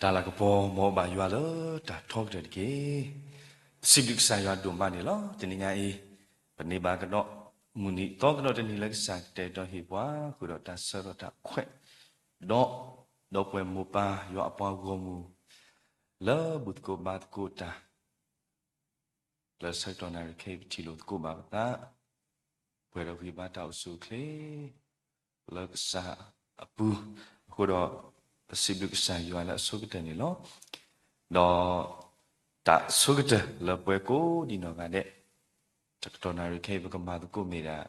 တၢ်လၤကပီၤ မ်အဘၣ်ယွၤလၢတၢ်ထီကတၢၢ်တက့ၢ်. ပစံးဘျုးကစၢ်ယွၤဒိၣ်မးန့ၣ်လီၤ. တနံၤညါအံၤ ပန့ၢ်ဘၣ်ကဒီး မုၢ်နံၤသီကဒီးတနံၤလၢ ကစၢ်ကတဲာ်ကတီၤဟ့ၣ်ပှၤ ဃုာ်ဒီးတၢ်ဆၢဒီးတၢ်ခွဲး ဒီး ဒီပုၢ်ဝဲၢ်မိၢ်ပၢ်ယွၤအပှၤဂီၢ်မုၢ် လၢဘူၣ်သကိးဘါသကိးတၢ် လၢဆၢကတီၢ်နၣ်ရံၣ်ခဲအံၤ ပထံၣ်လိာ်သကိးဘၣ်ပသး ပှဲၤဒီးဂံၢ်ဘါတၢ်အိၣ်ဆူၣ်အိၣ်ချ့ လၢကစၢ်အပူၤအဃိဒီး ပစံးဘျုးကစၢ်ယွၤလၢအဆိကတၢၢ်န့ၣ်လီၤ. ဒီးတၢ်ဆိကတၢၢ်လၢပှၤကိးဒံးနီၢ်ဂၤဒဲး ဆၢကတီၢ်နၣ်ရံၣ်ခဲအံၤ ပကမၤသကိးမ့ၢ်ဒၣ်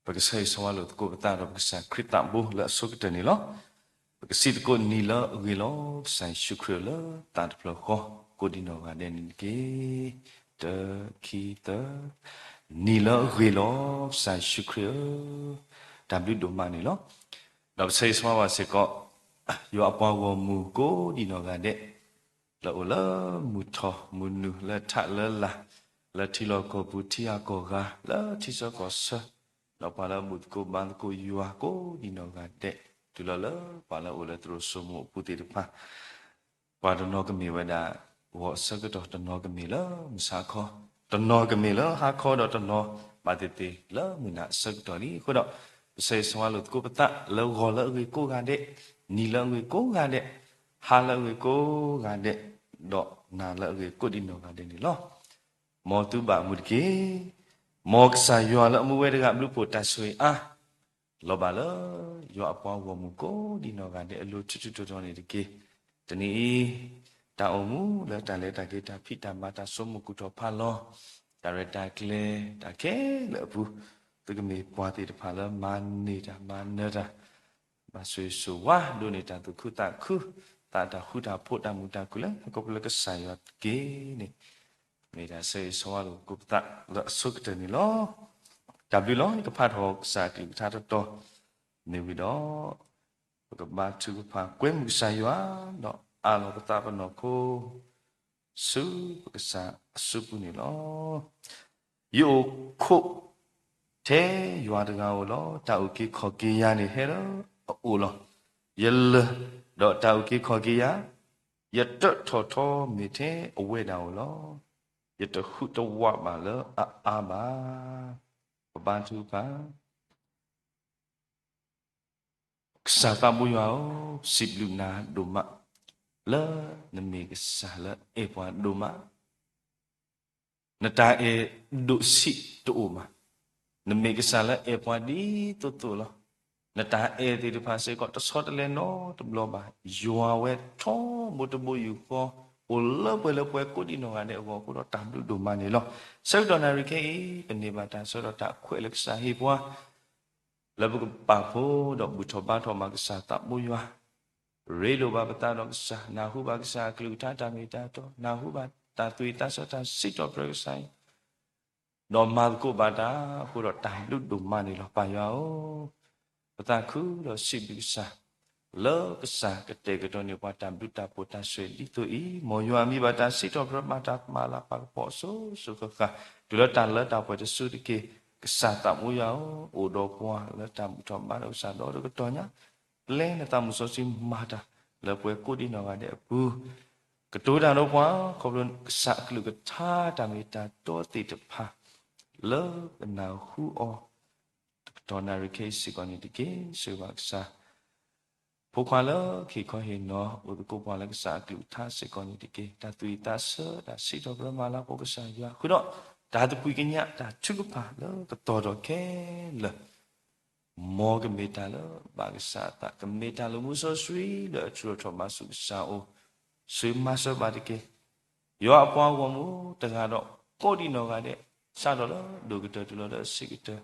ပကဆၢဂ့ၤဆၢဝါလိာ်သကိးပသးဒီးပကစၢ်ခရံာ်သးဘိလၢအဆိကတၢၢ်န့ၣ်လီၤ. ပကစံးသကိးနံၤလၢအဂ့ၤလီၤ ကစၢ်ယ့ၣ်ၡူးခရံာ်လၢသးတဖျၢၣ်ဃီ ကိးဒံးနီၢ်ဂၤဒဲးန့ၣ်တက့ၢ်. တၢ ခံ သၢ, နံၤလၢအဂ့ၤလီၤ ကစၢ်ယ့ၣ်ၡူးခရံာ်ဧၢ, တၢ်ဘျုးဒိၣ်မးန့ၣ်လီၤ. ဒီးပဆၢဂ့ၤဆၢဝါဘၣ်စ့ၢ်ကီး ယွၤအပှၤဂီၢ်မုၢ်ကိးဒံးနီၢ်ဂၤဒဲး လၢအိၣ်လၢမုၢ်ထီၣ်မုၢ်နုာ် လၢထးလၢလာ် လၢထံလီၢ်ကီၢ်ပူၤ ထံဂၤကီၢ်ဂၤ လၢထံဆၢကီၢ်ဆၢ ဒီးပှၤလၢအဘူၣ်သကိးဘါသကိးယွၤကိးဒံးနီၢ်ဂၤဒဲး တုၤလီၤလၢပှၤလၢအအိၣ်လၢသရိာ်စိမိၤအပူၤသ့ၣ်တဖၣ် ပှၤတနီၤကမ့ၢ်ဝဲဒၣ် ဂီၤအဆၢကတီၢ်, တနီၤကမ့ၢ်လၢမုၢ်ဆါခီ, တနီၤကမ့ၢ်လၢဟါခီ, ဒီးတနီၤဘၣ်သ့ၣ်သ့ၣ်လၢမုၢ်နၤအဆၢကတီၢ်လံ. အဃိဒီး ပဆၢဂ့ၤဆၢဝါလိာ်သကိးပသး လၢဂီၤလၢအဂ့ၤကိးဂၤဒဲး, နံၤလၢအဂ့ၤကိးဂၤဒဲး, ဟါလၢအဂ့ၤကိးဂၤဒဲး, ဒီးနၤလၢအဂ့ၤကိးဒံးနီၢ်ဂၤဒဲးန့ၣ်လီၤ. မ်သုဘၣ်မုာ်တက့ၢ်. မ်ကစၢ်ယွၤလၢအမူဝဲတဂၤ ဘျုးဖှိၣ်တၢ်ဆိၣ်ဂ့ၤအါ လီၤဘၣ်လၢ ယွၤအပှၤဂီၢ်မုၢ်ကိးဒံးနီၢ်ဂၤဒဲးအလိၤ ထူထူတီတီန့ၣ်တက့ၢ်. တနံၤအံၤ တၢ်အိၣ်မူလၢတၢ်လဲၤတၢ်က့ၤ တၢ်ဖံးတၢ်မၤ တၢ်ဆိကမိၣ်ကူၣ်ထီၣ်ဖးလီၤ, တၢ်ရဲၣ်တၢ်ကျဲၤ တၢ်ခဲလၢာ်အပူၤ, သုကမ့ၢ်ပှၤသ့ၣ်တဖၣ်လၢမၤန့ၢ်တၢ် မၤနၢၤတၢ် ဘၣ်ဆိၣ်ဂ့ၤဆိၣ်ဝါ ဒိးန့ၢ်တၢ်သူၣ်ခုသးခု, သးတၢ်ဃူတၢ်ဖိး တၢ်မုာ်တၢ်ခုၣ်လၢ ဟီၣ်ခိၣ်ဖျၢၣ်လၢကစၢ်ယွၤတက့ၢ်န့ၣ် မ့ၢ်တၢ်ဆၢဂ့ၤဆၢဝါလိာ်သကိးပသးလၢအဆိကတၢၢ်န့ၣ်လီၤ. တၢ်ဘျုးလီၤ. ယကဖးထီၣ်ကစၢ်အကလုၢ်ကထါတီတီ မ့ၢ်ဝံၤဒီး ပကဘါထုကဖၣ်ကွဲမုာ်ကစၢ်ယွၤ ဒီးအးလီၤပသးပနီၢ်ခိ ဆူပကစၢ်အစုပူၤန့ၣ်လီၤ. ယအိၣ်ခိးထဲယွၤတဂၤဧိၤလီၤ. တၢ်အုၣ်က့ၤခီၣ်က့ၤယၤန့ၣ် ဟဲလၢအအိၣ်လီၤ. ယလၢာ်ဒီးတၢ်အုၣ်က့ၤခီၣ်က့ၤယၤ, ယတၢးထီၣ်ထီမ့ၢ်ထဲအဝဲဒၣ်ဧိၤလီၤ. ယတဟူးတဝးဘၣ်လၢအအါဘၣ်. ပဘါထုကဖၣ်. ကစၢ်သးဘိယွၤဧၢ, ပစံးဘျုးနၤဒိၣ်မး လၢနမ့ၢ်ကစၢ်လၢအဲၣ်ပှၤဒိၣ်မး, နတၢ်အဲၣ်ဒိၣ်ဆံးတအိၣ်ဘၣ်. နမ့ၢ်ကစၢ်လၢအဲၣ်ပှၤဒ်သိးသိးလီၤ. နတၢ်အဲၣ်သ့ၣ်တဖၣ်စ့ၢ်ကီး တဆီတလဲနီတဘျီဘၣ်. ယွၤဝဲထီဘိတဘိယူၢ်ဃီ အိၣ်လၢပှဲၤလၢပှဲၤကိးဒံးနီၢ်ဂၤဒဲးအဂီၢ်အဃိဒီး တၢ်ဘျုးဒိၣ်မးန့ၣ်လီၤ. ဆၢကတီၢ်နၣ်ရံၣ်ခဲအံၤ ပန့ၢ်ဘၣ်တၢ်ဆၢဒီးတၢ်ခွဲးလၢကစၢ်ဟ့ၣ်ပှၤ လၢပကပာ်ဖှိၣ်ဒီးဘူၣ်ထီၣ်ဘါထီၣ်ဘၣ်ကစၢ်သးဘိယွၤ, ရ့လိာ်ဘၣ်ပသးဒီးကစၢ်, နၢ်ဟူဘၣ်ကစၢ်အကလုၢ်ကထါတၢ်မ့ၢ်တၢ်တီ, နၢ်ဟူဘၣ်တၢ်သူၣ်ဝံၣ်သးဆၢတၢ်စံးထီၣ်ပတြၢၤကစၢ်အံၤ, ဒီးမၤသကိးဘၣ်တၢ်အဃိဒီး တၢ်ဘျုးဒိၣ်မးန့ၣ်လီၤ. ပၢ်ယွၤဧၢ, ပသးခုဒီးစံးဘျုးကစၢ် လၢကစၢ်ကတဲာ်ကတီၤန့ၢ်ပှၤတၢ်ဘျုးတၢ်ဖှိၣ်တၢ်ဆိၣ်ဂ့ၤဒ်သိးအံၤ, မ်ယွၤမံၤဘၣ်တၢ်စံးထီၣ်ပတြၢၤမၤတၢ်မၤလၤပာ်ကပီၤအစိၤစိၤဃၣ်ဃၣ် တုၤလၢတၢ်လၢတၢ်ပှဲၤတစုတက့ၢ်. ကစၢ်သးဘိယွၤဧၢ, အိၣ်ဒီးပှၤလၢတၢ်ဘူၣ်ထီၣ်ဘါထီၣ်ကစၢ်ဒီတကတီၢ်ညါ, ပျဲနသးမုၢ်စီဆှံမၤတၢ်လၢပှဲၤကိးဒံးနီၢ်ဂၤဒဲးအပူၤ, ကတိၤတၢ်ဒီးပှၤ ခီဖျိကစၢ်အကလုၢ်ကထါတၢ်မ့ၢ်တၢ်တီသ့ၣ်တဖၣ် လၢကနၢ်ဟူအီၤ တကတီၢ်နၣ်ရံၣ်ခဲအံၤစ့ၢ်ကီးန့ၣ်တက့ၢ်. ဆိၣ်ဂ့ၤဘၣ်ကစၢ် ဖိခွါလၢခံခီဟ့ၣ်နီၤ အိၣ်သကိးပှၤလၢကစၢ်အကလုၢ်ကထါစ့ၢ်ကီးန့ၣ်တက့ၢ်. တၢ်သူၣ်ဝံၣ်သးဆၢ တၢ်စံးထီၣ်ပတြၢၤမၤလၤကပီၤကစၢ်ယွၤ ဃုာ်ဒီး တၢ်သကွံာ်ကညး တၢ်ထုကဖၣ်လၢကတီၤထီၣ်ခဲလၢာ် မ်ကမ့ၢ်တၢ်လၢဘၣ်ကစၢ်အသး, ကမ့ၢ်တၢ်လၢမူစီဆှံလၢအထုးထီၣ်ထီၣ်ဘၣ်ဆူကစၢ်အအိၣ်, ဆိၣ်ဂ့ၤမၤစၢၤဘၣ်တက့ၢ်. ယွၤအပှၤဂီၢ်မုၢ်တဂၤဒီး ကိးဒံးနီၢ်ဂၤဒဲး စးထီၣ်လၢဒိၣ်ကတၢၢ်တုၤလီၤလၢအဆံးကတၢၢ် ဒီးသး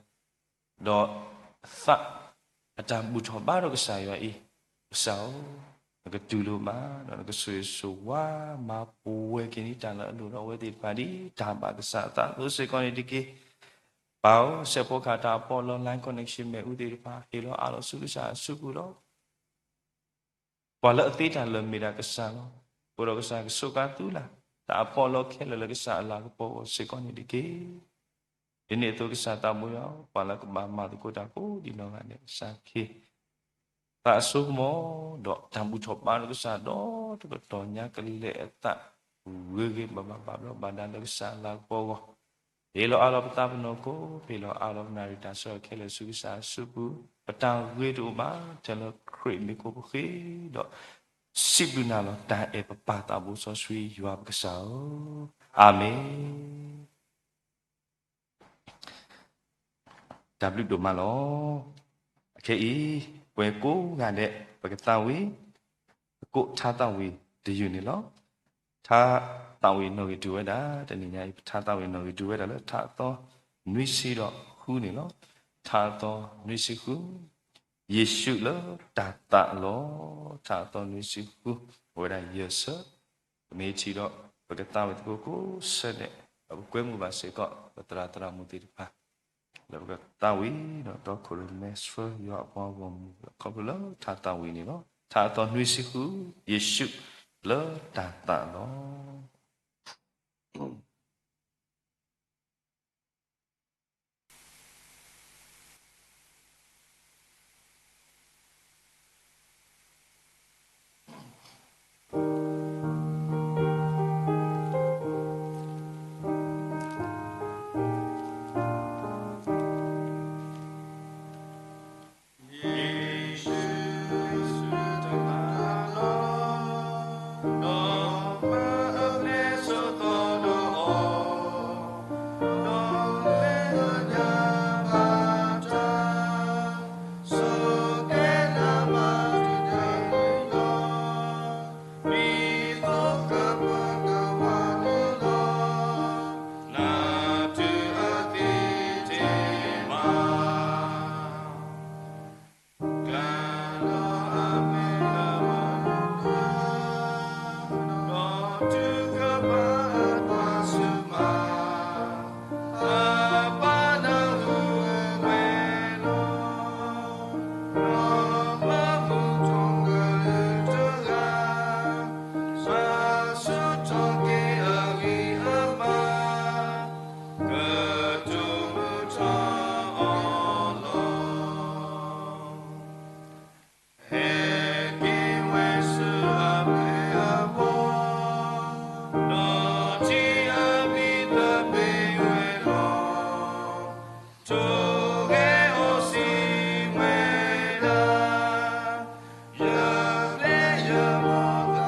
အတၢ်ဘူၣ်ထီၣ်ဘါထီၣ်ကစၢ်ယွၤအံၤ, ကစၢ်ဧၢ, နကတူၢ်လိာ်ဘၣ် ဒီးနကဆိၣ်ဂ့ၤဆိၣ်ဝါ မၤပဝဲက့ၤန့ၢ်တၢ်လၢအလိၣ်ဒီးအဝဲသ့ၣ်တဖၣ်ဒ်တၢ်ဘၣ်ကစၢ်အသးအသိးစ့ၢ်ကီးန့ၣ်တက့ၢ်. ပၢ်ဧၢ, စဲးဖီကဟၣ်တၢ်အပီးလီ line connection မ့ၣ်အူသ့ၣ်တဖၣ် ဟ့ၣ်လီၤအးလီၤဆူကစၢ်အစုပူၤလီၤ. ပှၤလၢအသ့တၢ်လၢာ်မ့ၢ်ဒၣ်ကစၢ်လီၤ. အဃိဒီးကစၢ်ကဆိးကါသုလၢ် တၢ်အပီးလီခဲလၢာ်လၢကစၢ်အလၤကပီၤအဂီၢ်စ့ၢ်ကီးန့ၣ်တက့ၢ်. ဒ်န့ၣ်အသိးကစၢ်သးဘိယွၤ, ပှၤလၢကဘၣ်မၤသကိးတၢ်ကိးဒံးနီၢ်ဂၤဒဲး ကစၢ်ခ့ သးအစိကမီၤ, ဒီးတၢ်ဘူၣ်ထီၣ်ဘါထီၣ်ကစၢ်ဒီး တကတီၢ်ညါကလဲၤအသး ဂ့ၤဂ့ၤဘၣ်ဘၣ် ဘၣ်ဘျီးဘၣ်ဒါလၢကစၢ်အလၤကပီၤအဂီၢ်, ဟ့ၣ်လီၤအါလီၤပသးပနီၢ်ခိ, ဟ့ၣ်လီၤအါလီၤပနၣ်ရံၣ်တၢ်ဆၢကတီၢ်ခဲလၢာ်ဆူကစၢ်အစုပူၤ, ပတၢ်ဂ့ၤတအိၣ်ဘၣ် ထဲလၢခရံာ်မံၤအဃိပဃ့ဒီး စံးဘျုးနၤလီၤတၢ်အဲၣ်ပပၢ်သးဘိစီဆှံယွၤပကစၢ်ဧၢ, အၤမ့ၣ်. တၢ်ဘျုးဒိၣ်မးလီၤ. အခဲအံၤ ပှၤကိးဂၤဒဲး ပကသးဝံၣ် ပကိးထါသးဝံၣ်တယုၢ်န့ၣ်လီၤ. ထါသးဝံၣ်နီၣ်ဂံၢ်ဒုးဝဲဒၣ် တနံၤညါအံၤ ပထါသးဝံၣ်နီၣ်ဂံၢ်ဒုးဝဲဒၣ်လၢ ထါအသီနွံဆံဒီးဃုန့ၣ်လီၤ. ထါအသီနွံဆံဃု, ယ့ၣ်ၡူးလၢတၢ်သးလီၤ. ထါအသီနွံဆံဃု အဝဲဒၣ်ယဲၢ်ဆၢ ပမ့ၢ်ထံၣ်ဒီး ပကသးဝံၣ်သကိးကိးဆၢဒဲး, ဒီးပကွဲမုာ်ဘၣ်စ့ၢ်ကီး ပသရၣ်သရၣ်မုၣ်သ့ၣ်တဖၣ် လၢပကသးဝံၣ်ဒီးတီခိၣ်ရိၣ်မဲဆှၢယွၤအပှၤဂီၢ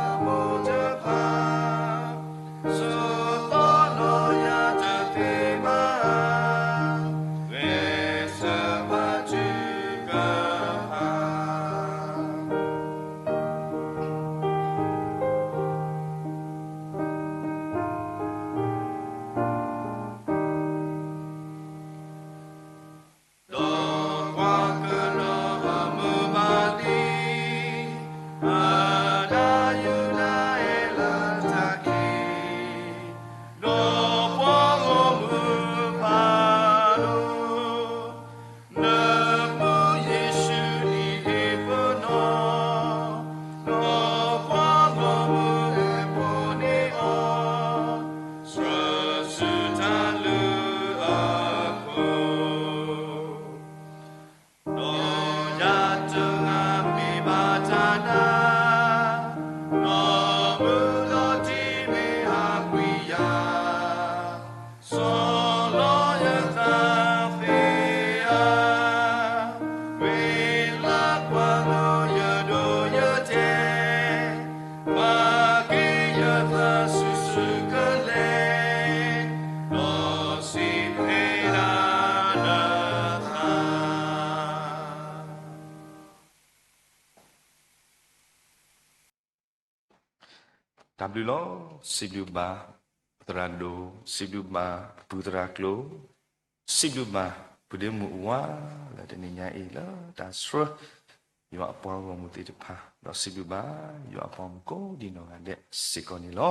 ်မုၢ် ခီဖျိလၢထါသးဝံၣ်န့ၣ်လီၤ. ထါအသီနွံဆံဃု, ယ့ၣ်ၡူးလၢတၢ်သးလီၤ. တၢ်ဘျုးလီၤ. စံးဘျုးဘၣ်ပသရၣ်ဒိၣ်, စံးဘျုးဘၣ်ပပုၢ်သရၣ်ကျိၤ, စံးဘျုးဘၣ်ပုၢ်ဒ့မုၣ်အဝၤ လၢတနံၤညါအံၤလၢတၢ်ဆှၢ ယွၤအပှၤဂီၢ်မုၢ်သ့ၣ်တဖၣ်, ဒီးစံးဘျုးဘၣ်ယွၤအပှၤဂီၢ်မုၢ်ကိးဒံးနီၢ်ဂၤဒဲးစ့ၢ်ကီးန့ၣ်လီၤ.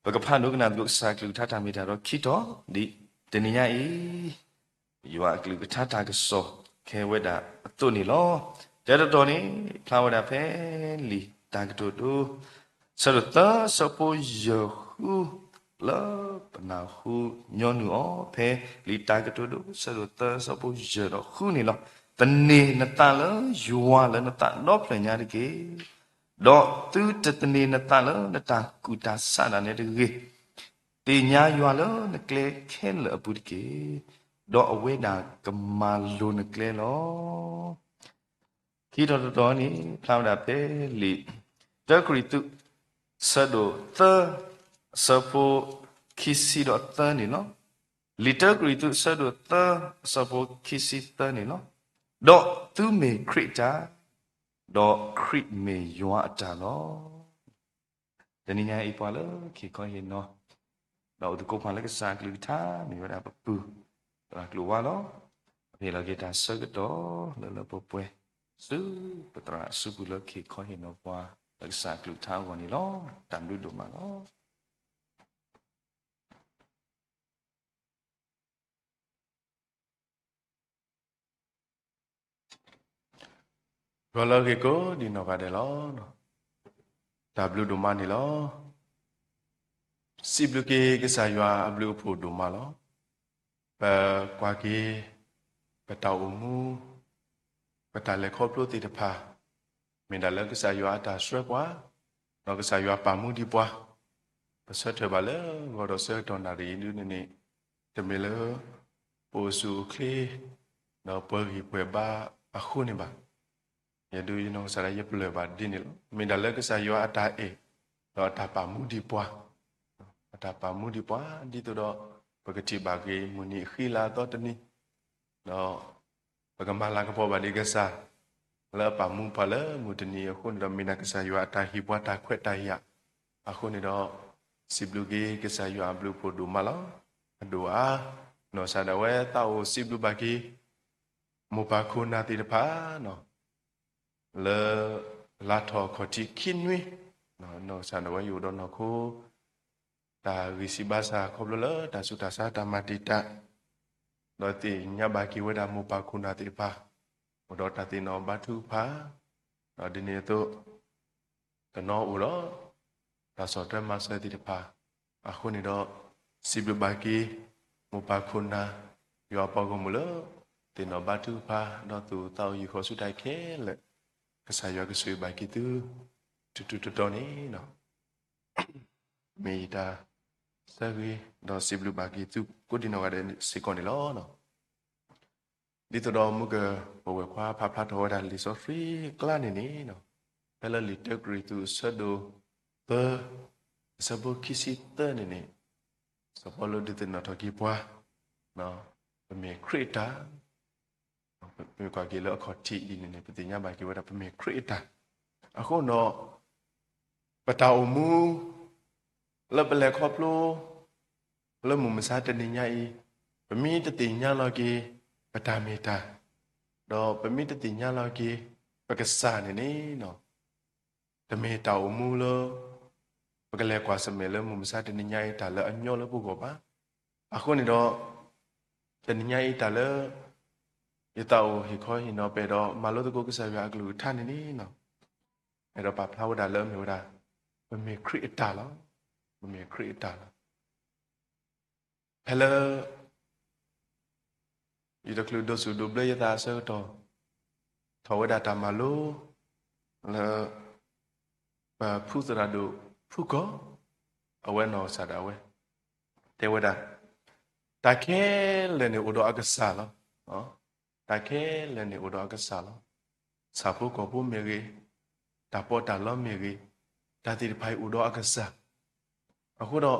ပကဖးဒိကနၣ်သကိးကစၢ်အကလုၢ်ကထါတၢ်မ့ၢ်တၢ်တီခံတီၤ ဒ်တနံၤညါအံၤ ယွၤအကလုၢ်ကထါတၢ်ကစီၣ် ကဟဲဝဲဒၣ်အသိးန့ၣ်လီၤ. တၢ်တတီၤန့ၣ် ဖျါဝဲဒၣ်ဖဲလံာ်တၢ်ကတိၤဒိ ဆၢဒိၣ်သၢ ဆၢဖိယဲၢ်ဃု လၢပနၢ်ဟူညီနုၢ်အီၤ ဖဲလံာ်တၢ်ကတိၤဒိ ဆၢဒိၣ်သၢ ဆၢဖိယဲၢ်ဒီးဃုန့ၣ်လီၤ. သန့ၤနသးလၢယွၤလၢနသးဒီဖျၢၣ်ညါတက့ၢ်. ဒီးသုတသန့ၤနသးလၢနတၢ်ကူၣ်တၢ်ဆးဒၣ်နဲတဂ့ၤ. သ့ၣ်ညါယွၤလၢနကျဲခဲလၢာ်အပူၤတက့ၢ်, ဒီးအဝဲဒၣ်ကမၤလိၤနကျဲလီၤ. ခံထီၣ်တတီၤန့ၣ် ဖျါဝဲဒၣ်ဖဲလံာ် တၢကရံၣ်သူး ဆၢဒိၣ်သၢ အဆၢဖိခံဆံဒီးသၢန့ၣ်လီၤ. လံာ်တၢကရံၣ်သူး ဆၢဒိၣ်သၢ အဆၢဖိခံဆံသၢန့ၣ်လီၤ. ဒီးသုမ့ၢ်ခရံာ်အတၢ်, ဒီးခရံာ်မ့ၢ်ယွၤအတၢ်လီၤ. တနံၤညါအံၤပှၤလၢခ့ၣ်ခီဟ့ၣ်နီၤ, ဒီးအိၣ်သကိးပှၤလၢကစၢ်အကလုၢ်ကထါ မ့ၢ်ဝဲဒၣ်ပပုၢ်သရၣ်ကျိၤဝါလီၤ. ပဟ့ၣ်လီၤက့ၤတၢ်ဆၢကတီၢ်လၢလၢပှဲၤပှဲၤ ဆူပသရၣ်အစုပူၤလၢခ့ၣ်ခီဟ့ၣ်နီၤပှၤ လၢကစၢ်အကလုၢ်ကထါအဂီၢ်န့ၣ်လီၤ. တၢ်ဘျုးဒိၣ်မးလီၤ. ဂီၤလၢအဂ့ၤကိးဒံးနီၢ်ဂၤဒဲးလီၤ. တၢ်ဘျုးဒိၣ်မးန့ၣ်လီၤ. စံးဘျုးက့ၤကစၢ်ယွၤအဘျုးအဖှိၣ်ဒိၣ်မးလီၤ. ပကွၢ်က့ၤ ပတၢ်အိၣ်မူ ပတၢ်လဲၤခီဖျိသ့ၣ်တဖၣ် မ့ၢ်ဒၣ်လၢကစၢ်ယွၤအတၢ်ဆှၢပှၤ, ဒီးကစၢ်ယွၤပာ်မူဒံးပှၤ, ပဆၢထၢၣ်ဘၣ်လၢဂီၤဒီးဆၢကတီၢ်နၣ်ရံၣ်အံၤဒုန့ၣ်န့ၣ် တမ့ၢ်လၢ ပအိၣ်ဆူၣ်အိၣ်ချ့ ဒီးပှဲၤဂံၢ်ပှဲၤဘါအဃိန့ၣ်ဘၣ်. ယဒုးယနီၢ်ကစၢ်ဒၣ်ယပလၢၢ်ဘၣ်ဒ်န့ၣ်လီၤ. မ့ၢ်ဒၣ်လၢကစၢ်ယွၤအတၢ်အဲၣ် ဒီးအတၢ်ပာ်မူဒံးပှၤ, အတၢ်ပာ်မူဒံးပှၤ ဒ်သိးဒီး ပကထံၣ်ဘၣ်က့ၤမုၢ်နံၤအဃံလၤအသီတနံၤ, ဒီး ပကမၤလၤကပီၤဘၣ်ဒံးကစၢ် လၢအပာ်မူပှၤလၢမုၢ်တနံၤအဃိန့ၣ်ဒီး မ့ၢ်ဒၣ်ကစၢ်ယွၤအတၢ်ဟ့ၣ်ပှၤတၢ်ခွဲးတၢ်ယာ်အဃိန့ၣ်ဒီး စံးဘျုးက့ၤကစၢ်ယွၤအဘျုးအဖှိၣ်ဒိၣ်မးလီၤ. အဒိၣ်အါ နီၢ်ကစၢ်ဒၣ်ဝဲသးအိၣ်စံးဘျုးဘၣ်က့ၤ မိၢ်ပၢ်ခိၣ်နၢ်သ့ၣ်တဖၣ် လၢ လါထီၣ်ခီၣ်ထံးခံနွံ နီၢ်ကစၢ်ဒၣ်ဝဲယအိၣ်ဒီးနီၢ်ခိ တၢ်ဂံၢ်စၢ်ဘါစၢ်ခီဖျိလၢတၢ်ဆူးတၢ်ဆါတၢ်မၤတံာ်တာ် ဒီးသ့ၣ်ညါဘၣ်က့ၤဝဲဒၣ်မိၢ်ပၢ်ခိၣ်နၢ်သ့ၣ်တဖၣ် အိၣ်ဒီးတၢ်သ့ၣ်နီၣ်ဘါထုကဖၣ် ဒီးဒ်န့ၣ်အသိး တနီၤအိၣ်ဒီး တၢ်ဆီၣ်ထွဲမၤစၢၤသ့ၣ်တဖၣ် အဃိန့ၣ်ဒီး စံးဘျုးဘၣ်က့ၤ မိၢ်ပၢ်ခိၣ်နၢ် ယွၤအပှၤဂီၢ်မုၢ်လၢ သ့ၣ်နီၣ်ဘါထုကဖၣ် ဒီးသူၣ်အိၣ်သးအိၣ်ယံၤဃီၤဆူတၢ်ခဲလၢာ် ကစၢ်ယွၤကဆိၣ်ဂ့ၤဘၣ်က့ၤသု တုၤတုၤတီတီန့ၣ် မ့ၢ်ယတၢ်ဆၢဂ့ၤ ဒီးစံးဘျုးဘၣ်က့ၤသုကိးဒံးနီၢ်ဂၤဒဲးစ့ၢ်ကီးန့ၣ်လီၤ. ဒ်သိးဒီးမုၢ်က ပဝဲၢ်ခွါဖးဖျါထီၣ်ဝဲဒၣ်လံာ်စီဆှံအကျါန့ၣ်န့ၣ် ဖဲလၢလံာ်တၢကရံၣ်သူးအဆၢဒိၣ်သၢ အဆၢဖိခံဆံသၢန့ၣ်န့ၣ် စီၤပီလူးဒုးသ့ၣ်နီၣ်ထီၣ်က့ၤပှၤ ပမ့ၢ်ခရံာ်အတၢ် ပမ့ၢ်ကွၢ်က့ၤလၢအခီၣ်ထံးအံၤန့ၣ်န့ၣ် ပသ့ၣ်ညါဘၣ်က့ၤဝဲဒၣ် ပမ့ၢ်ခရံာ်အတၢ်. အဃိဒီး ပတၢ်အိၣ်မူ လၢပလဲၤခီဖျိ လၢမုၢ်မဆါတနံၤညါအံၤ ပမ့ၢ်တသ့ၣ်ညါလီၤက့ၤ ပတၢ်မ့ၢ်တၢ်, ဒီးပမ့ၢ်တသ့ၣ်ညါလီၤက့ၤ ပကစၢ်န့ၣ်န့ၣ် တမ့ၢ်တၢ်အိၣ်မူလၢ ပကလဲၤကွၢ်ဆၢၣ်မဲာ်လၢမုၢ်မဆါတနံၤညါအံၤ တၢ်လၢအညီလၢပဂီၢ်ဘၣ်. အဃိန့ၣ်ဒီး တနံၤညါအံၤတၢ်လၢ ယသးအိၣ်ဟ့ၣ်ခီဟ့ၣ်နီၤ ပအဲၣ်ဒိးမၤလိသကိးကစၢ်ယွၤအကလုၢ်ကထါန့ၣ်န့ၣ် အဲၣ်ဒိးပာ်ဖျါဝဲဒၣ်လၢအမ့ၢ်ဝဲဒၣ် ပမ့ၢ်ခရံာ်အတၢ်လီၤ. ပမ့ၢ်ခရံာ်အတၢ်လီၤ. ဖဲလၢ ယတချုးဒိးစူၣ်ဒိးဘျၢယသးအဆၢကတီၢ် ထီၣ်ဝဲဒၣ်တၢ်မၤလိ လၢ ပဖုသရၣ်ဒိၣ်ဖုကီၢ် အဝဲနီၢ်ကစၢ်ဒၣ်ဝဲ တဲဝဲဒၣ် တၢ်ခဲလၢာ်န့ၣ်အိၣ်ဒီးအကစၢ်လီၤ. တၢ်ခဲလၢာ်န့ၣ်အိၣ်ဒီးအကစၢ်လီၤ. ဆၣ်ဖိကီၢ်ဖိမ့ၢ်ဂ့ၤ, တၢ်ပီးတၢ်လီမ့ၢ်ဂ့ၤ, တၢ်သ့ၣ်တဖၣ်အံၤအိၣ်ဒီးအကစၢ်. အဃိဒီး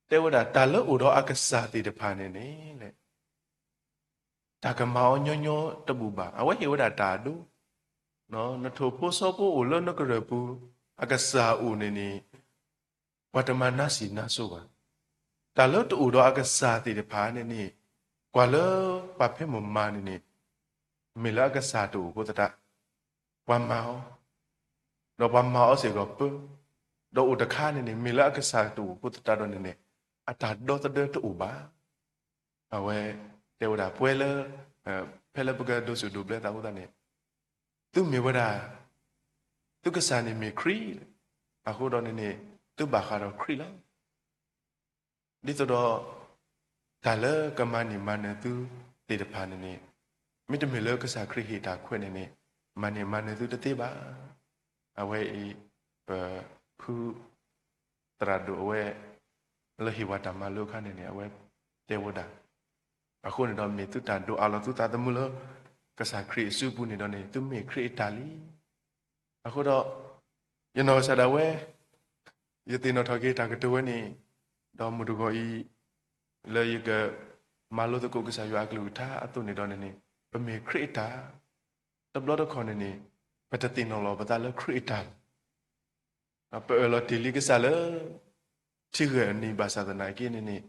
တဲဝဲဒၣ်တၢ်လၢအိၣ်ဒီးအကစၢ်သ့ၣ်တဖၣ်န့ၣ်န့ၣ် တၢ်ကမၤအီၤညီညီတဘူၣ်ဘၣ်. အဝဲဟ့ၣ်ဝဲဒၣ်တၢ်အဒိ နထိၣ်ဖိစီဖိအိၣ်လၢနကရၢၢ်ပူၤ အကစၢ်အိၣ်န့ၣ်န့ၣ် ပှၤတမၤနါစံၣ်နါစိဘၣ်. တၢ်လၢတအိၣ်ဒီးအကစၢ်သ့ၣ်တဖၣ်န့ၣ်န့ၣ် ကွၢ်လၢပှၤဖဲမုၢ်မၤန့ၣ်န့ၣ် မ့ၢ်လၢအကစၢ်တအိၣ်အဃိသတး ပှၤမၤအီၤ, ဒီးပှၤမၤအီၤစ့ၢ်ကီးပၢ, ဒီးအိၣ်တခါန့ၣ်န့ၣ် မ့ၢ်လၢအကစၢ်တအိၣ်အဃိသတးဒီးန့ၣ်န့ၣ် အတၢ်ဒီသဒၢတအိၣ်ဘၣ်. အဝဲတဲဝဲဒၣ်ပှဲၤလၢ ဖဲလၢပကဒိးစူၣ်ဒိးဘျၢသးအဃိသတးန့ၣ် သုမ့ၢ်ဝဲဒၣ် သုကစၢ်န့ၣ်မ့ၢ်ခရံာ်, အဃိဒီးန့ၣ်န့ၣ် သုဘၣ်ဃးဒီးခရံာ်လီၤ. ဒ်သိးဒီး တၢ်လၢကမၤန့ၢ်မၤနၢၤသုသ့ၣ်တဖၣ်န့ၣ်န့ၣ် မ့တမ့ၢ်လၢကစၢ်ခရံာ်ဟ့ၣ်တၢ်ခွဲးန့ၣ်န့ၣ်, မၤန့ၢ်မၤနၢၤသုတသ့ဘၣ်. အဝဲအံၤ ပဖု သရၣ်ဒိၣ်အဝဲ လၢဟ့ၣ်ဝဲတၢ်မၤလိအခါန့ၣ်န့ၣ် အဝဲတဲဝဲဒၣ်, အဃိန့ၣ်ဒီး မ့ၢ်သုတၢ်ဒိးအးလီၤသုသးသမူလၢ ကစၢ်ခရံာ်အစုပူၤန့ၣ်ဒီးန့ၣ် သုမ့ၢ်ခရံာ်အတၢ်လံ. အဃိဒီး ယနီၢ်ကစၢ်ဒၣ်ဝဲ ယသ့ၣ်နီၣ်ထီၣ်က့ၤတၢ်ကတိၤဝဲန့ၣ် ဒီးမုၢ်တဂီၤအံၤ လၢယကမၤလိသကိးကစၢ်ယွၤအကလုၢ်ကထါအသိးန့ၣ်ဒီးန့ၣ်န့ၣ်, ပမ့ၢ်ခရံာ်အတၢ်, တဘျီတခီၣ်န့ၣ်န့ၣ် ပတသ့ၣ်နီၣ်လီၤပသးလၢခရံာ်အတၢ်လီၤ. ပအၢၣ်လီၤတ့ၢ်လံကစၢ်လၢ ထံဂၢၢ်အနံၤဘၣ်ဆၣ်သနာ်က့န့ၣ်န့ၣ်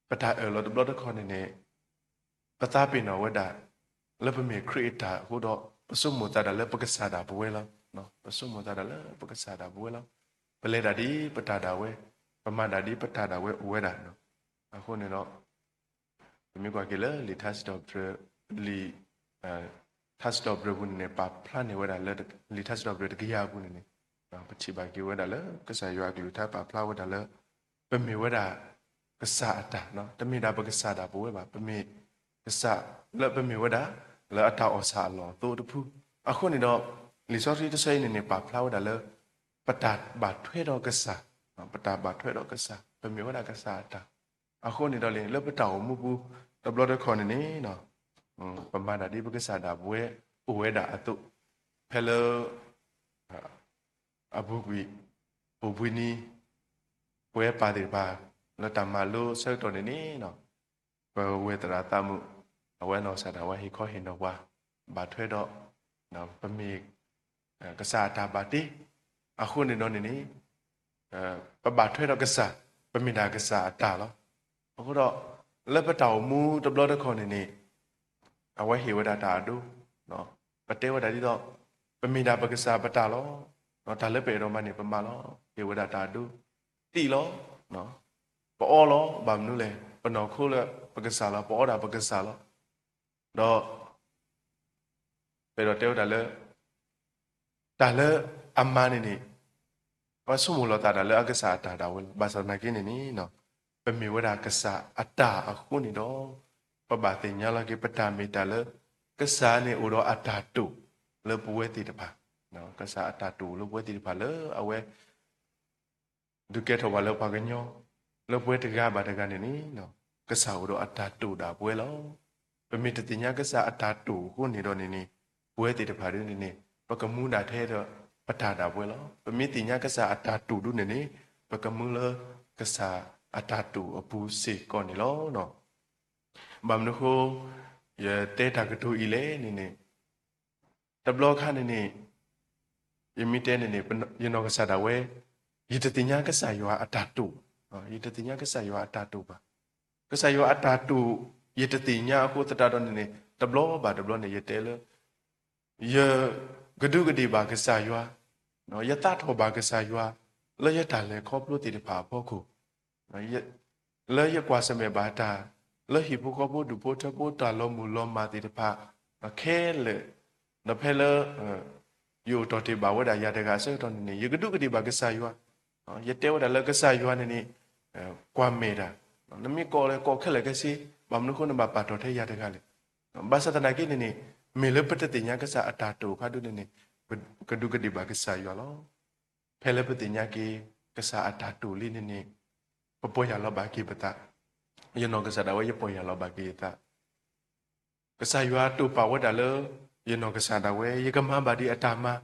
ပတၢ်အၢၣ်လီၤတဘျီတခီၣ်န့ၣ်န့ၣ် ပသးပ့ၤနီၣ်ဝဲဒၣ် လၢပမ့ၢ်ခရံာ်အတၢ်အဃိဒီး ပဆိကမိၣ်သးဒၣ်လၢပကစၢ်ဒၣ်ပဝဲလီၤ. ပဆိကမိၣ်သးဒၣ်လၢပကစၢ်ဒၣ်ပဝဲလီၤ. ပလဲၤဒၣ်ဒ်ပတၢ်ဒၣ်ဝဲ, ပမၤဒၣ်ဒ်ပတၢ်ဒၣ်ဝဲအိၣ်ဝဲဒၣ်. အဃိန့ၣ်ဒီး ပမ့ၢ်ကွၢ်က့ၤလၢလံာ်ထါစံးထီၣ်ပတြၢၤ, လံာ်ထါစံးထီၣ်ပတြၢၤပူၤန့ၣ်န့ၣ် ပာ်ဖျါန့ၢ်ဝဲဒၣ်လၢ လံာ်ထါစံးထီၣ်ပတြၢၤတကယၤအပူၤန့ၣ်န့ၣ် ပထံၣ်ဘၣ်က့ၤဝဲဒၣ်လၢ ကစၢ်ယွၤအကလုၢ်ကထါပာ်ဖျါဝဲဒၣ်လၢ ပမ့ၢ်ဝဲဒၣ် ကစၢ်အတၢ်, တမ့ၢ်ဒၣ်ပကစၢ်ဒၣ်ပဝဲဘၣ်, ပမ့ၢ်ကစၢ်လၢပမ့ၢ်ဝဲဒၣ် လၢအတၢ်အီၣ်ဆၣ်အလီၢ်အသိတဖု. အဃိန့ၣ်ဒီး လံာ်စီဆှံတဆၢအံၤန့ၣ်န့ၣ် ပာ်ဖျါဝဲဒၣ်လၢ ပတၢ်ဘၣ်ထွဲဒီးကစၢ်, ပတၢ်ဘၣ်ထွဲဒီးကစၢ်, ပမ့ၢ်ဝဲဒၣ်ကစၢ်အတၢ်. အဃိန့ၣ်ဒီးန့ၣ် လၢပတၢ်အိၣ်မူပူၤ တဘျီတခီၣ်န့ၣ်န့ၣ် ပမၤဒၣ်ဒ်ပကစၢ်ဒၣ်ပဝဲအိၣ်ဝဲဒၣ်အသိး, ဖဲလၢ အပူၤကွံာ် ပူၤဘှံးနံၤ ပဝဲပၢ်သ့ၣ်တဖၣ် လၢတၢ်မၤလိဆၢကတီၢ်န့ၣ်န့ၣ် ပဝဲသရၣ်သးမုၣ် အဝဲနီၢ်ကစၢ်ဒၣ်ဝဲဟ့ၣ်ခီဟ့ၣ်နီၤပှၤ ဘၣ်ထွဲဒီး ပမ့ၢ် ကစၢ်အတၢ်ဘၣ်တ့ အဃိန့ၣ်ဒီးန့ၣ်န့ၣ် ပဘၣ်ထွဲဒီးကစၢ်, ပမ့ၢ်ဒၣ်ကစၢ်အတၢ်လီၤ. အဃိဒီး လၢပတၢ်အိၣ်မူတဘျီတခီၣ်န့ၣ်န့ၣ် အဝဲဟ့ၣ်ဝဲဒၣ်တၢ်အဒိ, ပတဲဝဲဒၣ်ဒ်သိး ပမ့ၢ်ဒၣ်ပကစၢ်ပတၢ်လီၤ. တၢ်လၢပအဲၣ်ဒိးမၤန့ၣ် ပမၤလီၤ. ဟ့ၣ်ဝဲဒၣ်တၢ်အဒိ, သံလီၤ. ပအီလီၤ. ဘၣ်မနုၤလဲၣ်, ပနီၢ်ခိလၢပကစၢ်လီၤ, ပအီဒၣ်ပကစၢ်လီၤ. ဒီး ပအဲၣ်ဒိးတဲဝဲဒၣ်လၢ တၢ်လၢအမၤန့ၣ်န့ၣ် ပဆိကမိၣ်လီၤသးဒၣ်လၢအကစၢ်အတၢ်ဒၣ်ဝဲလီၤ. ဘၣ်ဆၣ်သနာ်က့န့ၣ်န့ၣ် ပမ့ၢ်ဝဲဒၣ်ကစၢ်အတၢ်အဃိန့ၣ်ဒီး ပဘၣ်သ့ၣ်ညါလီၤက့ၤပတၢ်မ့ၢ်တၢ်လၢ ကစၢ်န့ၣ်အိၣ်ဒီးအတၢ်တိာ်လၢပဝဲသ့ၣ်တဖၣ်, ကစၢ်အတၢ်တိာ်လၢပဝဲသ့ၣ်တဖၣ်လၢအဝဲ ဒုးကဲထီၣ်ပှၤလၢပှၤကညီ, လၢပဝဲတဂၤဘၣ်တဂၤန့ၣ်န့ၣ် ကစၢ်အိၣ်ဒီးအတၢ်တိာ်ဒၣ်ပဝဲလီၤ. ပမ့ၢ်တသ့ၣ်ညါကစၢ်အတၢ်တိာ်အဃိန့ၣ်ဒီးန့ၣ်န့ၣ် ပဝဲသ့ၣ်တဖၣ်ဒ်န့ၣ်န့ၣ် ပကမူဒၣ်ထဲဒီးပတၢ်ဒၣ်ပဝဲလီၤ. ပမ့ၢ်သ့ၣ်ညါကစၢ်အတၢ်တိာ်ဒ်န့ၣ်န့ၣ် ပကမူလၢကစၢ်အတၢ်တိာ်အပူၤစ့ၢ်ကီးန့ၣ်လီၤ. ဘၣ်မနုၤဃိ ယတဲတၢ်ကတိၤအံၤလဲၣ်န့ၣ်န့ၣ် တဘျီခါန့ၣ်န့ၣ် ယမ့ၢ်တဲန့ၣ်န့ၣ် ယနီၢ်ကစၢ်ဒၣ်ဝဲ ယတသ့ၣ်ညါကစၢ်ယွၤအတၢ်တိာ်, ယတသ့ၣ်ညါကစၢ်ယွၤအတၢ်တိာ်ဘၣ်. ကစၢ်ယွၤအတၢ်တိာ် ယတသ့ၣ်ညါအဃိသတးဒီးန့ၣ်န့ၣ် တဘျီဘၣ်တဘျီန့ၣ် ယတဲလၢ ယကဒူးကဒ့ၣ်ဘၣ်ကစၢ်ယွၤ, ယသးထီၣ်ဘၣ်ကစၢ်ယွၤ လၢယတၢ်လဲၤခီဖျိသ့ၣ်တဖၣ်အဖီခိၣ် လၢယကွၢ်ဆၢၣ်မဲာ်ဘၣ်တၢ် လၢဟံၣ်ဖိဃီဖိဒူၣ်ဖိထၢဖိတၢ်လီၤမုၢ်လီၤမၢ်သ့ၣ်တဖၣ် ခဲလၢာ်, ဒီးဖဲလၢ ယအိၣ်တီၢ်တ့ၢ်ဘၣ်ဝဲဒၣ်ယၤတဂၤအဆၢကတီၢ်န့ၣ်န့ၣ် ယကဒူးကဒ့ၣ်ဘၣ်ကစၢ်ယွၤ, ယတဲဝဲဒၣ်လၢကစၢ်ယွၤန့ၣ်န့ၣ် ကွၢ်မဲာ်တၢ်, နမ့ၢ်ကိးလၢကိးခဲလၢာ်ခဲဆ့ ဘၣ်မနုၤဃိနဘၣ်ပာ်တီၢ်ထဲယၤတဂၤလဲၣ်. ဘၣ်ဆၣ်သနာ်က့န့ၣ်န့ၣ် မ့ၢ်လၢပတသ့ၣ်ညါကစၢ်အတၢ်တိာ်အခါဒ်န့ၣ်န့ၣ် ပကဒူးကဒ့ၣ်ဘၣ်ကစၢ်ယွၤလီၤ. ဖဲလၢပသ့ၣ်ညါက့ၤ ကစၢ်အတၢ်တိာ်လံန့ၣ်န့ၣ် ပပီၢ်ယၢ်လီၤဘၣ်က့ၤပသး, ယနီၢ်ကစၢ်ဒၣ်ဝဲယပီၢ်ယၢ်လီၤဘၣ်က့ၤယသး, ကစၢ်ယွၤတိာ်ပာ်ဝဲဒၣ်လၢ ယနီၢ်ကစၢ်ဒၣ်ဝဲ ယကမၤဘၣ်ဒံးအတၢ်မၤ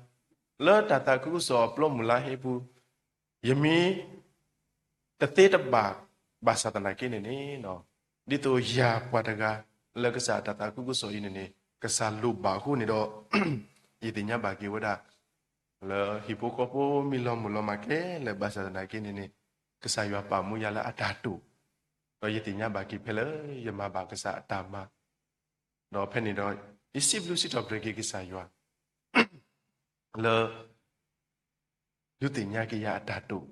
လၢတၢ်သးခုကစီၣ်အပျီမုၢ်လါဟဲပူၤ, ယမ့ၢ် တသ့တဘၣ် ဘၣ်ဆၣ်သနာ်က့န့ၣ်န့ၣ် ဒ်သိးယၤပှၤတဂၤ လၢကစၢ်အတၢ်သးခုကစီၣ်အံၤန့ၣ်န့ၣ် ကစၢ်လိၣ်ဘၣ်အဃိန့ၣ်ဒီး ယသ့ၣ်ညါဘၣ်က့ၤဝဲဒၣ် လၢဟံၣ်ဖိဃီဖိမ့ၢ်လီၤမုၢ်လီၤမၢ်ခဲလၢာ် ဘၣ်ဆၣ်သနာ်က့န့ၣ်န့ၣ် ကစၢ်ယွၤပာ်မူယၤလၢအတၢ်တိာ်, ဒီးယသ့ၣ်ညါဘၣ်က့ၤဖဲလၢယမၤဘၣ်ကစၢ်အတၢ်မၤ, ဒီးဖဲန့ၣ်ဒီး ယစံးဘျုးစံးထီၣ်ပတြၢၤက့ၤကစၢ်ယွၤ လၢ ဒုးသ့ၣ်ညါက့ၤယၤအတၢ်တိာ်,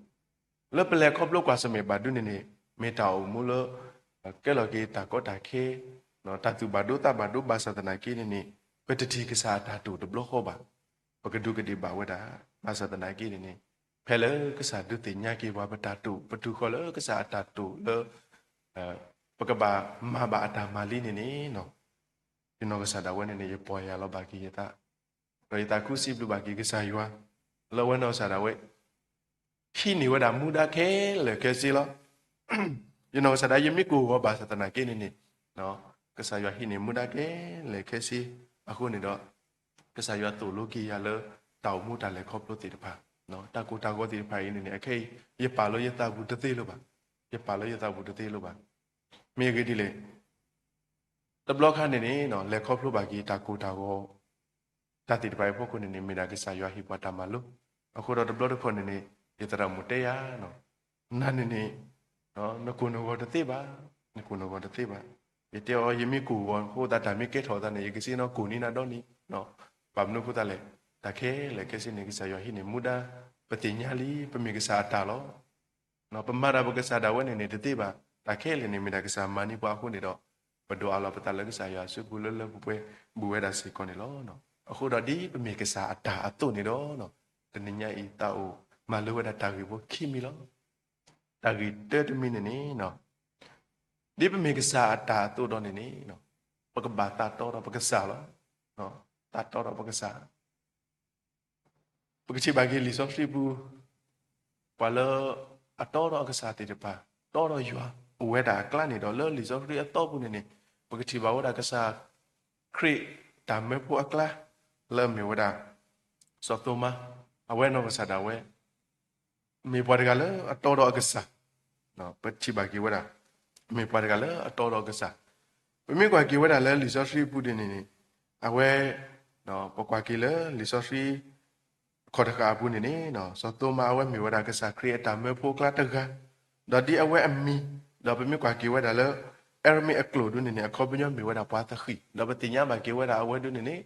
လၢပလဲၤခီဖျိကွၢ်ဆၢၣ်မဲာ်ဘၣ်ဒ်န့ၣ်န့ၣ် မ့ၢ်တၢ်အိၣ်မူလၢ ကဲလီၤက့ၤတၢ်ကီတၢ်ခဲ, တၢ်သူၣ်ဘၣ်ဒိသးဘၣ်ဒိဘၣ်ဆၣ်သနာ်က့န့ၣ်န့ၣ် ပတထံၣ်ကစၢ်အတၢ်တိာ်တဘျီဃီဘၣ်. ပကဒူးကဒ့ၣ်ဘၣ်ဝဲဒၣ် ဘၣ်ဆၣ်သနာ်က့န့ၣ်န့ၣ် ဖဲလၢကစၢ်ဒုးသ့ၣ်ညါက့ၤပှၤပတၢ်တိာ် ပတုၤဃီၤလၢကစၢ်အတၢ်တိာ်လၢ ပကဘၣ်မၤဘၣ်အတၢ်မၤလံန့ၣ်န့ၣ် ယနီၢ်ကစၢ်ဒၣ်ဝဲန့ၣ်န့ၣ် ယပီၢ်ယၢ်လီၤဘၣ်က့ၤယသး, ဒီးယသးခုစံးဘျုးဘၣ်က့ၤကစၢ်ယွၤ လၢအဝဲနီၢ်ကစၢ်ဒၣ်ဝဲ ဟံးန့ၢ်ဝဲဒၣ်မူဒါခဲလၢာ်ခဲဆ့လီၤ. ယနီၢ်ကစၢ်ဒၣ် ယမ့ၢ်ကိၢ်ဂီၤဘၣ်ဆၣ်သနာ်က့န့ၣ်န့ၣ်, ကစၢ်ယွၤဟံးန့ၢ်မူဒါခဲလၢာ်ခဲဆ့အဃိန့ၣ်ဒီး, ကစၢ်ယွၤသိၣ်လိက့ၤယၤလၢ တၢ်အိၣ်မူတၢ်လဲၤခီဖျိသ့ၣ်တဖၣ်, တၢ်ကိၢ်တၢ်ဂီၤသ့ၣ်တဖၣ်အံၤန့ၣ်န့ၣ် အခဲအံၤ ယပာ်လၢယသးပူၤတသ့လၢၤဘၣ်, ယပာ်လၢယသးပူၤတသ့လၢၤဘၣ်. မ့ၢ်အဂ့ၢ်ဒ်လဲၣ် တဘျီခါန့ၣ်န့ၣ် လဲၤခီဖျိဘၣ်က့ၤတၢ်ကိၢ်တၢ်ဂီၤ တၢ်သ့ၣ်တဖၣ်အံၤအဖီခိၣ်န့ၣ်န့ၣ် မ့ၢ်ဒၣ်ကစၢ်ယွၤဟ့ၣ်ပှၤတၢ်မၤလိ, အဃိဒီးတဘျီတခီၣ်န့ၣ်န့ၣ် ယသရၣ်မုၣ်တဲယၤ, နၤန့ၣ်န့ၣ် နကိၢ်နဂီၤတသ့ဘၣ်, နကိၢ်နဂီၤတသ့ဘၣ်. ယတဲအီၤ ယမ့ၢ်ကိၢ်ဂီၤအဃိသတး တၢ်မ့ၢ်ကဲထီၣ်အသးန့ၣ် ယကစ့နီၣ်ကိၢ်န့ၢ်နၤဒီနံၤ, ဘၣ်မနုၤအဃိသတးလဲၣ်, တၢ်ခဲလၢာ်ခဲဆ့န့ၣ် ကစၢ်ယွၤဟံးန့ၢ်မူဒါ, ပသ့ၣ်ညါလံ ပမ့ၢ်ကစၢ်အတၢ်လီၤ. ပမၤတၢ်ပကစၢ်ဒၣ်ဝဲန့ၣ်န့ၣ် တသ့ဘၣ်, တၢ်ခဲလၢာ်န့ၣ် မ့ၢ်ဒၣ်ကစၢ်မၤန့ၢ်ပှၤအဃိန့ၣ်ဒီး, ပဒိးအးလီၤပသးလၢကစၢ်ယွၤအစုပူၤလၢလၢပှဲၤပှဲၤ ဘူးဝဲဒၣ်စ့ၢ်ကီးန့ၣ်လီၤ. အဃိဒီးဒ်ပမ့ၢ်ကစၢ်အတၢ်အသိးန့ၣ်ဒီး, တနံၤညါအံၤသးအိၣ်မၤလိဝဲဒၣ်တၢ်ဂ့ၢ်ဖိခံမံၤလီၤ. တၢ်ဂ့ၢ်တၢတမံၤန့ၣ်န့ၣ်, ဒ်ပမ့ၢ်ကစၢ်အတၢ်အသိးဒီးန့ၣ်န့ၣ်, ပကဘၣ်သးတီဒီးပကစၢ်လီၤ. သးတီဒီးပကစၢ် ပကထံၣ်ဘၣ်က့ၤလံာ်စီဆှံပူၤ, ပှၤလၢအတီဒီးအကစၢ်သ့ၣ်တဖၣ်, တီဒီးယွၤအိၣ်ဝဲဒၣ်အကျါန့ၣ်ဒီး လၢလံာ်စီဆှံအသီပူၤန့ၣ်န့ၣ်, ပကထံၣ်ဘၣ်ဝဲဒၣ်ကစၢ်ခရံာ်တၢ်မၢဖိအကျါ, လၢအမ့ၢ်ဝဲဒၣ် စီၤသိမါ, အဝဲနီၢ်ကစၢ်ဒၣ်ဝဲ မ့ၢ်ပှၤတဂၤလၢအတီဒီးအကစၢ်, ပထံၣ်ဘၣ်က့ၤဝဲဒၣ်, မ့ၢ်ပှၤတဂၤလၢအတီဒီးအကစၢ်. ပမ့ၢ်ကွၢ်က့ၤဝဲဒၣ်လၢလံာ်စီဆှံအပူၤဒ်န့ၣ်န့ၣ်, အဝဲ, ပကွၢ်က့ၤလၢလံာ်စီဆှံ ခီၣ်တဃာ်အပူၤန့ၣ်န့ၣ်, စီၤသိမါအဝဲမ့ၢ်ဝဲဒၣ်ကစၢ်ခရံာ်အတၢ်မၢဖိအကျါတဂၤ, ဒီးဒ်အဝဲအမံၤ, ဒီးပမ့ၢ်ကွၢ်က့ၤဝဲဒၣ်လၢ အဲရမံအကျိာ်ဒ်န့ၣ်န့ၣ် အခီပညီမ့ၢ်ဝဲဒၣ်ပှၤသဃံၣ်, ဒီးပသ့ၣ်ညါဘၣ်က့ၤဝဲဒၣ်အဝဲဒ်န့ၣ်န့ၣ်,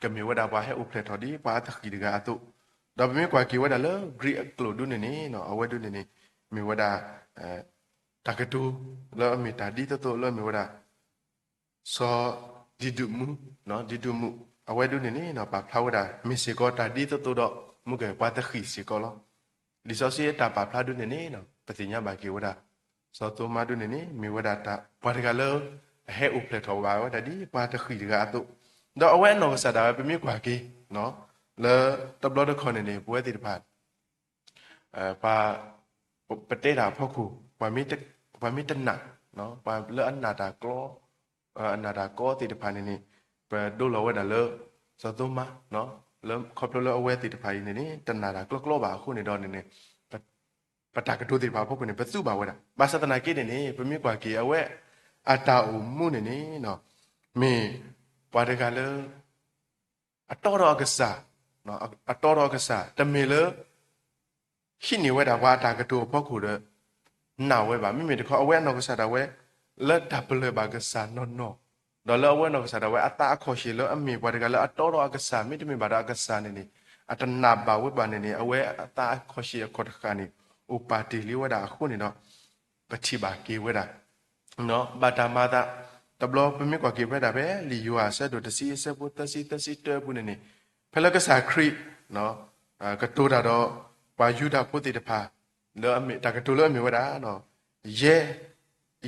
ကမ့ၢ်ဝဲဒၣ်ပှၤဟဲအိၣ်ဖျဲၣ်ထီၣ်ဒ်ပှၤအသဃံၣ်တဂၤအသိး, ဒီးပမ့ၢ်ကွၢ်က့ၤဝဲဒၣ်လၢ ကရံးအကျိာ်ဒ်န့ၣ်န့ၣ်, အဝဲဒ်န့ၣ်န့ၣ်, မ့ၢ်ဝဲဒၣ် တၢ်ကတိၤလၢအမ့ၢ်တၢ်ဒ်သိးသိးလၢအမ့ၢ်ဝဲဒၣ် စီၤဒံဒူးမူ, ဒံဒူးမူ, အဝဲဒ်န့ၣ်န့ၣ် ပာ်ဖျါဝဲဒၣ် မ့ၢ်စ့ၢ်ကီးတၢ်ဒ်သိးသိးဒီး မ့ၢ်ကဲပှၤသဃံၣ်စ့ၢ်ကီးလီၤ. လံာ်စီဆှံအတၢ်ပာ်ဖျါဒ်န့ၣ်န့ၣ် ပသ့ၣ်ညါဘၣ်က့ၤဝဲဒၣ် စီၤသိမါဒ်န့ၣ်န့ၣ် မ့ၢ်ဝဲဒၣ်တၢ်ပှၤတဂၤလၢ အဟဲအိၣ်ဖျဲၣ်ထီၣ်ဘၣ်ဝဲဒၣ်ဒ်ပှၤသဃံၣ်တဂၤအသိး, ဒီးအဝဲအနီၢ်ကစၢ်ဒၣ်ဝဲ ပမ့ၢ်ကွၢ်က့ၤ လၢတဘျီတခီၣ်န့ၣ်န့ၣ် ပဝဲသ့ၣ်တဖၣ် ပှၤ ပတဲတၢ်အဖီခိၣ် ပှၤမ့ၢ်တနာ်, ပှၤလၢအနာ်တၢ်ကျီ, အနာ်တၢ်ကီသ့ၣ်တဖၣ်န့ၣ်န့ၣ် ပဒိလီၤဝဲဒၣ်လၢ စီၤသိမါ, လၢခီဖျိလၢအဝဲသ့ၣ်တဖၣ်အံၤန့ၣ်န့ၣ် တနာ်တၢ်ကျီကျီဘၣ်အဃိန့ၣ်ဒီးန့ၣ်န့ၣ် ပတၢ်ကတိၤသ့ၣ်တဖၣ်အဖီခိၣ်န့ၣ် ပသူဘၣ်ဝဲဒၣ်. ဘၣ်ဆၣ်သနာ်က့န့ၣ်န့ၣ် ပမ့ၢ်ကွၢ်က့ၤအဝဲ အတၢ်အိၣ်မူန့ၣ်န့ၣ် မ့ၢ်ပှၤတဂၤလၢ အတီဒီးအကစၢ်, အတီဒီးအကစၢ် တမ့ၢ်လၢ ဟံးန့ၢ်ဝဲဒၣ်ပှၤအတၢ်ကတိၤအဖီခိၣ်ဒီး နာ်ဝဲဘၣ်. မ့မ့ၢ်တခီ အဝဲအနီၢ်ကစၢ်ဒၣ်ဝဲ လၢတၢ်ပလၢၢ်ဘၣ်ကစၢ်နီၢ်နီၢ်, ဒီးလၢအဝဲနီၢ်ကစၢ်ဒၣ်ဝဲ အသးအခီၣ်ရှ့ၣ်လၢအမ့ၢ်ပှၤတဂၤလၢအတီဒီးအကစၢ် မ့တမ့ၢ်ဘၣ်ဒီးအကစၢ်န့ၣ်န့ၣ် အတနာ်ဘၣ်ဝဲဘၣ်န့ၣ်န့ၣ် အဝဲအသးအခီၣ်ရှ့ၣ်အခီၣ်တဃာ်န့ၣ် အိၣ်ပာ်တ့ၢ်လံဝဲဒၣ်အဃိန့ၣ်ဒီး ပထံၣ်ဘၣ်က့ၤဝဲဒၣ် ဘၣ်တၢ်မၤအသး, တဘျီပမ့ၢ်ကွၢ်က့ၤဖဲဒၣ်ဖဲ လံာ်ယိၤဟၣ်အဆၢဒိၣ်တဆံအဆၢဖိသၢဆံ သၢဆံတၢအပူၤန့ၣ်န့ၣ်, ဖဲလၢကစၢ်ခရံာ် ကတိၤတၢ်ဒီး ပှၤယူဒၤဖိသ့ၣ်တဖၣ် လၢအမ့ၢ်တၢ်ကတိၤလၢအမ့ၢ်ဝဲဒၣ် ယဲ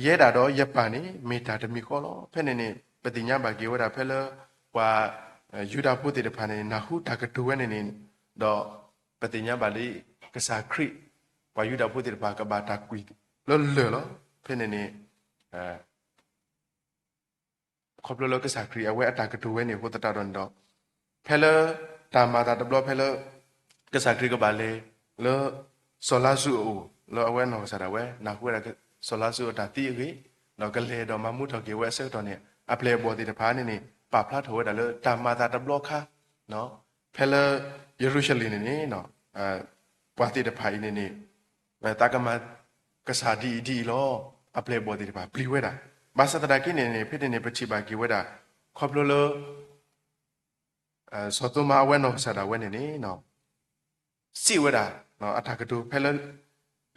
ယဲဒၣ်ဒီးယပၢ်န့ၣ် မ့ၢ်တၢ်တမံၤဃီလီၤ. ဖဲန့ၣ်န့ၣ် ပသ့ၣ်ညါဘၣ်က့ၤဝဲဒၣ်ဖဲလၢ ပှၤ ယူဒၤဖိသ့ၣ်တဖၣ်န့ၣ် နၢ်ဟူတၢ်ကတိၤဝဲန့ၣ်န့ၣ်, ဒီး ပသ့ၣ်ညါဘၣ်လၢ ကစၢ်ခရံာ် ပှၤယူဒၤဖိသ့ၣ်တဖၣ် ကဘၣ်တၢ်ကွံာ်လၢလၢၢ်လီၤ. ဖဲန့ၣ်န့ၣ် ခီဖျိလၢကစၢ်ခရံာ်အဝဲအတၢ်ကတိၤဝဲန့ၣ်အဃိသတးဒီးန့ၣ်ဒီး, ဖဲလၢတၢ်မၤအသးတဘျီဖဲလၢ ကစၢ်ခရံာ်ကဘၣ်လဲၤလၢ စီၤလါစရူးအအိၣ် လၢအဝဲအနီၢ်ကစၢ်ဒၣ်ဝဲ နၢ်ဟူဝဲဒၣ် စီၤလါစရူးအတၢ်သံအဂ့ၢ်, ဒီးကလဲၤဒီးမၤမူထီၣ်က့ၤဝဲအဆၢကတီၢ်န့ၣ် အပျဲၢ်အဘီၣ်သ့ၣ်တဖၣ်န့ၣ်န့ၣ် ပာ်ဖျါထီၣ်ဝဲဒၣ်လၢတၢ်မၤအသးတဘျီခါ ဖဲလၢယရူၤၡလ့ၣ်န့ၣ်န့ၣ် ပှၤသ့ၣ်တဖၣ်အံၤန့ၣ်န့ၣ် သးကမၤကစၢ်ဒ်အံၤဒ်အံၤလီၤ. အပျဲၢ်အဘီၣ်သ့ၣ်တဖၣ်ပျံၤဝဲဒၣ်. ဘၣ်ဆၣ်သနာ်က့န့ၣ်န့ၣ် ဖဲန့ၣ်န့ၣ် ပထံၣ်ဘၣ်က့ၤဝဲဒၣ် ခီဖျိလၢ စီၤသိမါအဝဲနီၢ်ကစၢ်ဒၣ်ဝဲန့ၣ်န့ၣ် စံးဝဲဒၣ် အတၢ်ကတိၤဖဲလၢ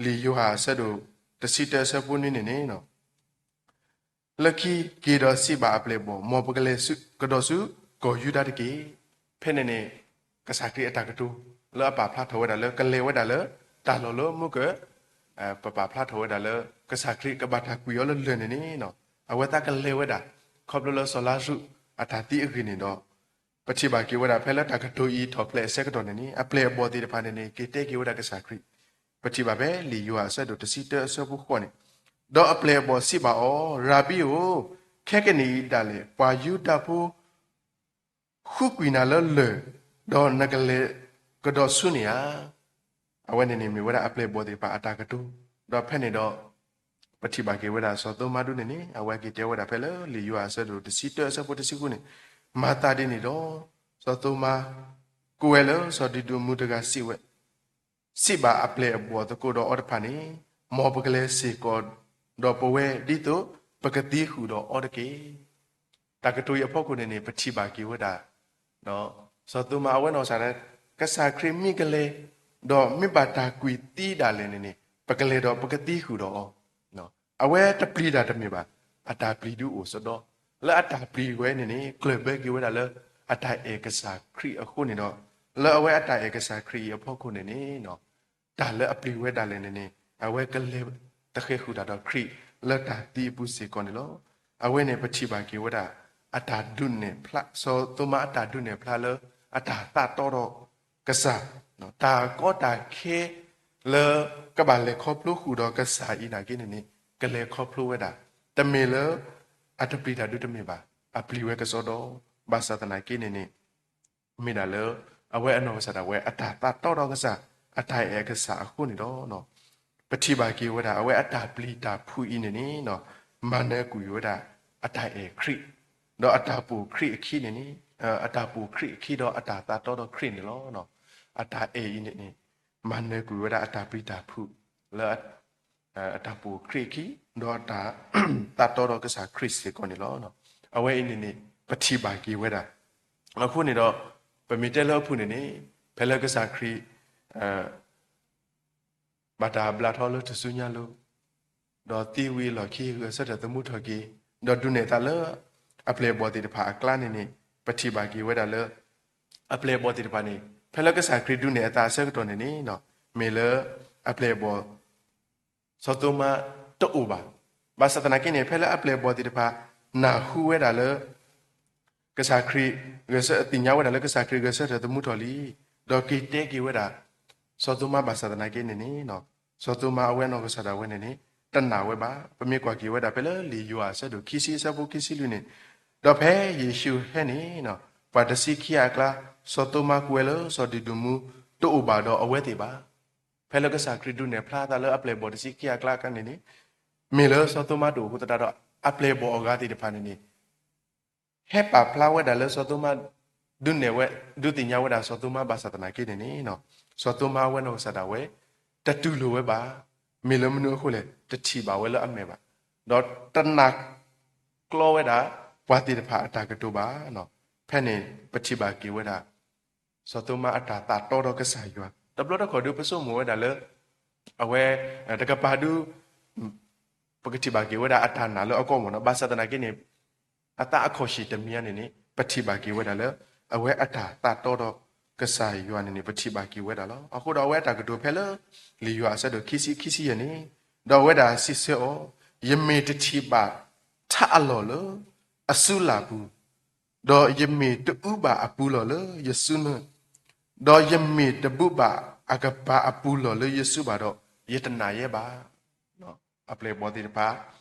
လံာ်ယိၤဟၣ်အဆၢဒိၣ်တဆံတၢအဆၢဖိနွံန့ၣ်န့ၣ် လၢခံက့ၤဒီးစံးဘၣ်အပျဲၢ်အဘီၣ်, မ်ပကလဲၤကဒီးဆူကီၢ်ယူဒၤတက့ၢ်. ဖဲန့ၣ်န့ၣ် ကစၢ်ခရံာ်အတၢ်ကတိၤ လၢအပာ်ဖျါထီၣ်ဝဲဒၣ်လၢကလဲၤဝဲဒၣ်လၢ တၢ်လီၢ်လၢမူကၢၢ် ပပာ်ဖျါထီၣ်ဝဲဒၣ်လၢ ကစၢ်ခရံာ်ကဘၣ်တၢ်ကွံာ်အီၤလၢလၢၢ်န့ၣ်န့ၣ် အဝဲသးကလဲၤဝဲဒၣ် ခီဖျိလၢစီၤလါစရူး အတၢ်သံအဂ့ၢ်န့ၣ်ဒီး ပထံၣ်ဘၣ်က့ၤဝဲဒၣ်ဖဲလၢတၢ်ကတိၤအံၤထီၣ်ဖျဲးအဆၢကတီၢ်န့ၣ်န့ၣ် အပျဲၢ်အဘီၣ်သ့ၣ်တဖၣ်န့ၣ်န့ၣ် က့ၤတဲက့ၤဝဲဒၣ်ကစၢ်ခရံာ်, ပထံၣ်ဘၣ်ဖဲလံာ်ယိၤဟၣ်အဆၢဒိၣ်တဆံတၢအဆၢဖိဃိးန့ၣ်, ဒီးအပျဲၢ်အဘီၣ်စံးဘၣ်အီၤ, ရၤဘံဧၢ, ခဲကနံၣ်အံၤဒၣ်လဲာ် ပှၤယူဒၤဖိ ဃုကွံာ်နၤလၢလၢၢ်, ဒီးနကလဲၤကဒီးဆူန့ၣ်ဧါ. အဝဲန့ၣ်န့ၣ်မ့ၢ်ဝဲဒၣ်အပျဲၢ်အဘီၣ်သ့ၣ်တဖၣ်အတၢ်ကတိၤ, ဒီးဖဲန့ၣ်ဒီး ပထံၣ်ဘၣ်က့ၤဝဲဒၣ်စီၤသိမါဒ်န့ၣ်န့ၣ် အဝဲက့ၤတဲဝဲဒၣ်ဖဲလၢလံာ်ယိၤဟၣ်အဆၢဒိၣ်တဆံတၢအဆၢဖိတဆံဃုန့ၣ်, မၤသးဒ်န့ၣ်ဒီး စီၤသိမါ ကွဲးလၢစီၤဒံးဒူးမူတဂၤစံးဝဲ စံးဘၣ်အပျဲၢ်အဘီၣ်သကိးဒီးအီၤတဖၣ်န့ၣ်, မ်ပကလဲၤစ့ၢ်ကီးဒီးပဝဲ ဒ်သိးပကသံဃုာ်ဒီးအီၤတက့ၢ်. တၢ်ကတိၤအံၤအဖီခိၣ်န့ၣ်န့ၣ် ပထံၣ်ဘၣ်က့ၤဝဲဒၣ် စီၤသိမါအဝဲနီၢ်ကစၢ်ဒၣ် ကစၢ်ခရံာ်မ့ၢ်ကလဲၤ ဒီးမ့ၢ်ဘၣ်တၢ်ကွံာ်သံဒၣ်လဲာ်န့ၣ်န့ၣ် ပကလဲၤဒီးပကသံဃုာ်ဒီးအီၤ. အဝဲတပျံၤတၢ်တမ့ၢ်ဘၣ်, အတၢ်ပျံၤဒုးအိၣ်စ့ၢ်ကီး, လၢအတၢ်ပျံၤဝဲန့ၣ်န့ၣ် ကျၢၢ်ဘၢက့ၤဝဲဒၣ်လၢ အတၢ်အဲၣ်ကစၢ်ခရံာ်အဃိန့ၣ်ဒီး လၢအဝဲအတၢ်အဲၣ်ကစၢ်ခရံာ်အံၤအဖီခိၣ်န့ၣ်န့ၣ် တၢ်လၢအပျံၤဝဲဒၣ်လဲာ်န့ၣ်န့ၣ် အဝဲကလဲၤတဃဲၤဃုာ်တၢ်ဒီးခရံာ် လၢတၢ်သံအပူၤစ့ၢ်ကီးန့ၣ်လီၤ. အဝဲန့ၣ်ပထံၣ်ဘၣ်က့ၤဝဲဒၣ် အတၢ်ဒုးနဲၣ်ဖျါ စီၤသိမါအတၢ်ဒုးနဲၣ်ဖျါလၢ အတၢ်သးတီဒီးကစၢ်, တၢ်ကီတၢ်ခဲ လၢကဘၣ်လဲၤခီဖျိဃုာ်ဒီးကစၢ်အံၤနာ်က့န့ၣ်န့ၣ် ကလဲၤခီဖျိဝဲဒၣ်, တမ့ၢ်လၢ အတပျံၤတၢ်ဒုးတမ့ၢ်ဘၣ်, အပျံၤဝဲကစီဒီ, ဘၣ်ဆၣ်သနာ်က့န့ၣ်န့ၣ် မ့ၢ်ဒၣ်လၢ အဝဲအနီၢ်ကစၢ်ဒၣ်ဝဲ အတၢ်သးတီဒီးကစၢ်, အတၢ်အဲၣ်ကစၢ်အဃိန့ၣ်ဒီး ပထံၣ်ဘၣ်က့ၤဝဲဒၣ် အဝဲအတၢ်ပျံၤတၢ်ဖုးအံၤန့ၣ်န့ၣ် မၤနၢၤကွံာ်ဝဲဒၣ် အတၢ်အဲၣ်ခရံာ်, ဒီးအတၢ်ပိာ်ခရံာ်အခံန့ၣ်န့ၣ်, အတၢ်ပိာ်ခရံာ်အခံဒီးအတၢ်သးတီဒီးခရံာ်န့ၣ်လီၤ. အတၢ်အဲၣ်အံၤန့ၣ်န့ၣ် မၤနၢၤကွံာ်ဝဲဒၣ်အတၢ်ပျံၤတၢ်ဖုး လၢ အတၢ်ပိာ်ခရံာ်အခံ, ဒီးတၢ်သးတီဒီးကစၢ်ခရံာ်စ့ၢ်ကီးန့ၣ်လီၤ. အဝဲအံၤန့ၣ်န့ၣ် ပထံၣ်ဘၣ်က့ၤဝဲဒၣ်. အဃိန့ၣ်ဒီး ပမ့ၢ်တဲလၢအဖုၣ်န့ၣ်န့ၣ် ဖဲလၢကစၢ်ခရံာ် ဘၣ်တၢ်ဘျးထီၣ်လၢထူၣ်စုညါလိၤ, ဒီးသံဝံၤအလီၢ်ခံ ဂဲၤဆၢထၢၣ်သမူထီၣ်က့ၤ, ဒီးဒုးနဲၣ်အသးလၢ အပျဲၢ်အဘီၣ်သ့ၣ်တဖၣ်အကျါန့ၣ်န့ၣ် ပထံၣ်ဘၣ်က့ၤဝဲဒၣ်လၢ အပျဲၢ်အဘီၣ်သ့ၣ်တဖၣ်န့ၣ် ဖဲလၢကစၢ်ခရံာ်ဒုးနဲၣ်အသးအဆၢကတီၢ်န့ၣ်န့ၣ် မ့ၢ်လၢ အပျဲၢ်အဘီၣ် စီၤသိမါတအိၣ်ဘၣ်. ဘၣ်ဆၣ်သနာ်က့န့ၣ် ဖဲလၢအပျဲၢ်အဘီၣ်သ့ၣ်တဖၣ် နၢ်ဟူဝဲဒၣ်လၢ ကစၢ်ခရံာ်ဂဲၤဆၢ သ့ၣ်ညါဝဲဒၣ်လၢကစၢ်ခရံာ်ဂဲၤဆၢထၢၣ်သမူထီၣ်လံ, ဒီးက့ၤတဲက့ၤဝဲဒၣ် စီၤသိမါဘၣ်ဆၣ်သနာ်က့န့ၣ်န့ၣ် စီၤသိမါအဝဲအနီၢ်ကစၢ်ဒၣ်ဝဲန့ၣ်န့ၣ် တနာ်ဝဲဘၣ်. ပမ့ၢ်ကွၢ်က့ၤဝဲဒၣ်ဖဲလၢလံာ်ယိၤဟၣ်အဆၢဒိၣ်ခံဆံအဆၢဖိခံဆံလွံၢ်န့ၣ်, ဒီးဖဲယ့ၣ်ၡူးဟဲန့ၣ် ပှၤတဆံခံဂၤအကျါ စီၤသိမါကွဲးလၢစီၤဒံးဒူးမူ တအိၣ်ဘၣ်ဒီးအဝဲသ့ၣ်ဘၣ်. ဖဲလၢကစၢ်ခရံာ်ဒုးနဲၣ်ဖျါသးလၢအပျဲၢ်အဘီၣ်တဆံခံဂၤအကျါန့ၣ်န့ၣ် မ့ၢ်လၢစီၤသိမါတအိၣ်အဃိသတးဒီး အပျဲၢ်အဘီၣ်အဂၤသ့ၣ်တဖၣ်န့ၣ်န့ၣ် ဟဲပာ်ဖျါဝဲဒၣ်လၢစီၤသိမါ ဒုးနဲၣ်ဝဲ ဒုးသ့ၣ်ညါဝဲဒၣ်စီၤသိမါဘၣ်ဆၣ်သနာ်က့န့ၣ်န့ၣ် စီၤသိမါအဝဲနီၢ်ကစၢ်ဒၣ်ဝဲ တတူၢ်လိာ်ဝဲဘၣ်. မ့ၢ်လၢမနုၤအဃိလဲၣ် တထံၣ်ဘၣ်ဝဲလၢအမဲာ်ဘၣ်, ဒီးတနာ်ကျီဝဲဒၣ် ပှၤသ့ၣ်တဖၣ်အတၢ်ကတိၤဘၣ်. ဖဲန့ၣ်ပထံၣ်ဘၣ်က့ၤဝဲဒၣ် စီၤသိမါအတၢ်သးတီဒီးကစၢ်ယွၤ တဘျီတခီၣ်ဒုး ပဆိကမိၣ်ဝဲဒၣ်လၢ အဝဲ တကပၤဒုး ပကထံၣ်ဘၣ်က့ၤဝဲဒၣ်အတၢ်နာ်လၢအကီၢ်မ့ၢ်နီၤ, ဘၣ်ဆၣ်သနာ်က့န့ၣ် အသးအခီၣ်ဆံၣ်တမံၤန့ၣ်န့ၣ် ပထံၣ်ဘၣ်က့ၤဝဲဒၣ်လၢ အဝဲအတၢ်သးတီဒီးကစၢ်ယွၤန့ၣ်န့ၣ် ပထံၣ်ဘၣ်က့ၤဝဲဒၣ်လီၤ. အဃိဒီးအဝဲအတၢ်ကတိၤဖဲလၢ လံာ်ယိၤဟၣ်အဆၢဒိၣ်ခံဆံခံဆံယဲၢ်န့ၣ်, ဒီးအဝဲဒၣ်စံးဆၢအီၤ, ယမ့ၢ်တထံၣ်ဘၣ်ထးအလီၢ်လၢ အစုလၢ်ပူၤ, ဒီးယမ့ၢ်တအူဘၣ်အပူၤလီၢ်လၢယစုနၢ, ဒီးယမ့ၢ်တဘူးဘၣ်အကပၤအပူၤလီၢ်လၢယစုဘၣ်ဒီး ယတနာ်ယဲဘၣ်. အပျဲၢ်အဘီၣ်သ့ၣ်တဖၣ်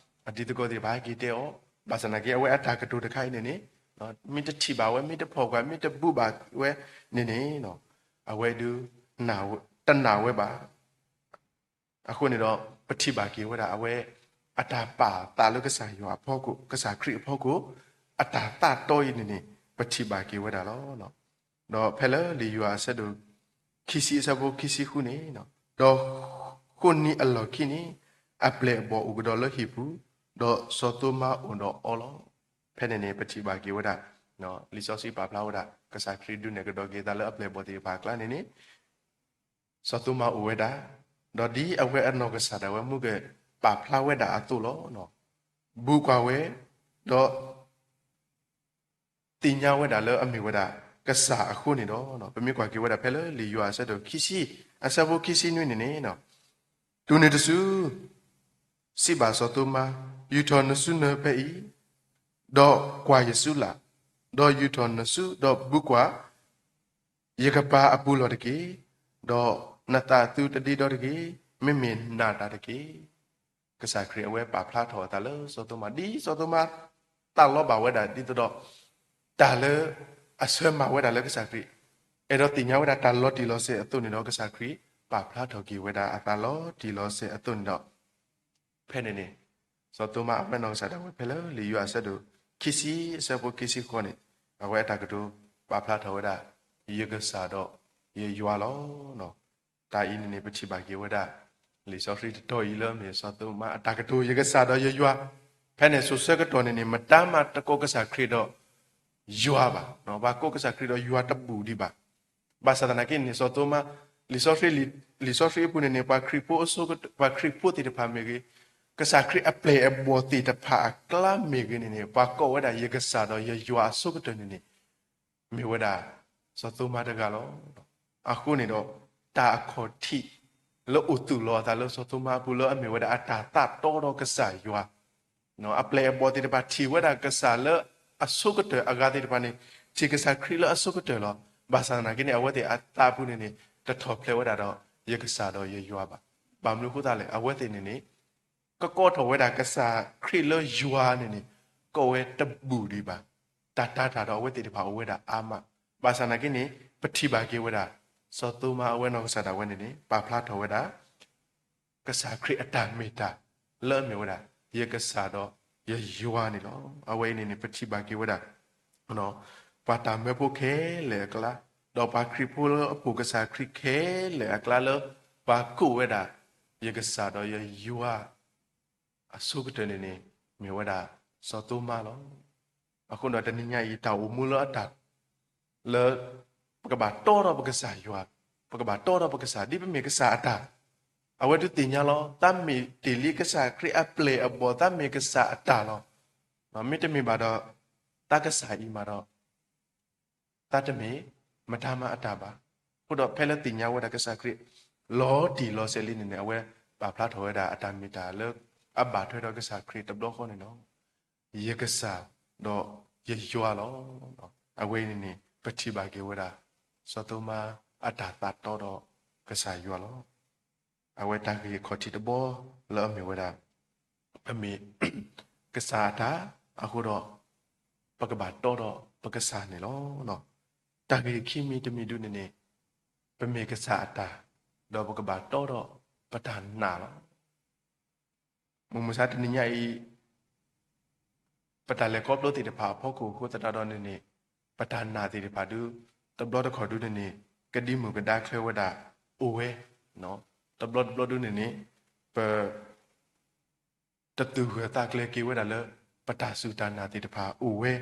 အတံၤသကိးသ့ၣ်တဖၣ်ဟဲက့ၤတဲအီၤ, ဘၣ်ဆၣ်သနာ်က့ အဝဲအတၢ်ကတိၤတခါအံၤန့ၣ်န့ၣ် မ့ၢ်တထံၣ်ဘၣ်ဝဲ မ့ၢ်တဖီၣ်ကွၢ် မ့ၢ်တဘူးဘၣ်ဝဲန့ၣ်န့ၣ် အဝဲဒုး တနာ်ဝဲဘၣ်. အဃိန့ၣ်ဒီး ပထံၣ်ဘၣ်က့ၤဝဲဒၣ် အဝဲ အတၢ်ပာ်သးလၢကစၢ်ယွၤအဖီခိၣ် ကစၢ်ခရံာ်အဖီခိၣ် အတၢ်သးတီအံၤန့ၣ်န့ၣ် ပထံၣ်ဘၣ်က့ၤဝဲဒၣ်လီၤ. ဒီးဖဲလၢလံာ်ယိၤဟၣ်အဆၢဒိၣ် ခံဆံအဆၢဖိခံဆံဃုန့ၣ်, ဒီးဃိးနံၤအလီၢ်ခံန့ၣ် အပျဲၢ်အဘီၣ်အိၣ်ကဒီးလၢဟံၣ်ပူၤ, ဒီးစီၤသိမါအိၣ်ဒီးအီၤလီၤ. ဖဲန့ၣ်န့ၣ် ပထံၣ်ဘၣ်က့ၤဝဲဒၣ် လံာ်စီဆှံပာ်ဖျါဝဲဒၣ် ကစၢ်ခရံာ်ဒုးနဲၣ်ကဒီးက့ၤသးလၢအပျဲၢ်အဘီၣ်သ့ၣ်တဖၣ်အကျါန့ၣ်န့ၣ် စီၤသိမါအိၣ်ဝဲဒၣ်, ဒီးဒ်အဝဲအနီၢ်ကစၢ်ဒၣ်ဝဲ မူကပာ်ဖျါဝဲဒၣ်အသိးလီၤ. ဘူးကွၢ်ဝဲ, ဒီး သ့ၣ်ညါဝဲဒၣ်လၢအမ့ၢ်ဝဲဒၣ် ကစၢ်အဃိန့ၣ်ဒီး ပမ့ၢ်ကွၢ်က့ၤဝဲဒၣ်ဖဲလၢလံာ်ယိၤဟၣ်အဆၢဒိၣ်ခံဆံ အဆၢဖိခံဆံနွံန့ၣ်န့ၣ်, တုၤနုၤတစု စံးဘၣ်စီၤသိမါ, ယူာ်ထီၣ်နစုနၢဖဲအံၤ, ဒီးကွၢ်ယစုလၢ်, ဒီးယူာ်ထီၣ်နစု, ဒီးဘူးကွၢ် ယကပၤအပူၤလီၢ်တက့ၢ်. ဒီးနသးသုတဒ့ဒီတဂ့ၤ, မ့မ့ၢ်နာ်တၢ်တက့ၢ်. ကစၢ်ခရံာ်အဝဲပာ်ဖျါထီၣ်အသးလၢစီၤသိမး, ဒ်စီၤသိမးသးလီဘၣ်ဝဲဒၣ်ဒ်သိးဒီး တၢ်လၢအဆၢမၤဝဲဒၣ်လၢကစၢ်ခရံာ်, အဲၣ်ဒိးသ့ၣ်ညါဝဲဒၣ်တၢ်လီၤတံၢ်လီၤဆဲးအသိးန့ၣ်ဒီး ကစၢ်ခရံာ်ပာ်ဖျါထီၣ်က့ၤဝဲဒၣ်အသးလီၤတံၢ်လီၤဆဲးအသိးန့ၣ်ဒီး ဖဲန့ၣ်န့ၣ် စီၤသိမးအဝဲနီၢ်ကစၢ်ဒၣ်ဝဲဖဲလၢလံာ်ယိၤဟၣ်အဆၢဒိၣ်ခံဆံ အဆၢဖိခံဆံဃိးန့ၣ် အဝဲအတၢ်ကတိၤပာ်ဖျါထီၣ်ဝဲဒၣ် ယကစၢ်ဒီးယယွၤလီၤ. တၢ်အံၤန့ၣ်န့ၣ် ပထံၣ်ဘၣ်က့ၤဝဲဒၣ် လံာ်စီဆှံတတီၤအံၤလၢမ့ၢ်စီၤသိမးအတၢ်ကတိၤ ယကစၢ်ဒီးယယွၤ, ဖဲန့ၣ်စိၤဆၢကတီၢ်န့ၣ်န့ၣ် မတၤမးတကိးကစၢ်ခရံာ်ဒီးယွၤဘၣ်, ပှၤကိးကစၢ်ခရံာ်ဒီးယွၤတဘူၣ်ဒံးဘၣ်. ဘၣ်ဆၣ်သနာ်က့န့ၣ် စီၤသိမး လံာ်စီဆှံ လံာ်စီဆှံအပူၤန့ၣ်န့ၣ် ပှၤခရံာ်ဖိအစိၤကတၢၢ် ပှၤခရံာ်ဖိသ့ၣ်တဖၣ်မ့ၢ်ဂ့ၤ, ကစၢ်ခရံာ်အပျဲၢ်အဘီၣ်သ့ၣ်တဖၣ်အကျါမ့ၢ်ဂ့ၤန့ၣ်န့ၣ် ပှၤကိးဝဲဒၣ်ယကစၢ်ဒီးယယွၤအဆိကတၢၢ်န့ၣ်န့ၣ် မ့ၢ်ဝဲဒၣ် စီၤသိမးတဂၤလီၤ. အဃိန့ၣ်ဒီး တၢ်အခီၣ်ထံးလၢအိၣ်သူၣ်လီၤအသးလၢစီၤသိမးအပူၤ လၢအမ့ၢ်ဝဲဒၣ်အတၢ်သးတီဒီးကစၢ်ယွၤ အပျဲၢ်အဘီၣ်သ့ၣ်တဖၣ်ထံၣ်ဝဲဒၣ်ကစၢ်လၢအဆိကတၢၢ်, အဂၤသ့ၣ်တဖၣ်န့ၣ် ထံၣ်ကစၢ်ခရံာ်လၢအဆိကတၢၢ်လီၤ. ဘၣ်ဆၣ်သနာ်က့န့ၣ် အဝဲသ့ၣ်အသးပူၤန့ၣ်န့ၣ် တထီၣ်ဖျဲးဝဲဒၣ်ဒီး ယကစၢ်ဒီးယယွၤဘၣ်. ဘၣ်မနုၤအဃိသတးလဲၣ်, အဝဲသ့ၣ်န့ၣ်န့ၣ် ကကိးထီၣ်ဝဲဒၣ်ကစၢ်ခရံာ်လၢယွၤန့ၣ်န့ၣ် ကိးဝဲတဘူၣ်ဒံးဘၣ်. တၢ်တာ်တၢ်ဒီးအဝဲသ့ၣ်တဖၣ်အိၣ်ဝဲဒၣ်အါမး. ဘၣ်ဆၣ်သနာ်က့န့ၣ် ပထံၣ်ဘၣ်က့ၤဝဲဒၣ် စီၤသိမးအဝဲနီၢ်ကစၢ်ဒၣ်ဝဲန့ၣ်န့ၣ် ပာ်ဖျါထီၣ်ဝဲဒၣ် ကစၢ်ခရံာ်အတၢ်မ့ၢ်တၢ် လၢအမ့ၢ်ဝဲဒၣ် ယကစၢ်ဒီးယယွၤန့ၣ်လီၤ. အဝဲအံၤန့ၣ်န့ၣ် ပထံၣ်ဘၣ်က့ၤဝဲဒၣ် ပှၤတၢ်မၢဖိခဲလၢာ်အကျါ, ဒီးပှၤခရံာ်ဖိလၢအပိာ်ကစၢ်ခရံာ်ခဲလၢာ်အကျါလၢ ပှၤကိးဝဲဒၣ် ယကစၢ်ဒီးယယွၤ အဆိကတၢၢ်န့ၣ်န့ၣ် မ့ၢ်ဝဲဒၣ်စီၤသိမးလီၤ. အဃိဒီးတနံၤညါအံၤ တၢ်အိၣ်မူလၢအတၢ် လၢ ပကဘၣ်တီဒီးပကစၢ်ယွၤ, ပကဘၣ်တီဒီးပကစၢ် ဒ်ပမ့ၢ်ကစၢ်အတၢ်, အဝဲဒုးသ့ၣ်ညါလီၤ. တၢ်မ့ၢ်တ့ၢ်လံကစၢ်ခရံာ်အပျဲၢ်အဘီၣ် တၢ်မ့ၢ်ကစၢ်အတၢ်လီၤ. မ့တမ့ၢ်ဘၣ်ဒီး တၢ်ကစၢ်အံၤမးဒီး တၢ်တမ့ၢ်မတၤမးအတၢ်ဘၣ်. အဃိဒီးဖဲလၢသ့ၣ်ညါဝဲဒၣ်ကစၢ်ခရံာ် လီၤတံၢ်လီၤဆဲးလံန့ၣ်န့ၣ် အဝဲပာ်ဖျါထီၣ်ဝဲဒၣ်အတၢ်မ့ၢ်တၢ်လၢ အဘၣ်ထွဲဒီးကစၢ်ခရံာ်တဘျီဃီန့ၣ်လီၤ. ယကစၢ်ဒီးယယွၤလီၤ. အဝဲအံၤန့ၣ်န့ၣ် ပထံၣ်ဘၣ်က့ၤဝဲဒၣ် စီၤသိမးအတၢ်သးတီဒီးကစၢ်ယွၤလီၤ. အဝဲတၢ်ဂ့ၢ်အခီၣ်ထံးတဘီလၢအမ့ၢ်ဝဲဒၣ် ပမ့ၢ်ကစၢ်အတၢ်အဃိဒီး ပကဘၣ်တီဒီးပကစၢ်န့ၣ်လီၤ. တၢ်ဂ့ၢ်ခံမံၤတမံၤဒုန့ၣ်န့ၣ် ပမ့ၢ်ကစၢ်အတၢ် ဒီးပကဘၣ်တီဒီးပတၢ်နာ်လီၤ. မုၢ်မဆါတနံၤညါအံၤ ပတၢ်လဲၤခီဖျိသ့ၣ်တဖၣ်အဖီခိၣ်အဃိသတးဒီးန့ၣ်န့ၣ် ပတၢ်နာ်သ့ၣ်တဖၣ်ဒု တဘျီတခီၣ်ဒုန့ၣ်န့ၣ် ကဒံမုၢ်ကဒါချၢဝဲဒၣ်အိၣ်ဝဲ, တဘျီတဘျီဒုန့ၣ်န့ၣ် ပ တသူၣ်ဂၢၢ်သးကျၢၤက့ၤဝဲဒၣ်လၢ ပတၢ်စူၢ်တၢ်နာ်သ့ၣ်တဖၣ်အိၣ်ဝဲ,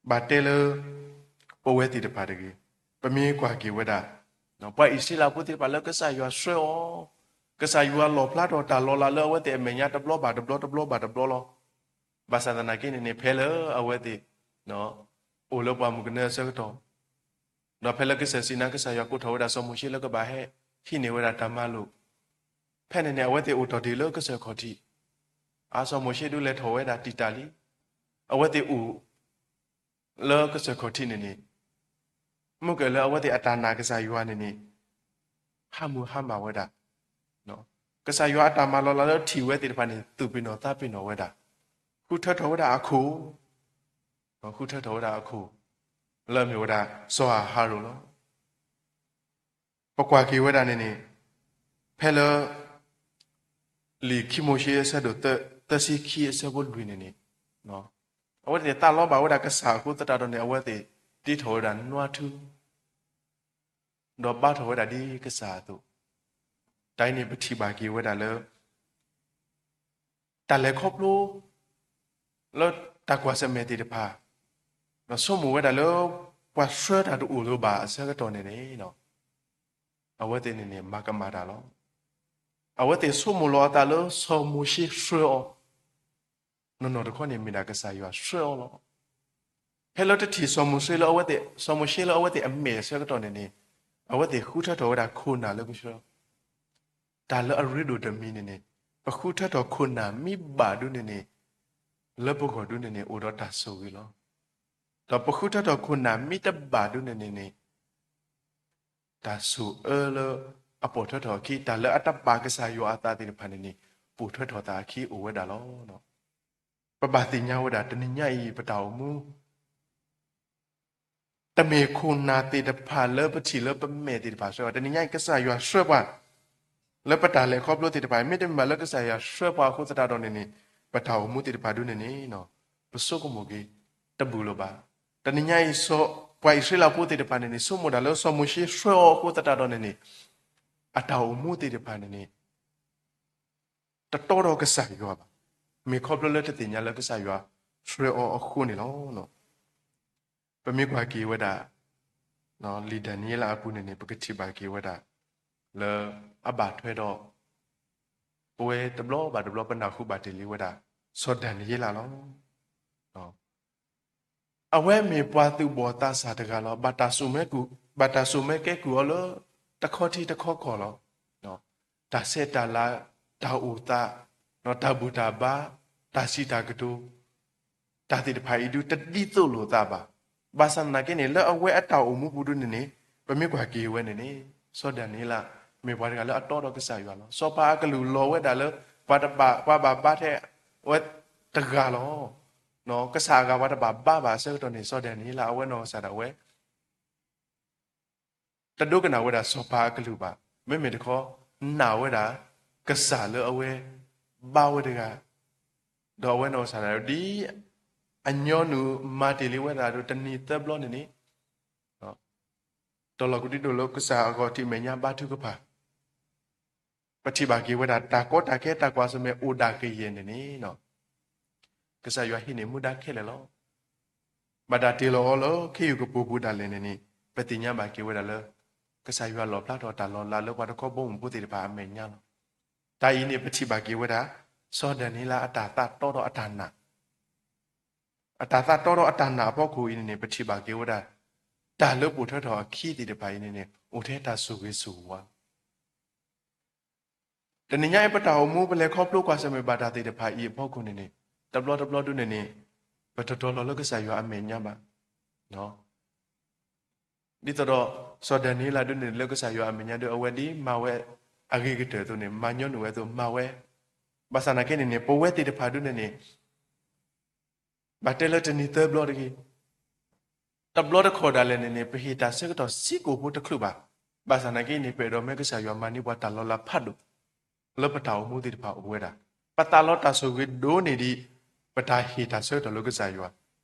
ဘၣ်တဲလၢ အိၣ်ဝဲသ့ၣ်တဖၣ်တဂ့ၤ, ပမ့ၢ်ကွၢ်က့ၤဝဲဒၣ် ပှၤအံၣ်စရ့လးဖိသ့ၣ်တဖၣ်လၢကစၢ်ယွၤဆှၢအီၤ, ကစၢ်ယွၤလီၣ်ဖျါထီၣ်တၢ်လီၤလးလၢအဝဲသ့ၣ်အမဲာ်ညါတဘျီဘၣ်တဘျီ တဘျီဘၣ်တဘျီလီၤ. ဘၣ်ဆၣ်သနာ်က့န့ၣ်န့ၣ် ဖဲလၢအဝဲသ့ၣ် အိၣ်လၢပှၢ်မုၢ်ကနၢအဆၢကတီၢ် ဒီးဖဲလၢကစၢၢ်စံးနါ ကစၢ်ယွၤကိးထီၣ်ဝဲဒၣ်စီၤမိၤၡ့လၢကဘၣ်ဟဲဟံးန့ၢ်ဝဲဒၣ်တၢ်မၤလိာ်, ဖဲန့ၣ်န့ၣ်အဝဲသ့ၣ်အိၣ်ထီၣ်တ့ၢ်လၢကစၢၢ်ခီၣ်ထံး, အါစီၤမိၤၡ့ဒုးလဲၤထီၣ်ဝဲဒၣ်တံာ်တာ်လံ, အဝဲသ့ၣ်အိၣ် လၢကစၢၢ်ခီၣ်ထံးန့ၣ်န့ၣ် မ့ၢ်ကဲလၢအဝဲသ့ၣ်အတၢ်နာ်ကစၢ်ယွၤန့ၣ်န့ၣ် ဟါမၢ်ဟါမၢ်ဝဲဒၣ်, ကစၢ်ယွၤအတၢ်မၤလီၤလးလၢထံၣ်ဝဲသ့ၣ်တဖၣ်န့ၣ် သူၣ်ပ့ၤနီၣ်သးပ့ၤနီၣ်ဝဲဒၣ်, ဃုထၢထီၣ်ဝဲဒၣ်အခိၣ်, ဃုထၢထီၣ်ဝဲဒၣ်အခိၣ်, လၢအမ့ၢ်ဝဲဒၣ် စီၤအၤဟရိၣ်လီၤ. ပကွၢ်က့ၤဝဲဒၣ်န့ၣ်န့ၣ် ဖဲလၢ လံာ်ခံမိၤၡ့အဆၢဒိၣ်သၢဆံခံအဆၢဖိလွံၢ်န့ၣ်န့ၣ် အဝဲသ့ၣ်သးလီဘၣ်ဝဲဒၣ်ကစၢ်အဃိသတးဒီးန့ၣ် အဝဲသ့ၣ်တ့ထီၣ်ဝဲဒၣ်နွါထူ ဒီးဘါထီၣ်ဝဲဒၣ်ဒ်ကစၢ်အသိး, တၢ်အံၤန့ၣ်ပထံၣ်ဘၣ်က့ၤဝဲဒၣ်လၢ တၢ်လဲၤခီဖျိ လၢတၢ်ကွၢ်ဆၢၣ်မဲာ်သ့ၣ်တဖၣ် ဒီးဆိကမိၣ်ဝဲဒၣ်လၢ ပှၤဆှၢတၢ်တအိၣ်လၢၤဘၣ်အဆၢကတီၢ်န့ၣ်န့ၣ် အဝဲသ့ၣ်န့ၣ်န့ၣ် မၤကမၣ်တၢ်လီၤ. အဝဲသ့ၣ်ဆိကမိၣ်လီၤအသးလၢစီၤမိၤၡ့ဆှၢအီၤ, နီၢ်နီၢ်တခီန့ၣ်မ့ၢ်ဒၣ်ကစၢ်ယွၤဆှၢအီၤလီၤ. ဖဲလၢတထံၣ်စီၤမိၤၡ့လၢအဝဲသ့ၣ် စီၤမိၤၡ့လၢအဝဲသ့ၣ်အမဲာ်အဆၢကတီၢ်န့ၣ်န့ၣ် အဝဲသ့ၣ်ဃုထၢထီၣ်ဝဲဒၣ်ခိၣ်နၢ်လၢကဆှၢ တၢ်လၢအရ့ဒိၣ်တမံၤန့ၣ်န့ၣ် ပဃုထၢထီၣ်ခိၣ်နၢ်မ့ၢ်ဘၣ်ဒုန့ၣ်န့ၣ် လၢပဂီၢ်ဒုန့ၣ်န့ၣ် အိၣ်ဒီးတၢ်ဆိၣ်ဂ့ၤလီၤ. ဒီးပဃုထၢထီၣ်ခိၣ်နၢ်မ့ၢ်တဘၣ်ဒုန့ၣ်န့ၣ်န့ၣ် တၢ်ဆိၣ်အၢလၢအပိာ်ထွဲထီၣ်အခံ တၢ်လၢအတဘၣ်ကစၢ်ယွၤအသးသ့ၣ်တဖၣ်န့ၣ်န့ၣ် ပိာ်ထွဲထီၣ်သးအခံအိၣ်ဝဲဒၣ်လီၤ. ပဘၣ်သ့ၣ်ညါဝဲဒၣ် တနံၤညါအံၤပတၢ်အိၣ်မူ တမ့ၢ်ခိၣ်နၢ်သ့ၣ်တဖၣ်လၢပထံၣ်လၢပမဲာ်သ့ၣ်တဖၣ်ဆှၢဘၣ်. တနံၤညါအံၤ ကစၢ်ယွၤဆှၢပှၤ လၢပတၢ်လဲၤခီဖျိသ့ၣ်တဖၣ် မ့တမ့ၢ်ဘၣ်လၢကစၢ်ယွၤဆှၢပှၤအဃိသတးဒီးန့ၣ်န့ၣ် ပတၢ်အိၣ်မူသ့ၣ်တဖၣ်ဒုန့ၣ်န့ၣ် ပဆိကမိၣ်က့ၤ တဘူးလၢၤဘၣ်. တနံၤညါအံၤ ပှၤအံၣ်စရ့လးဖိသ့ၣ်တဖၣ်န့ၣ်န့ၣ် ဆိကမိၣ်ဒၣ်လၢစီၤမိၤၡ့ဆှၢအီၤအဃိသတးဒီးန့ၣ်န့ၣ် အတၢ်အိၣ်မူသ့ၣ်တဖၣ်န့ၣ်န့ၣ် တတီဒီးကစၢ်ယွၤဘၣ်. မ့ၢ်ခီဖျိလၢတသ့ၣ်ညါလၢကစၢ်ယွၤဆှၢအီၤအဃိန့ၣ်လီၤ. ပမ့ၢ်ကွၢ်က့ၤဝဲဒၣ် လံာ်ဒၤနံးယ့လးအပူၤန့ၣ်န့ၣ် ပကထံၣ်ဘၣ်က့ၤဝဲဒၣ် လၢအဘၣ်ထွဲဒီး ပဝဲတဘျီဘၣ်တဘျီပနၢ်ဟူဘၣ်တ့ၢ်လံဝဲဒၣ် စီၤဒၤနံးယ့လးလီၤ. အဝဲမ့ၢ်ပှၤသူၣ်ဘီၣ်သးစၢ်တဂၤလီၤ. ဘၣ်တၢ်စိာ်မၢကဲကုၢ်အီၤလၢ တခီထံတခီကီၢ်လီၤ. တၢ်ဆဲးတၢ်လၤ, တၢ်အိၣ်သး, တၢ်ဘူၣ်တၢ်ဘါ, တၢ်စံးတၢ်ကတိၤ, တၢ်သ့ၣ်တဖၣ်အံၤဒုတဒ်သိးလိာ်သးဘၣ်. ဘၣ်ဆၣ်သနာ်က့န့ၣ် လၢအဝဲအတၢ်အိၣ်မူပူၤဒုန့ၣ်န့ၣ် ပမ့ၢ်ကွၢ်က့ၤဝဲန့ၣ်န့ၣ် စီၤဒၤနံးယ့လး မ့ၢ်ပှၤတဂၤလၢအတီဒီးကစၢ်ယွၤလီၤ. စီၤပၤအကလုၢ်လီၤဝဲဒၣ်လၢ ပှၤတဘၣ် ပှၤဘၣ်ဘါထဲအဝဲတဂၤလီၤ. ကစၢ်အဂၤပှၤတဘၣ်ဘါဘၣ်အဆၢကတီၢ်န့ၣ် စီၤဒၤနံးယ့လး အဝဲနီၢ်ကစၢ်ဒၣ်ဝဲ တဒိကနၣ်ဝဲဒၣ်စီၤပၤအကလုၢ်ဘၣ်. မ့မ့ၢ်တခီ နာ်ဝဲဒၣ် ကစၢ်လၢအဝဲဘါဝဲတဂၤ, ဒီးအဝဲနီၢ်ကစၢ်ဒၣ် ဒ်အညီနုၢ်မၤတ့ၢ်လံဝဲဒၣ်ဒီးတနံၤသၢဘျီန့ၣ်န့ၣ် တၢ်လီၢ်ကဒံဒိၣ်လၢကစၢ်အဂီၢ်ထံးမဲာ်ညါဘါထုကဖၣ် ပထံၣ်ဘၣ်က့ၤဝဲဒၣ် တၢ်ကီတၢ်ခဲတၢ်ကွၢ်ဆၢၣ်မဲာ်အိၣ်ဒၣ်ကယဲၢ်န့ၣ်န့ၣ် ကစၢ်ယွၤဟံးန့ၢ်မူဒါခဲလၢာ်လီၤ. ဘၣ်တၢ်တ့ၢ်လီၤအီၤလၢခ့ယုၢ်ကပိာ်ပူၤဒၣ်လဲာ်န့ၣ်န့ၣ် ပသ့ၣ်ညါဘၣ်က့ၤဝဲဒၣ်လၢ ကစၢ်ယွၤလီၣ်ဖျါထီၣ်တၢ်လီၤလးလၢပှၤတခီဘီမုၢ်ဖိသ့ၣ်တဖၣ်အမဲာ်ညါလီၤ. တၢ်အံၤန့ၣ်ပထံၣ်ဘၣ်က့ၤဝဲဒၣ် စီၤဒၤနံးယ့လးအတၢ်သးတီဒီးအတၢ်နာ် အတၢ်သးတီဒီးအတၢ်နာ်အဖီခိၣ်အံၤန့ၣ်န့ၣ် ပထံၣ်ဘၣ်က့ၤဝဲဒၣ် တၢ်လၢပိာ်ထွဲထီၣ်အခံသ့ၣ်တဖၣ်အံၤန့ၣ်န့ၣ် အိၣ်ထဲတၢ်ဆိၣ်ဂ့ၤဆိၣ်ဝါ တနံၤညါအံၤ ပတၢ်အိၣ်မူပလဲၤခီဖျိကွၢ်ဆၢၣ်မဲာ်ဘၣ်တၢ်သ့ၣ်တဖၣ်အံၤအဖီခိၣ်န့ၣ်န့ၣ် တဘျီတဘျီဒုန့ၣ်န့ၣ် ပတတီၤလီၤလၢကစၢ်ယွၤအမဲာ်ညါဘၣ်. ဒ်သိးဒီး စီၤဒၤနံးယ့လးဒုန့ၣ် လၢကစၢ်ယွၤအမဲာ်ညါဒု အဝဲဒ်မၤဝဲအဂ့ၤကတၢၢ်အသိးန့ၣ် မၤညီနုၢ်ဝဲအသိးမၤဝဲ, ဘၣ်ဆၣ်သနာ်က့န့ၣ်န့ၣ် ပဝဲသ့ၣ်တဖၣ်ဒုန့ၣ်န့ၣ် ဘၣ်တဲလၢတနံၤသၢဘျီတဂ့ၤ, တဘျီတခီၣ်ဒၣ်လဲာ်န့ၣ်န့ၣ် ပဟ့ၣ်တၢ်ဆၢကတီၢ်စ့ၢ်ကီးဖိတချုးဘၣ်. ဘၣ်ဆၣ်သနာ်က့န့ၣ် ပအဲၣ်ဒိးမ့ၢ်ကစၢ်ယွၤမၤန့ၢ်ပှၤတၢ်လီၤလးဖးဒိၣ် လၢပတၢ်အိၣ်မူသ့ၣ်တဖၣ်အိၣ်ဝဲဒၣ်, ပသးလီတၢ်ဆိၣ်ဂ့ၤဒိၣ်န့ၢ်ဒံး ပတၢ်ဟ့ၣ်တၢ်ဆၢကတီၢ်လၢကစၢ်ယွၤ,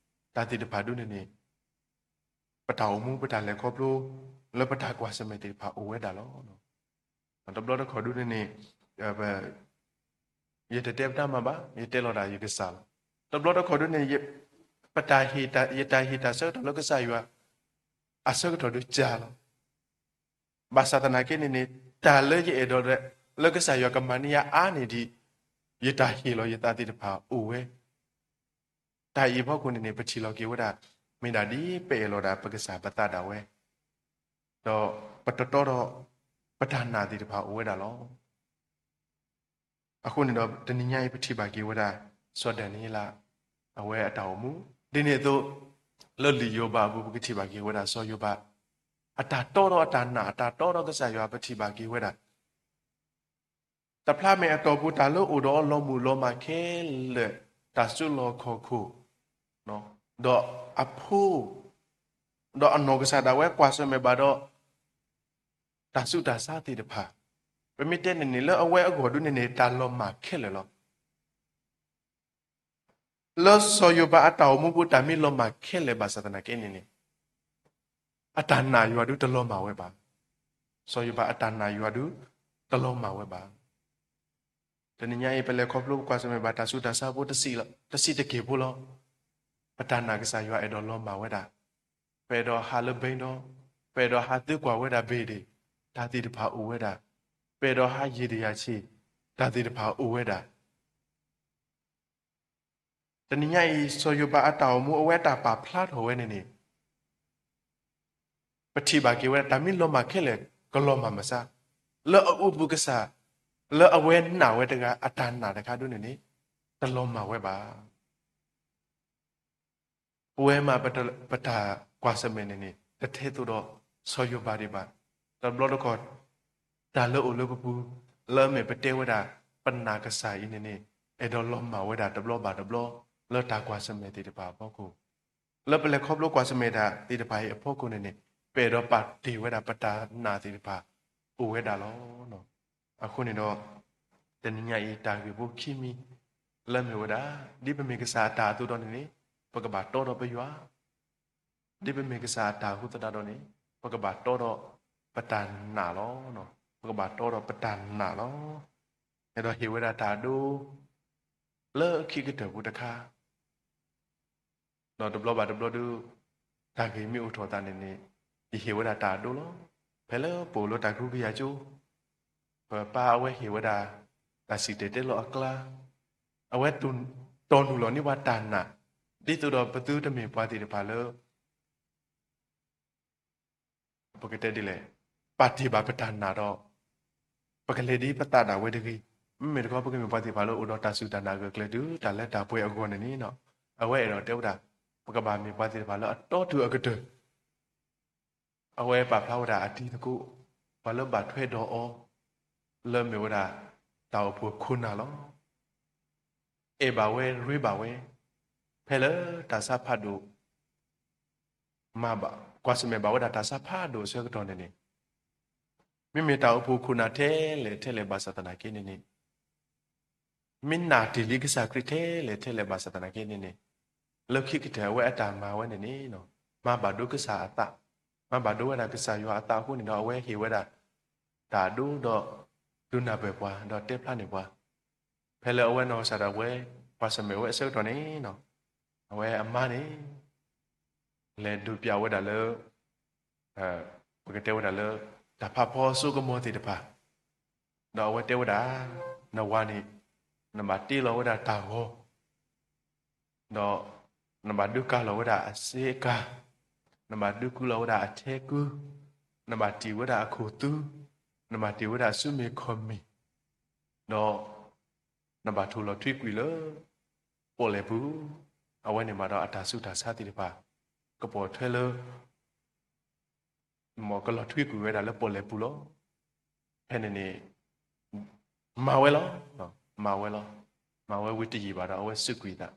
တၢ်သ့ၣ်တဖၣ်ဒုန့ၣ်န့ၣ် ပတၢ်အိၣ်မူပတၢ်လဲၤခီဖျိ လၢပတၢ်ကွၢ်ဆၢၣ်မဲာ်သ့ၣ်တဖၣ်အိၣ်ဝဲဒၣ်လီၤ. တဘျီတခီၣ်ဒုန့ၣ်န့ၣ် ယတတဲပတၢ်မၤဘၣ်, ယတဲလီၤဒၣ်ယကစၢ်လီၤ. တဘျီတခီၣ်ဒုန့ၣ် ပတၢ်ဟ့ၣ် ယတၢ်ဟ့ၣ်တၢ်ဆၢကတီၢ်လၢကစၢ်ယွၤ အဆၢကတီၢ်ဒုကၢ်လီၤ. ဘၣ်ဆၣ်သနာ်က့န့ၣ်န့ၣ် တၢ်လၢယအဲၣ်ဒိး လၢကစၢ်ယွၤကမၤန့ၢ်ယၤအါန့ၢ်ဒံး ယတၢ်ဟ့ၣ်လီၤယသးသ့ၣ်တဖၣ်အိၣ်ဝဲ တၢ်အံၤအဖီခိၣ်န့ၣ်န့ၣ် ပထံၣ်လီၤက့ၤဝဲဒၣ် မ့ၢ်ဒၣ်ဒ်ပအဲၣ်လီၤဒၣ်ပကစၢ်ပသးဒၣ်ဝဲ, ဒီးပတတီဒီး ပတၢ်နာ်သ့ၣ်တဖၣ်အိၣ်ဝဲဒၣ်လီၤ. အဃိန့ၣ်ဒီး တနံၤညါအံၤ ပထံၣ်ဘၣ်က့ၤဝဲဒၣ် စီၤဒၤနံးယ့လး အဝဲအတၢ်အိၣ်မူ, ဒ်န့ၣ်အသိး လၢလံာ်ယိၤဘးအပူၤ ပကထံၣ်ဘၣ်က့ၤဝဲဒၣ် စီၤယိၤဘး အတၢ်တီဒီးအတၢ်နာ် အတၢ်တီဒီးကစၢ်ယွၤ ပထံၣ်ဘၣ်က့ၤဝဲဒၣ် တဖျါမဲာ်အတီၢ်ပူၤ တၢ်လၢအိၣ်ဒီးအီၤလီၤမုၢ်လီၤမၢ်ခဲလၢာ်, တၢ်စုလီၢ်ခီၣ်ခိၣ်, ဒီးအဖိ, ဒီးအနီၢ်ကစၢ်ဒၣ်ဝဲကွၢ်ဆၢၣ်မဲာ်ဘၣ်ဒီး တၢ်ဆူးတၢ်ဆါသ့ၣ်တဖၣ်, ပမ့ၢ်တဲန့ၣ်န့ၣ် လၢအဝဲအဂီၢ်ဒုန့ၣ်န့ၣ် တၢ်လီၤမၢ်ခဲလၢာ်လီၤ. လၢစီၤယိၤဘးအတၢ်အိၣ်မူပူၤ တၢ်မ့ၢ်လီၤမၢ်ခဲလၢာ်ဘၣ်ဆၣ်သနာ်က့န့ၣ်န့ၣ် အတၢ်နာ်ယွၤဒုတလီၤမၢ်ဝဲဘၣ်. စီၤယိၤဘးအတၢ်နာ်ယွၤဒု တလီၤမၢ်ဝဲဘၣ်. တနံၤညါအံၤ ပလဲၤခီဖျိပကွၢ်ဆၢၣ်မဲာ်ဘၣ်တၢ်ဆူးတၢ်ဆါဖိတဆံးလီၤ, တဆံးတက့ၢ်ဖိလီၤ. ပတၢ်နာ်ကစၢ်ယွၤအဲၣ်ဒိးလီၤမၢ်ဝဲဒၣ်. ပအဲၣ်ဒိးဟးလၢဘဲဒီ, ပအဲၣ်ဒိးဟးသံကွၢ်ဝဲဒၣ်ဘ့ၣ်ဒ့ၣ်, တၢ်သ့ၣ်တဖၣ်အိၣ်ဝဲဒၣ်. ပအဲၣ်ဒိးဟးယံာ်တယၤဆံး, တၢ်သ့ၣ်တဖၣ်အိၣ်ဝဲဒၣ်. တနံၤညါအံၤ စီၤယိၤဘးအတၢ်အိၣ်မူ အဝဲအတၢ်ပာ်ဖျါထီၣ်ဝဲန့ၣ်န့ၣ် ပထံၣ်ဘၣ်က့ၤဝဲဒၣ် တၢ်မ့ၢ်လီၤမၢ်ခဲလၢာ် ကလီၤမၢ်မစါ, လၢအအိၣ်ဘူးကစၢ်, လၢအဝဲနာ်ဝဲတဂၤ အတၢ်နာ်တခါဒုန့ၣ်န့ၣ် တလီၤမၢ်ဝဲဘၣ်. ပဝဲမးပတၢ်ကွၢ်ဆၢၣ်မဲာ်န့ၣ်န့ၣ် တထဲသိးဒီးစီၤယိၤဘးဒံးဘၣ်. တဘျီတခီၣ် တၢ်လၢအိၣ်လၢပပူၤ လၢအမ့ၢ်ပတဲဝဲဒၣ် ပနာ်ကစၢ်အံၤန့ၣ်န့ၣ် အဲၣ်ဒိးလီၤမၢ်ဝဲဒၣ်တဘျီဘၣ်တဘျီ လၢတၢ်ကွၢ်ဆၢၣ်မဲာ်သ့ၣ်တဖၣ်အဖီခိၣ် လၢပလဲၤခီဖျိကွၢ်ဆၢၣ်မဲာ်တၢ်သ့ၣ်တဖၣ်အံၤအဖီခိၣ်န့ၣ်န့ၣ် ပအဲၣ်ဒိးပာ်တ့ၢ်ဝဲဒၣ်ပတၢ်နာ်သ့ၣ်တဖၣ် အိၣ်ဝဲဒၣ်လီၤ. အဃိန့ၣ်ဒီး တနံၤညါအံၤတၢ်ဂ့ၢ်ဖိခံမံၤ လၢမ့ၢ်ဝဲဒၣ် ဒ်ပမ့ၢ်ကစၢ်အတၢ်အသိးဒီးန့ၣ်န့ၣ် ပကဘၣ်တီဒီးပယွၤ ဒ်ပမ့ၢ်ကစၢ်အတၢ်အဃိသတးဒီးန့ၣ် ပကဘၣ်တီဒီးပတၢ်နာ်လီၤ. ပကဘၣ်တီဒီးပတၢ်နာ်လီၤ. အဲၣ်ဒိးဟ့ၣ်ဝဲဒၣ်တၢ်အဒိ လၢခံကတၢၢ်ဖိတခါ ဒီးတဘျီဘၣ်တဘျီဒု တၢ်ဂ့ၢ်မ့ၢ်အိၣ်ထီၣ်သးန့ၣ်န့ၣ် ယဟ့ၣ်ဝဲဒၣ်တၢ်အဒိလီၤ. ဖဲလၢပအိၣ်လၢတၢ်ကဟုကယာ်ကၠိ ပပၢ်အဝဲဟ့ၣ်ဝဲဒၣ် တၢ်စံၣ်တဲၤတဲလီၤအကျါ အဝဲတီၢ်နုာ်လီၤန့ၢ်ပှၤတၢ်နာ် ဒ်သိးဒီးပသုတမ့ၢ်ပှၤသ့ၣ်တဖၣ်လၢ ပကတဲဒ်လဲၣ် ပာ်တ့ၢ်ဘၣ်ပတၢ်နာ်ဒီး ပကလဲၤဒ်ပသးဒၣ်ဝဲတဂ့ၤ. မ့မ့ၢ်တခီ ပကမ့ၢ်ပှၤသ့ၣ်တဖၣ်လၢအိၣ်ဒီးတၢ်စူၢ်တၢ်နာ်ဂၢၢ်ကျၢၤတုၤတၢ်လၢတၢ်ပှဲၤအဂီၢ်န့ၣ်န့ၣ် အဝဲအဲၣ်ဒိးတဲဝဲဒၣ် ပကဘၣ်မ့ၢ်ပှၤသ့ၣ်တဖၣ်လၢအတီတုၤအကတၢၢ် အဝဲပာ်ဖျါဝဲဒၣ်အတံၤသကိး ပှၤလၢဘၣ်ထွဲဒီးအီၤ လၢမ့ၢ်ဝဲဒၣ် တၢ်အိၣ်ဖှိၣ်ခိၣ်နၢ်လီၤ. အဲၣ်ဘၣ်ဝဲရ့ဘၣ်ဝဲ ဖဲလၢတၢ်ဆါဖးဒိၣ် မၤဘၣ် ကွၢ်ဆၢၣ်မဲာ်ဘၣ်ဝဲဒၣ်တၢ်ဆါဖးဒိၣ်အဆၢကတီၢ်န့ၣ်န့ၣ် မ့မ့ၢ်တၢ်အိၣ်ဖှိၣ်ခိၣ်နၢ်ထဲလဲၣ်ထဲလဲၣ်ဘၣ်ဆၣ်သနာ်က့န့ၣ်န့ၣ် မ့ၢ်နာ်တ့ၢ်လံကစၢ်ခရံာ်ထဲလဲၣ်ထဲလဲၣ်ဘၣ်ဆၣ်သနာ်က့န့ၣ်န့ၣ် လၢခံကတၢၢ်အဝဲအတၢ်မၤဝဲန့ၣ်န့ၣ် မၤဘၣ်ဒိကစၢ်အသး မၤဘၣ်ဒိဝဲဒၣ်ကစၢ်ယွၤအသးအဃိန့ၣ်ဒီး အဝဲဟ့ၣ်ဝဲဒၣ် တၢ်အဒိဒီး ဒုးနၢ်ပၢၢ်ပှၤ ဒီးတဲဖျါန့ၢ်ပှၤ ဖဲလၢအဝဲနီၢ်ကစၢ်ဒၣ်ဝဲ ကွၢ်ဆၢၣ်မဲာ်ဝဲအဆၢကတီၢ်န့ၣ် အဝဲအမါန့ၣ် လဲၤဒုးပျးဝဲဒၣ်လၢ ပကတဲဝဲဒၣ်လၢ တၢ်ဖးဖီစိကမီၤသ့ၣ်တဖၣ် ဒီးအဝဲတဲဝဲဒၣ် နဝၤန့ၣ် နဘၣ်တ့လီၤဝဲဒၣ်တၢ်ဂီၤ ဒီး နဘၣ်ဒုးကၤလီၤဝဲဒၣ်အစ့အကၤ, နဘၣ်ဒုးကုလီၤဝဲဒၣ်အထဲကု, နဘၣ်တ့ၢ်ဝဲဒၣ်အခိၣ်သူ, နဘၣ်တ့ၢ်ဝဲဒၣ်အစုမ့ၢ်ခီၣ်မ့ၢ်, ဒီး နဘၣ်ထိၣ်လီၤထွံကွံာ်လၢ ပီၣ်လဲၣ်ပူၤ, အဝဲန့ၣ်မးဒီးအတၢ်ဆူးတၢ်ဆါသ့ၣ်တဖၣ် ကပိာ်ထွဲလၢ မ်ကလီၤထွံကွံာ်ဝဲဒၣ်လၢပီၣ်လဲၣ်ပူၤလီၤ. ဖဲန့ၣ်န့ၣ် မၤဝဲလီၤ, မၤဝဲလီၤ. မၤဝဲဝံၤတယံာ်ဘၣ်ဒီး အဝဲစူးကွံာ်သး.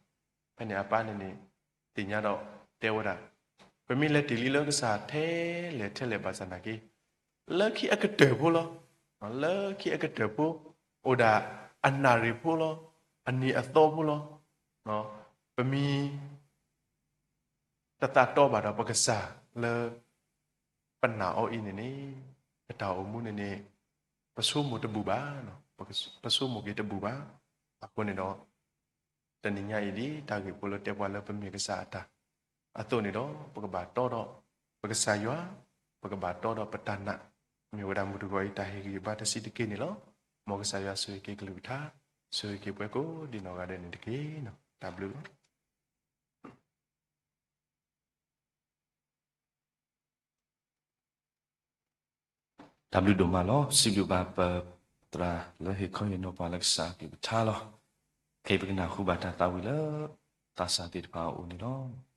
ဖဲန့ၣ်အပၢ်န့ၣ်န့ၣ် သ့ၣ်ညါဒီးတဲဝဲဒၣ်, ပမ့ၢ်လဲၤတ့ၢ်လံလၢကစၢ်ထဲလဲၣ်ထဲလဲၣ်ဘၣ်ဆၣ်သနာ်က့ လၢခံအကတၢၢ်ဖိလီၤ. လၢခံအကတၢၢ်ဖိ အိၣ်ဒၣ်အနၣ်ရံၣ်ဖိလီၤ. အနံၤအသီဖိလီၤ. ပမ့ၢ် တသးတီဘၣ်ဒီးပကစၢ်လၢ ပနာ်အီၤအံၤန့ၣ်န့ၣ် ပတၢ်အိၣ်မူန့ၣ်န့ၣ် ပဆိကမိၣ်တဘူၣ်ဘၣ်, ပဆိကမိၣ်က့ၤတဘူၣ်ဘၣ်. အဃိန့ၣ်ဒီး တနံၤညါအံၤဒ်တၢ်ဂ့ၢ်ဖိလၢတဲပှၤလၢပမ့ၢ်ကစၢ်အတၢ် အသိးန့ၣ်ဒီး ပကဘၣ်တီဒီး ပကစၢ်ယွၤ, ပကဘၣ်တီဒီးပတၢ်နာ်, မ့ၢ်ဝဲဒၣ်မုၢ်တဂီၤအံၤတၢ်ဟ့ၣ်ဂံၢ်ဟ့ၣ်ဘါတဆံးတက့ၢ်န့ၣ်လီၤ. မ်ကစၢ်ယွၤဆိၣ်ဂ့ၤက့ၤကလုၢ်ကထါ, ဆိၣ်ဂ့ၤက့ၤပှၤကိးဒံးနီၢ်ဂၤဒဲးန့ၣ်တက့ၢ်. တၢ်ဘျုးလီၤ. တၢ်ဘျုးဒိၣ်မးလီၤ. စံးဘျုးဘၣ်ပသရၣ်လၢဟ့ၣ်ခီဟ့ၣ်နီၤပှၤလၢကစၢ်အကလုၢ်ကထါလီၤ. ခဲအံၤပကနၢ်ဟူဘၣ်တၢ်သးဝံၣ်လၢ သးစၢ်သ့ၣ်တဖၣ်အအိၣ်န့ၣ်လီၤ.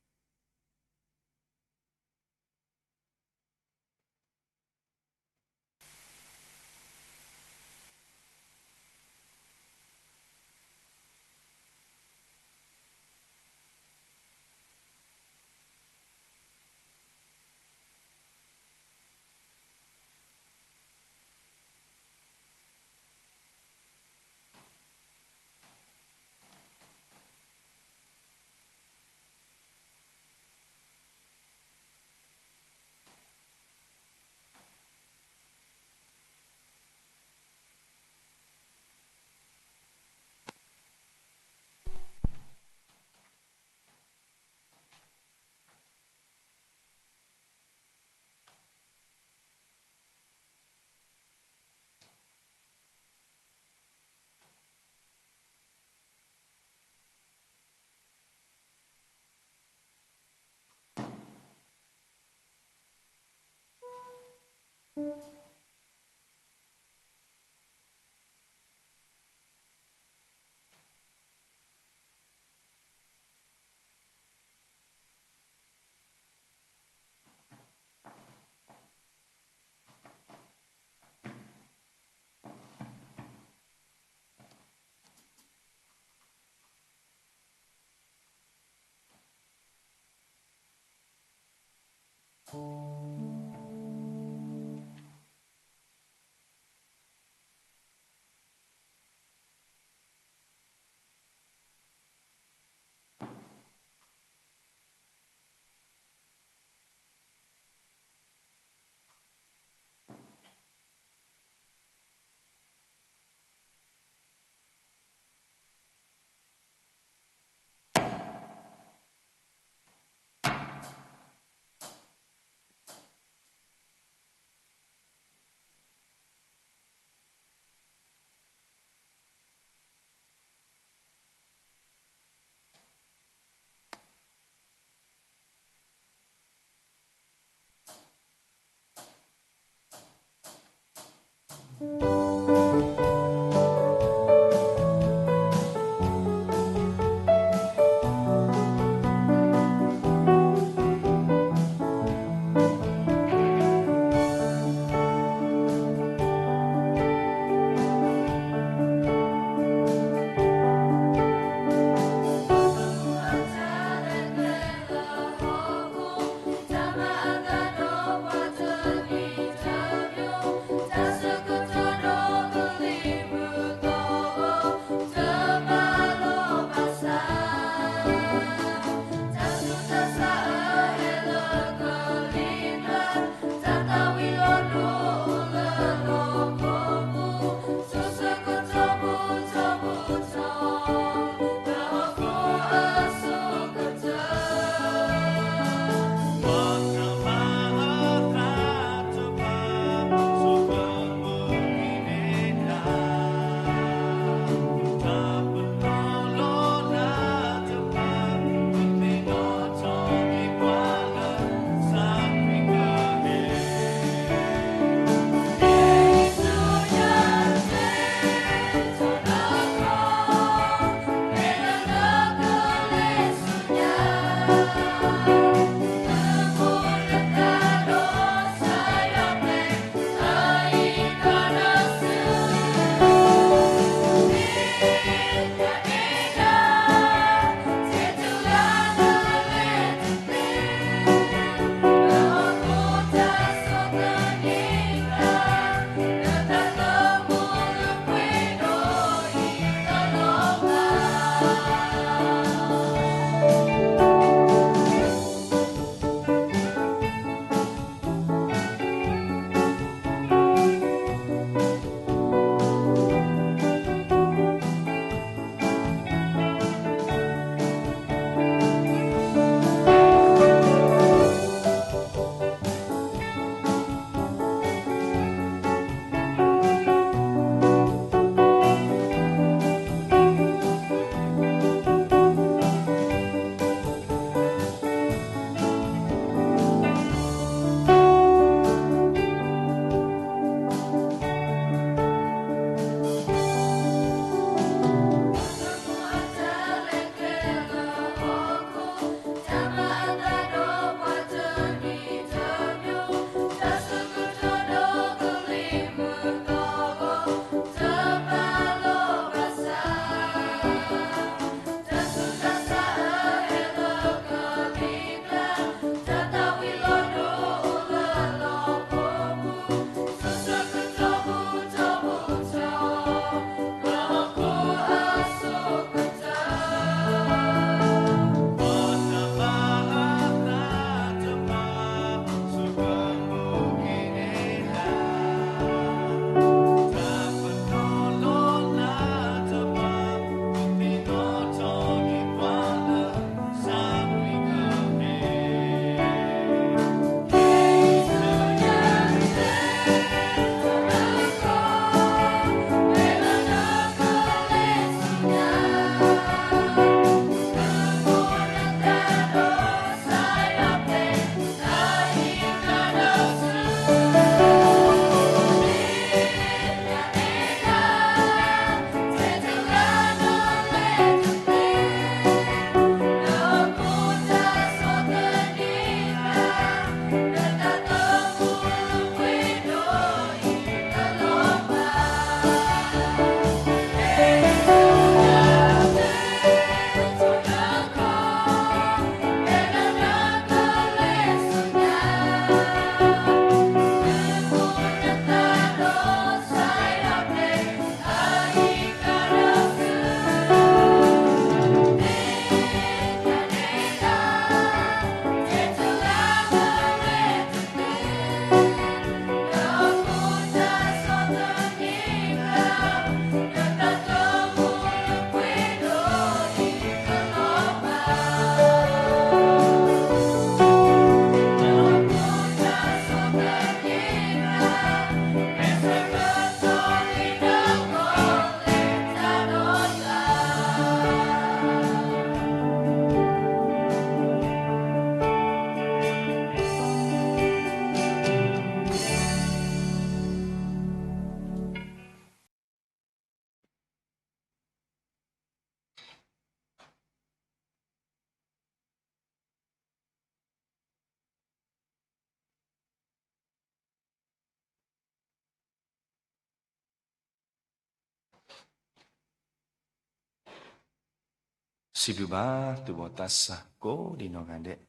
စံးဘျုးဘၣ်သုးဘီၣ်သးစၢ်ကိးဒံနီၢ်ဂၤဒဲး, ဒီး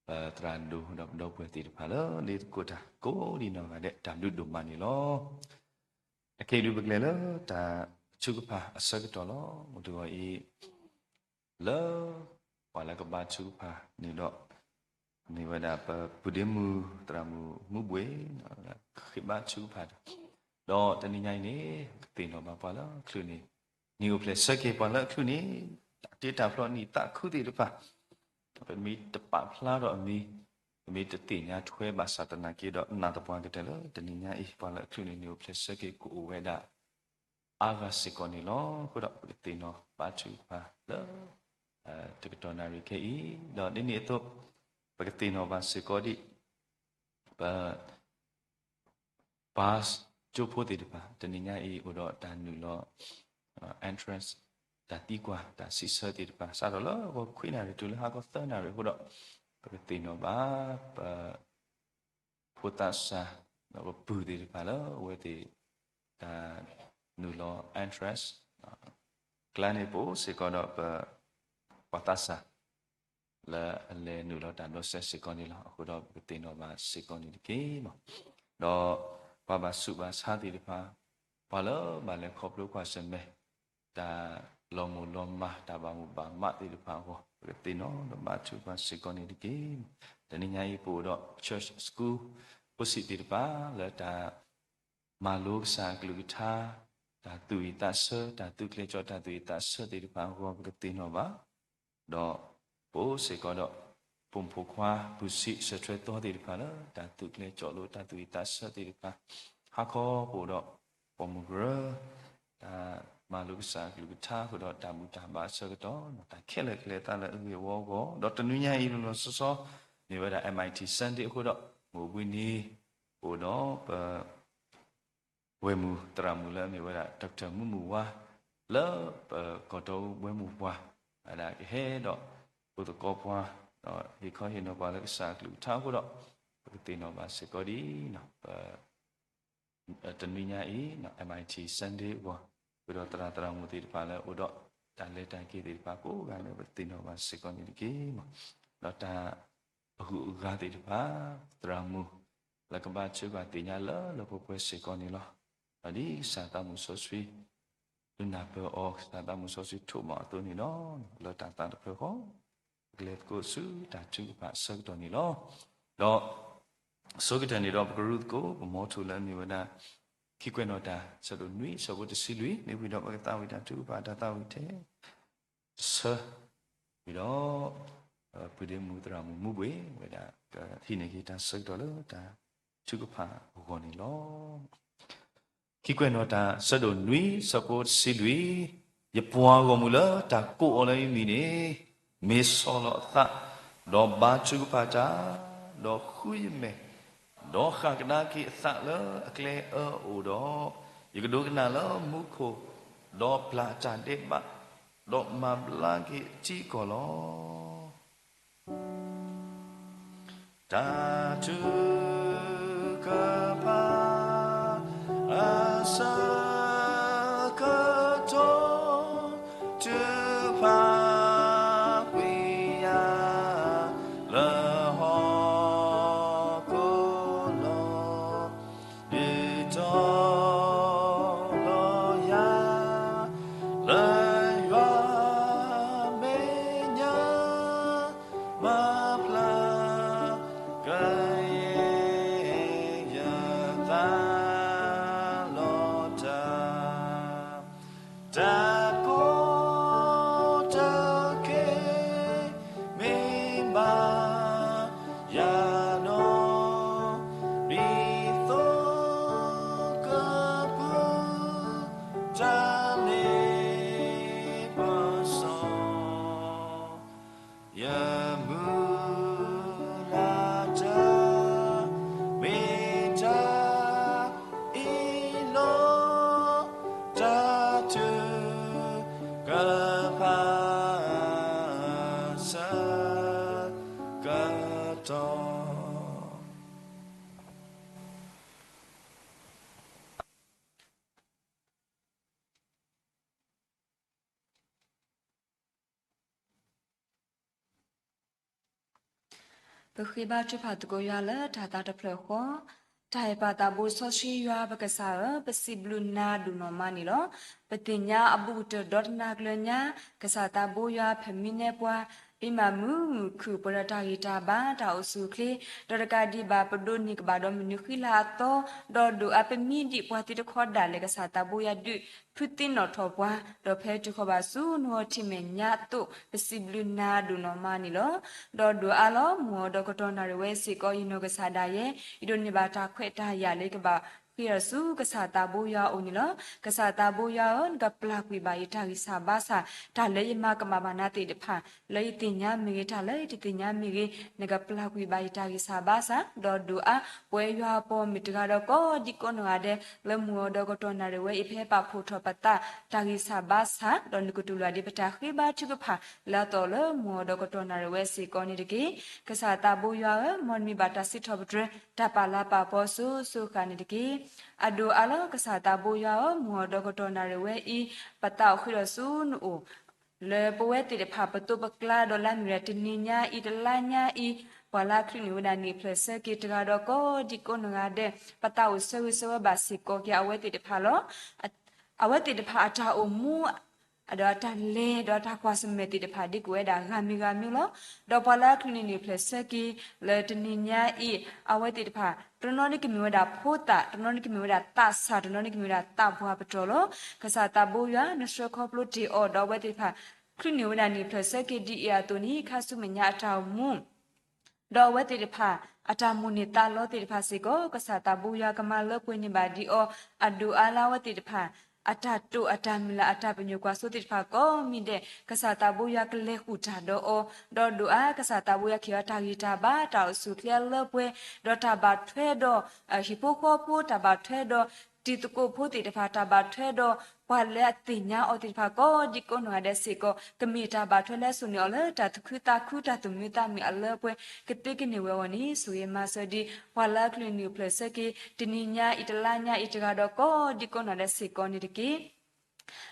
ပသရၣ်ဒိၣ်ဒီးပဒီပုၢ်ဝဲၢ်သ့ၣ်တဖၣ်လၢလ့သကိးတၢ်ကိးဒံနီၢ်ဂၤဒဲး တၢ်ဘျုးဒိၣ်မးန့ၣ်လီၤ. အခဲအံၤဒုးပကလဲၤလၢတၢ်ထုကဖၣ်အဆၢကတီၢ်လီၤ. မုၢ်တဂီၤအံၤ လၢ ပှၤလၢကဘါထုကဖၣ်န့ၣ်ဒီး မ့ၢ်ဝဲဒၣ်ပပုၢ်ဒ့မုၣ်သရၣ်မုၣ်မူဘှ့ၣ် ဃ့ဘါထုကဖၣ်တၢ်, ဒီးတနံၤညါအံၤန့ၣ် ကသ့ၣ်နီၣ်ဘၣ်ပှၤလၢအချုးန့ၣ် နံၣ်အိၣ်ဖျဲၣ်ဆၢက့ၤပှၤလၢအချုးန့ၣ် တၢ်တ့တၢ်ဖျီနံၣ်သးခုသ့ၣ်တဖၣ် ပမ့ၢ်တပာ်ဖျါထီၣ်အမံၤ, ပမ့ၢ်တသ့ၣ်ညါထွဲဘၣ်ဆၣ်သနာ်က့ဒီး နာ်သပှၢ်ကတၢၢ်လၢတနံၤညါအံၤ ပှၤလၢအချုးန့ၣ် နံၣ်အိၣ်ဖျဲၣ်ဆၢက့ၤကအိၣ်ဝဲဒၣ် အါဂၤစ့ၢ်ကီးန့ၣ်လီၤ. အဃိဒီးပကသ့ၣ်နီၣ်ဘါထုကဖၣ်လၢ တကတီၢ်နၣ်ရံၣ်ခဲအံၤ, ဒီးဒ်န့ၣ်အသိး ပကသ့ၣ်နီၣ်ဘၣ်စ့ၢ်ကီးဒ် ပ ဘါကၠိဖိသ့ၣ်တဖၣ် တနံၤညါအံၤအိၣ်ဒီးတၢ်နုာ်လီၤ entrance တၢ်သံကွၢ် တၢ်စံးဆၢသ့ၣ်တဖၣ် စးထီၣ်လၢအဂီၢ်ခွံနၣ်ရံၣ်တုၤလၢဟါခီသၢနၣ်ရံၣ်အဃိဒီး ပကသ့ၣ်နီၣ်ဘၣ် ပ ဖိသးစၢ် ဒီးပပုၢ်သ့ၣ်တဖၣ်လၢအဝဲသ့ၣ် တၢ်နုာ်လီၤ entrance ကျါန့ၣ် ပအိၣ်စ့ၢ်ကီးဒီးပ ပှၤသးစၢ် လၢအလဲၤနုာ်လီၤတၢ်ဒီးစဲစ့ၢ်ကီးန့ၣ်လီၤ. အဃိဒီးပကသ့ၣ်နီၣ်ဘၣ်စ့ၢ်ကီးန့ၣ်တက့ၢ်. ဒီးပှၤဘၣ်ဆူးဘၣ်ဆါသ့ၣ်တဖၣ် ပှၤလၢဘၣ်လဲၤခီဖျိကွၢ်ဆၢၣ်မဲာ် တၢ်လီၤမိၢ်လီၤမၢ် တၢ်ဘၣ်မိၣ်ဘၣ်မးသ့ၣ်တဖၣ်အဂီၢ် ပကသ့ၣ်နီၣ်ဒီးဘါထုကဖၣ်စ့ၢ်ကီးန့ၣ်တက့ၢ်. တနံၤညါအံၤပအိၣ်ဒီး church school ဖိဆံးသ့ၣ်တဖၣ် လၢတၢ် မၤလိကစၢ်အကလုၢ်ကထါ, တၢ်သူၣ်ဝံၣ်သးဆၢ, တၢ်သူကျဲၤကၠီၣ်တၢ်သူၣ်ဝံၣ်သးဆၢသ့ၣ်တဖၣ်အဂီၢ် ပကသ့ၣ်နီၣ်ဘၣ်, ဒီးပအိၣ်စ့ၢ်ကီးဒီး ပိာ်မုၣ်ဖိခွါ ပုၢ်ဆံး ဆၢထွဲသီသ့ၣ်တဖၣ်လၢ တၢ်သူကျဲၤကၠီၣ်လိာ်တၢ်သူၣ်ဝံၣ်သးဆၢသ့ၣ်တဖၣ်, ဟါခီပအိၣ်ဒီး ပိာ်မုၣ်ကရၢ တၢ်မၤလိကစၢ်အကလုၢ်ကထါအဃိဒီး တၢ်ဘူၣ်တၢ်ဘါအဆၢကတီၢ် တၢ်ခဲလၢာ်ကလဲၤသးလၢအဂ့ၢ်အဝီအဂီၢ်, ဒီးတနွံညါအံၤလီၤလီၤဆီဆီ မ့ၢ်ဝဲဒၣ် M I T Sunday အဃိဒီး မုၢ်ဘှံးနံၤ ပအိၣ်ဒီးပ ဝဲၢ်မုၢ်သရၣ်မုၣ်လၢအမ့ၢ်ဝဲဒၣ် Doctor မုၢ်မုၢ်ဝါ လၢပကီၢ်တီဝဲၢ်မုၢ်ပှၢ် ဝဲဒၣ်ကဟဲဒီး အိၣ်သကိးပှၤ ဒီးဟ့ၣ်ခီဟ့ၣ်နီၤပှၤလၢကစၢ်အကလုၢ်ကထါအဃိဒီး ပကသ့ၣ်နီၣ်ဘၣ်စ့ၢ်ကီးဒ် ပ တနွံညါအံၤ M I T Sunday အဂီၢ် ဃုာ်ဒီးသရၣ်သရၣ်မုၣ်သ့ၣ်တဖၣ်လၢအိၣ်ဒီး တၢ်လဲၤတၢ်က့ၤသ့ၣ်တဖၣ်ကိးဂၤလၢပသ့ၣ်နီၣ်ဘၣ်စ့ၢ်ကီးန့ၣ်တက့ၢ်. ဒီးတၢ်အဂုၤအဂၤသ့ၣ်တဖၣ် သရၣ်မုၣ် လၢကဘါထုကဖၣ်သ့ၣ်ညါလၢလၢပှဲၤပှဲၤစ့ၢ်ကီးန့ၣ်လီၤ. ဒီးဒ်ကစၢ်သးမုၣ်စီဆှံ ဒုးနၢ်ပၢၢ်အီၤ ကစၢ်သးမုၣ်စီဆှံထိးမၤအီၤအသိးန့ၣ်လီၤ. လၢတၢ်သးတဖျၢၣ်ဃီ ပကလဲၤသကိးဆူတၢ်ထုကဖၣ်အဆၢကတီၢ်န့ၣ်လီၤ. ဒီး ဆိကတၢၢ်န့ၣ်ဒီး ပကရူၢ်သကိး ပမီထိလၢအမ့ၢ်ဝဲဒၣ် ခံကွဲးနီၣ်တၢ် ဆၢဒိၣ်နွံ ဆၢဖိတဆံလွံၢ် မ့ၢ်ဝံၤဒီး ပကသးဝံၣ်တၢ်ထုကဖၣ် တၢ်သးဝံၣ်ထဲ တဆၢ ဝံၤဒီး ပုၢ်ဒ့မုၣ်သရၣ်မုၣ်မူဘှ့ၣ်ဝဲဒၣ် ကဟံးန့ၢ်က့ၤတၢ်ဆၢကတီၢ်လၢတၢ်ထုကဖၣ်အဂီၢ်န့ၣ်လီၤ. ခံကွဲးနီၣ်တၢ် ဆၢဒိၣ်နွံ ဆၢဖိတဆံလွံၢ်, ယပှၤဂီၢ်မုၢ်လၢတၢ်ကိးအီၤလၢယမံၤန့ၣ် မ့ၢ်ဆီၣ်လီၤအသး, ဒီးဘါထုကဖၣ်တၢ်, ဒီးဃုယမဲာ်, ဒီးဃၣ်ကဒါက့ၤအသးလၢအကျဲအၢအအိၣ်ဒီး, ယကဒိကနၣ်လၢမူခိၣ်, ဒီးပျၢ်တၢ်ဒဲးဘး, ဒီးမၤဘျါက့ၤအထံအကီၢ်လီၤ. တၢ်ထုကဖၣ် အဆၢကတီၢ် ထုကဖၣ်ဝံၤယၤ လၢဟီၣ်ခိၣ်လီၤ. ဒုးတီၤလီၤယၤ လၢယွၤမဲာ်ညါ မၤဖျါကယဲၢ်ယသး လီၤတၢ် တၢ်ကီတၢ်ခဲ မ့ၢ်ဘၣ်ယၤဒီး ဒ်သိးကပူၤ တၢ်လ့ပစီ ယမုၢ်လၢ်တၢ် မ့ၢ်တၢ်အ့ၣ်လိာ် တၢ်ထုကဖၣ် ဆၢကတီၢ် ပဃ့ဘါထုကဖၣ်သကိးယွၤလၢတၢ်သးတဖျၢၣ်ဃီ, တၢ်အဲၣ်ပၢ်သးဘိစီဆှံယွၤပကစၢ်ဧၢ, ပစံးဘျုးနၤဒိၣ်နီၢ်မးန့ၣ်လီၤ. ပသ့ၣ်ညါအဘူးကတၢၢ်ဒီတနၤကျၢၤညါ, ကစၢ်သးဘိယွၤဖဲမံနဲပှၤ, ပမၤမုာ်မုာ်ခုၣ်ပှဲၤဒီးတၢ်ဂံၢ်တၢ်ဘါတၢ်အိၣ်ဆူၣ်အိၣ်ချ့, ဒီးတကးဒံးဘၣ်ပဒိးန့ၢ်ကဘၣ်ဒီးမနုၤဃံလၤအသီ, ဒီးဒိၣ်အါပမံဒံးပှၤသံတခီဒၣ်လဲာ် ကစၢ်သးဘိယွၤဒုး ဖုသ့ၣ်နီၣ်ထီၣ်ပှၤ, ဒီးဖဲတုၤဃီၤဘၣ်ဆူနဟီၣ်ထံးမဲာ်ညါအသိး ပစံးဘျုးနၤဒိၣ်နီၢ်မးန့ၣ်လီၤ. ဒီးဒိၣ်အါလီၤ မုၢ်အီၤဒီးကတီၢ်နၣ်ရံၣ်ဝဲစ့ၢ်ကီး ယနီၢ်ကစၢ်ဒၣ်ယဲ, ယဒိးန့ၢ်ဘၣ်တၢ်ခွဲးတၢ်ယာ်လၢယကဘၣ်ဃ့ထီၣ်ဆူကစၢ်သးဘိယွၤအအိၣ်န့ၣ်လီၤ. ကစၢ်သးဘိယွၤဧၢ, နကပျၢ်ကွံာ်ဘၣ်ယတၢ်ဂံၢ်စၢ်ဘါစၢ်, တၢ်လၢယမၤကမၣ်ဘၣ်နၤသ့ၣ်တဖၣ်, လၢယသ့ၣ်ညါမ့ၢ်ဂ့ၤ, တၢ်လၢယတသ့ၣ်ညါမ့ၢ်ဂ့ၤ, နကပျၢ်ကွံာ်ဘၣ်ယတၢ်ဂံၢ်စၢ်ဘါစၢ်, ဒီးဒိၣ်အါ ပဝဲယွၤအပီၢ်မုၢ်တဂၤဒီးကိးဒံကိးနီၢ်ဂၤဒဲး လၢမုၢ်အီၤဒီးကတီၢ်နၣ်ရံၣ်ဝဲအံၤ ဖဲပာ်ဖှိၣ်ထီၣ်ပသးတၢ်ဂံၢ်စၢ်ဘါစၢ်, ဒီးနကတူၢ်လိာ်ဒံးပတၢ်ဃ့ဘါထုကဖၣ် လၢအသီၣ်လၢမုၢ်အီၤဒီးကတီၢ်နၣ်ရံၣ်ဝဲစ့ၢ်ကီးန့ၣ်တက့ၢ်. ကစၢ်သးဘိယွၤဧၢ, မ်နမံၤဘၣ်တၢ်စံးထီၣ်ပတြၢၤ တၢ်ပာ်လၤပာ်ပီၤစိၤစိၤဃၣ်န့ၣ်တက့ၢ်. အဒိၣ်အါလီၤ ကစၢ်သးဘိယွၤဧၢ, မုၢ်အီၤဒီးကတီၢ်နၣ်ရံၣ်ဝဲအံၤ ပသးအိၣ်ဃ့ထီၣ်ဆူနအိၣ် လၢပဝဲသ့ၣ်တဖၣ်ပသိးပကျါဒီးလၢအမ့ၢ်ဝဲဒၣ်တနံၤညါအံၤ တလါညါအံၤ, ပှၤလၢအချုးန့ၢ်ဝဲဒၣ်နံၣ်ဖျၢၣ်ဆၢက့ၤတဂၤဒီးကိးဒံကိးနီၢ်ဂၤဒဲး ပသးအိၣ်ဆၢဂ့ၤဆၢဝါဘၣ်စ့ၢ်ကီးက့ၤအဝဲသ့ၣ်တဖၣ်လီၤ. အဝဲသ့ၣ်တဖၣ်အတၢ်အိၣ်မူ ဒီးအတၢ်လဲၤဒီးအတၢ်ကွၢ်ဆၢၣ်မဲာ်သ့ၣ်တဖၣ် ဒ်ကအိၣ်ဝဲဒၣ်ဂၤမံၤဂၤမံၤလီၤ. ဒီးပှၤလၢအချုးန့ၢ်နံၣ်ဖျၢၣ်ဆၢက့ၤလၢတနံၤညါအံၤ အဝဲသ့ၣ်တဖၣ် တနီၤနီၤဒ်ကမ့ၢ်ဝဲဒၣ်ဖိသၣ်, တနီၤနီၤဒ်ကမ့ၢ်ဝဲဒၣ်သးစၢ်, တနီၤနီၤဒ်ကမ့ၢ်ဝဲဒၣ်သးပှၢ်ပတီၢ်လီၤ. ကစၢ်သးဘိယွၤ နဆှၢခီဖျိတ့ၢ်အီၤ ဒီးအဝဲသ့ၣ်တဖၣ် ချုးန့ၢ်ဝဲဒၣ်နံၣ်ဖျၢၣ်ဆၢက့ၤဒ်အံၤအသိးန့ၣ် ခါဆူမဲာ်ညါအတၢ်အိၣ်မူ ဒီးအဝဲသ့ၣ်တဖၣ် အတၢ်မိၣ်န့ၢ်သးလီသ့ၣ်တဖၣ်စ့ၢ်ကီး ကစၢ်သးဘိယွၤကမၤလၢပှဲၤန့ၢ်ဘၣ်ဒံးအီၤ, အဒိၣ်အါလၢအဝဲသ့ၣ်တဖၣ် အတၢ်တိာ်အတၢ်မုၢ်လၢ်အတၢ်ပညိၣ်ကွၢ်စိသ့ၣ်တဖၣ်ကိးမံၤဒဲး ကစၢ်သးဘိယွၤကလဲၤဃုာ်တၢ်ဒီးအီၤ, ဒီးဒိၣ်အါ ကစၢ်သးဘိယွၤကဟ့ၣ်အီၤတၢ်ဂံၢ်တၢ်ဘါတၢ်အိၣ်ဆူၣ်အိၣ်ချ့အလၢပှဲၤ, ဒီးတၢ်ဘၣ်ထွဲဒီး ဟံၣ်ဖိဃီဖိ, တၢ်ဘၣ်ထွဲဒီး တံၤသကိးဖိသ့ၣ်တဖၣ်, တၢ်ဘၣ်ထွဲဒီး ပှၤလၢအသ့ၣ်ညါအီၤသ့ၣ်တဖၣ်ကိးဒံကိးနီၢ်ဂၤဒဲးစ့ၢ်ကီး ကမ့ၢ်တၢ်ဘၣ်ထွဲလၢအစိာ်န့ၢ်အီၤလၢတၢ်သူၣ်ခုသးခု တၢ်သူၣ်မံသးမုာ်အလၢပှဲၤ ကသ့ကန့ၢ်ဝဲအဂီၢ်န့ၣ် ဆိၣ်ဂ့ၤမၤစၢၤဒံး ပှၤလၢအချုးန့ၢ်နံၣ်ဖျၢၣ်ဆၢက့ၤ တနံၤညါအံၤ တလါညါအံၤ တဂၤဒီးကိးဒံကိးနီၢ်ဂၤဒဲးစ့ၢ်ကီးန့ၣ်တက့ၢ်.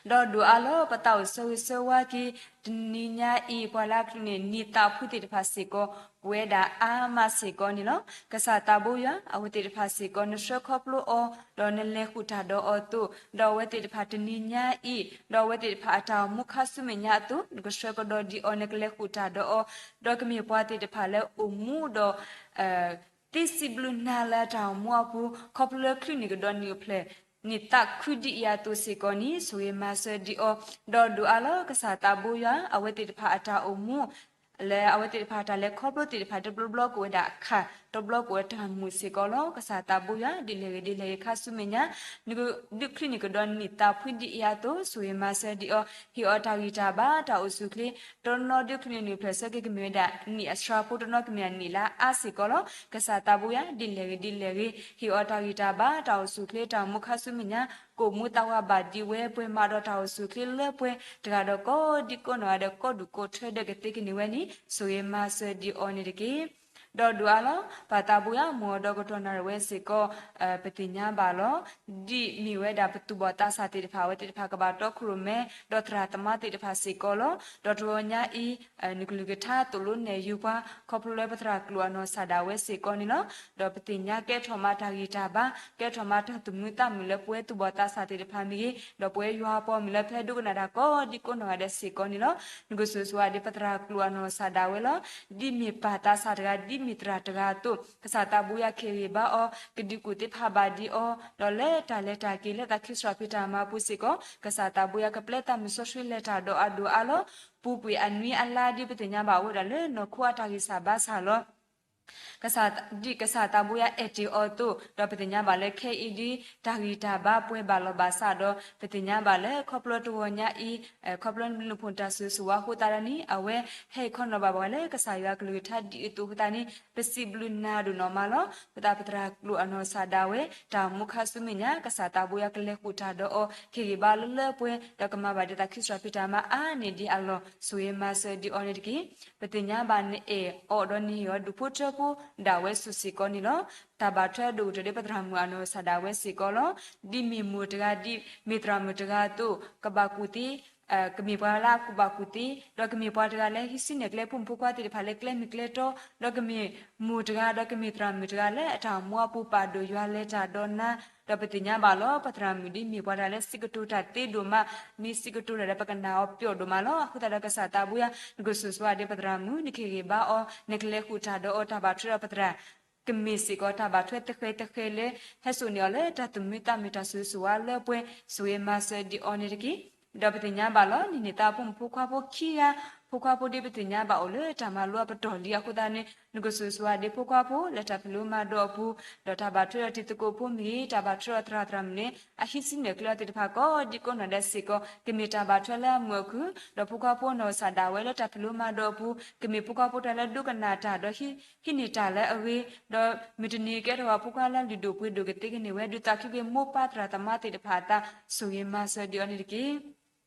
ဒီးဒိၣ်အါလီၤ ပသးအိၣ်ဆၢဂ့ၤဆၢဝါက့ၤ တနံၤညါအံၤ ပှၤလၢအချုးန့ၢ်နံၣ်သးဖှံသ့ၣ်တဖၣ်စ့ၢ်ကီး ပဝဲဒၣ်အါမးစ့ၢ်ကီးန့ၣ်လီၤ. ကစၢ်သးဘိယွၤ အဝဲသ့ၣ်တဖၣ်စ့ၢ်ကီး နဆှၢခီဖျိအီၤ ဒီးနလဲၤဃုာ်တၢ်ဒီးအီၤအသိး, ဒီးအဝဲသ့ၣ်တဖၣ်တနံၤညါအံၤ ဒီးအဝဲသ့ၣ်တဖၣ်အတၢ်အိၣ်မူခါဆူမဲာ်ညါအသိး နကဆှၢကဒီးဒံးအီၤ နကလဲၤဃုာ်တၢ်ဒီးအီၤ, ဒီးကမ့ၢ်ပှၤသ့ၣ်တဖၣ်လၢအိၣ်မူဒီး သ့စံးဘျုးနၤလၢအတၢ်အိၣ်မူအပူၤ ခီဖျိလၢချုးန့ၢ်ကဒီးနံၣ်အိၣ်ဖျဲၣ် နံၣ်သးခုဒ်အံၤအသိးစ့ၢ်ကီးန့ၣ် ဆိၣ်ဂ့ၤမၤစၢၤဒံးအီၤ, ဒီးဒိၣ်အါလီၤ ကစၢ်သးဘိယွၤ အဝဲသ့ၣ်တဖၣ်အတၢ်အိၣ်မူ လၢအဝဲသ့ၣ်တဖၣ်အတၢ်လဲၤခီဖျိသ့ၣ်တဖၣ် တဘျီဘျီကအိၣ်ဝဲဒၣ်အခၣ် တဘျီကအိၣ်ဝဲတၢ်မုာ်စ့ၢ်ကီးလီၤ. ကစၢ်သးဘိယွၤ ဒ်လဲၣ်ဂ့ၤဒ်လဲၣ်ဂ့ၤ ခါဆူမဲာ်ညါ နကဒုးချုးန့ၢ်ကဒီးနံၣ်သးဖှံဒ်အံၤအသိး ဆိၣ်ဂ့ၤမၤစၢၤဒံးအီၤ, ဟ့ၣ်အီၤတၢ်ဂံၢ်တၢ်ဘါတၢ်အိၣ်ဆူၣ်အိၣ်ချ့, တနီၤဒုးချုးန့ၢ်နံၣ်ဖျၢၣ်ဆၢက့ၤ ကမ့ၢ်ဝဲဒၣ်နံၣ်အဆှါဖိ, တနီၤကမ့ၢ်ဒၣ်နံၣ်လၢအါစ့ၢ်ကီးလီၤ. ကစၢ်သးဘိယွၤ ဒ်လဲၣ်ဂ့ၤဒ်လဲၣ်ဂ့ၤ ဟ့ၣ်အီၤတၢ်ဂံၢ်တၢ်ဘါတၢ်အိၣ်ဆူၣ်အိၣ်ချ့ တၢ်အိၣ်မူခါဆူမဲာ်ညါ ကအိၣ်မူသးဝးဘၣ်ဒံးဝဲ ပှဲၤမးဒီးတၢ်အိၣ်ဆူၣ်အိၣ်ချ့လၢပှဲၤ တဂၤဒီးကိးဒံကိးနီၢ်ဂၤဒဲး ကိးဒူၣ်ကိးထၢဒီးကသ့ကန့ၢ်ဝဲန့ၣ် ဆိၣ်ဂ့ၤမၤစၢၤဒံးအီၤန့ၣ်တက့ၢ်. ဒီးဒိၣ်အါလီၤ ပၢ်သးဘိယွၤ မုၢ်အီၤဒီးကတီၢ်နၣ်ရံၣ်ဝဲစ့ၢ်ကီး ပသ့ၣ်ညါဘၣ်လီၤ. ဒ်မ့ၢ်ဝဲဒၣ်ပသူၣ်ဘီၣ်သးစၢ်သ့ၣ်တဖၣ် အဝဲသ့ၣ်တဖၣ်ကဘၣ်တီခိၣ်ရိၣ်မဲ ဒီးသရၣ်သမါသ့ၣ်တဖၣ်စ့ၢ်ကီးလီၤ. ဒီးတဂီၤညါအံၤ နကလုၢ်ကထါသိၣ်လိနဲၣ်ယုၤပှၤ ခီဖျိလၢပသရၣ်ကျိၤအနီၢ်ကစၢ်ဒၣ်ဝဲစ့ၢ်ကီးန့ၣ်လီၤ. ဒီးပသ့ၣ်ညါကဲထီၣ်မးတၢ်ဂံၢ်တၢ်ဘါ ကဲထီၣ်မးတၢ်သူၣ်မံသးမုာ်လၢပဝဲသူၣ်ဘီၣ်သးစၢ်သ့ၣ်တဖၣ်မ့ၢ်ဂ့ၤ, ဒီးပဝဲယွၤအပီၢ်မ့ၢ်လၢဖဲဒိကနၣ်တၢ်ကိးဒံကိးနီၢ်ဂၤဒဲးစ့ၢ်ကီးန့ၣ်လီၤ. နကဆိၣ်ဂ့ၤဆိၣ်ဝါဒံးပသရၣ်ကျိၤအနီၢ်ကစၢ်ဒၣ်ဝဲလီၤ. ဒ်မ့ၢ်ပၢ်သးစၢ်တဂၤ ဒ်မ့ၢ်သရၣ်တဂၤအသိး ကစၢ်သးဘိယွၤကဟ့ၣ်ဂံၢ်ဘါအီၤ ကဒုးကူၣ်သ့ဖးဘၣ်ဒံးအီၤ ဒီးလၢတၢ်လဲၤတၢ်က့ၤလၢသးခုစရီပံတၢ်မၤပူၤစ့ၢ်ကီး ကစၢ်သးဘိယွၤကပျဲသးမုာ်စီဆှံလဲၤတၢ်ဒီးအဒိၣ်အါလီၤ. ပူၤကွံာ်အနွံအလါဒ်ပသ့ၣ်ညါဘၣ်အိၣ်ဝဲဒၣ်လၢနီၢ်ခိအတၢ်ဂံၢ်စၢ်ဘါစၢ်လီၤ. ကစၢ်, ဒ်ကစၢ်သးဘိယွၤအဲၣ်တ့ၢ်အီၤအသိး ဒီးပသ့ၣ်ညါဘၣ်လၢခဲအံၤဒ်တၢ်ဂံၢ်တၢ်ဘါပှဲၤဘၣ်လီၤဘၣ်စးဒီး ပသ့ၣ်ညါဘၣ်လၢခီဖျိတဂီၤညါအံၤ ခီဖျိနဘျုးနဖှိၣ်တၢ်ဆိၣ်ဂ့ၤဆိၣ်ဝါအဃိသတးဒီးန့ၣ် အဝဲဟဲခီနီၣ်ဘၣ်ပှၤလၢကစၢ်ယွၤအကလုၢ်ကထါဒ်အံၤအသိးအဃိသတးဒီးန့ၣ် ပစံးဘျုးနၤဒိၣ်နီၢ်မးလီၤ. အဃိသတးပသရၣ်ကျိၤအနီၢ်ကစၢ်ဒၣ်ဝဲ တၢ်အိၣ်မူခါဆူမဲာ်ညါ ကစၢ်သးဘိယွၤကလဲၤဃုာ်တၢ်ဒီးအီၤ ကဟ့ၣ်ဂံၢ်ဘါလၢလၢပှဲၤပှဲၤ ဒီးကမၤဘၣ်ဒံးသးခုစရီပံတၢ်မၤအါန့ၢ်ဒံးအလီၢ် ဆိၣ်ဂ့ၤမၤစၢၤဒံးအီၤန့ၣ်တက့ၢ်. ပသ့ၣ်ညါဘၣ်နအဲၣ်အီၤဒီးနဟ့ၣ်အီၤဒူၣ်ဖိထၢဖိဒၣ်ဝဲဆူၣ်စ့ၢ်ကီးန့ၣ်လီၤ. တၢ်ဘၣ်ထွဲဒိၣ်ကတၢၢ်ဒီးပသရၣ်မုၣ်အနီၢ်ကစၢ်ဒၣ်ဝဲစ့ၢ်ကီးလီၤ. ဒ်မ့ၢ်မိၢ်တဂၤ ဒ်မ့ၢ်သရၣ်မုၣ်တဂၤအသိး ကဘၣ်ကူၣ်သ့ ကမ့ၢ်ပှၤလၢအကူၣ်ဘၣ်ကူၣ်သ့, ဒီးကမ့ၢ်ပှၤတဂၤလၢဟံးစုနဲၣ်ကျဲဖိမုၣ်ဖိခွါသ့ၣ်တဖၣ်လၢကျဲမုၢ်ကျဲတီ, ဒီးကမ့ၢ်မိၢ်တဂၤ ဒီးကမ့ၢ်သရၣ်မုၣ်တဂၤလၢအတၢ်အိၣ်မူအပူၤပာ်ဒိၣ်ယွၤလဲၤတၢ်ဒီးနၤ, ဒီးပသ့ၣ်ညါဘၣ်လီၤ ပသရၣ်မုၣ်ဒ်မ့ၢ်ပှၤတဂၤလၢစံးကတိၤတၢ်သ့ဒိၣ်မး, မ့ၢ်စံးကတိၤတၢ်ဒီးပကနၣ်အီၤပျီဒိၣ်မးလီၤ. အဃိသတးဒီးကစၢ်သးဘိယွၤ နကဆိၣ်ဂ့ၤဘၣ်အီၤ နကလဲၤဃုာ်တၢ်ဒီးအီၤ တၢ်ဘၣ်ထွဲဒီးပသရၣ် ကမ့ၢ်စ့ၢ်ကီးတၢ်ဘၣ်ထွဲတဃဲၤတဃဲၤလၢ ဟဲစိာ်န့ၢ်အီၤလၢတၢ်သူၣ်မံသးမုာ်တၢ်ဆိၣ်ဂ့ၤဆိၣ်ဝါလၢပှဲၤ ဆိၣ်ဂ့ၤမၤစၢၤဒံးအီၤန့ၣ်တက့ၢ်. ဒီးပသ့ၣ်ညါဘၣ်လီၤ နဟံးန့ၢ်သါဖိမုၣ်ဖိခွါဖိခံဂၤ, ဖိခွါဖိဒ်ပသ့ၣ်ညါဘၣ်အိၣ်လၢတၢ်မၤလိအပတီၢ်လံအဃိသတးန့ၣ် နကဆိၣ်ဂ့ၤဆိၣ်ဝါဒံးဖိခွါဖိလၢတၢ်ဖံးလိမၤဒိးအပူၤ, ဒီးတၢ်ဘၣ်ထွဲဒီးတံၤသကိးဖိမ့ၢ်ဂ့ၤ, တၢ်ဘၣ်ထွဲဒီးသရၣ်သရၣ်မုၣ်န့ၣ် အဟံးစုနဲၣ်ကျဲအီၤသ့ၣ်တဖၣ်ကိးဒံကိးနီၢ်ဒဲးစ့ၢ်ကီး ကမ့ၢ်တၢ်ဘၣ်ထွဲလၢအမုာ်အခုၣ်, ဒီးဖိခွါဖိနီၢ်ကစၢ်ဒၣ်ဝဲလၢတၢ်ဖံးလိမၤဒိးအပူၤ ကမ့ၢ်ဖိခွါဖိတဂၤလၢဒိကနၣ်တၢ်ဒီး ဟံးန့ၢ်တၢ်လၢအဂ့ၤ, ဒီးမုၢ်တနံၤကဲထီၣ်ဝဲဖိခွါလၢလုၢ်ဒိၣ်ပှ့ၤဒိၣ်ကသ့ကန့ၢ်ဝဲ ဒုးသးခုက့ၤမိၢ်ပၢ်သရၣ်သမါသ့ၣ်တဖၣ်အသး ဆိၣ်ဂ့ၤမၤစၢၤဒံးအီၤန့ၣ်တက့ၢ်.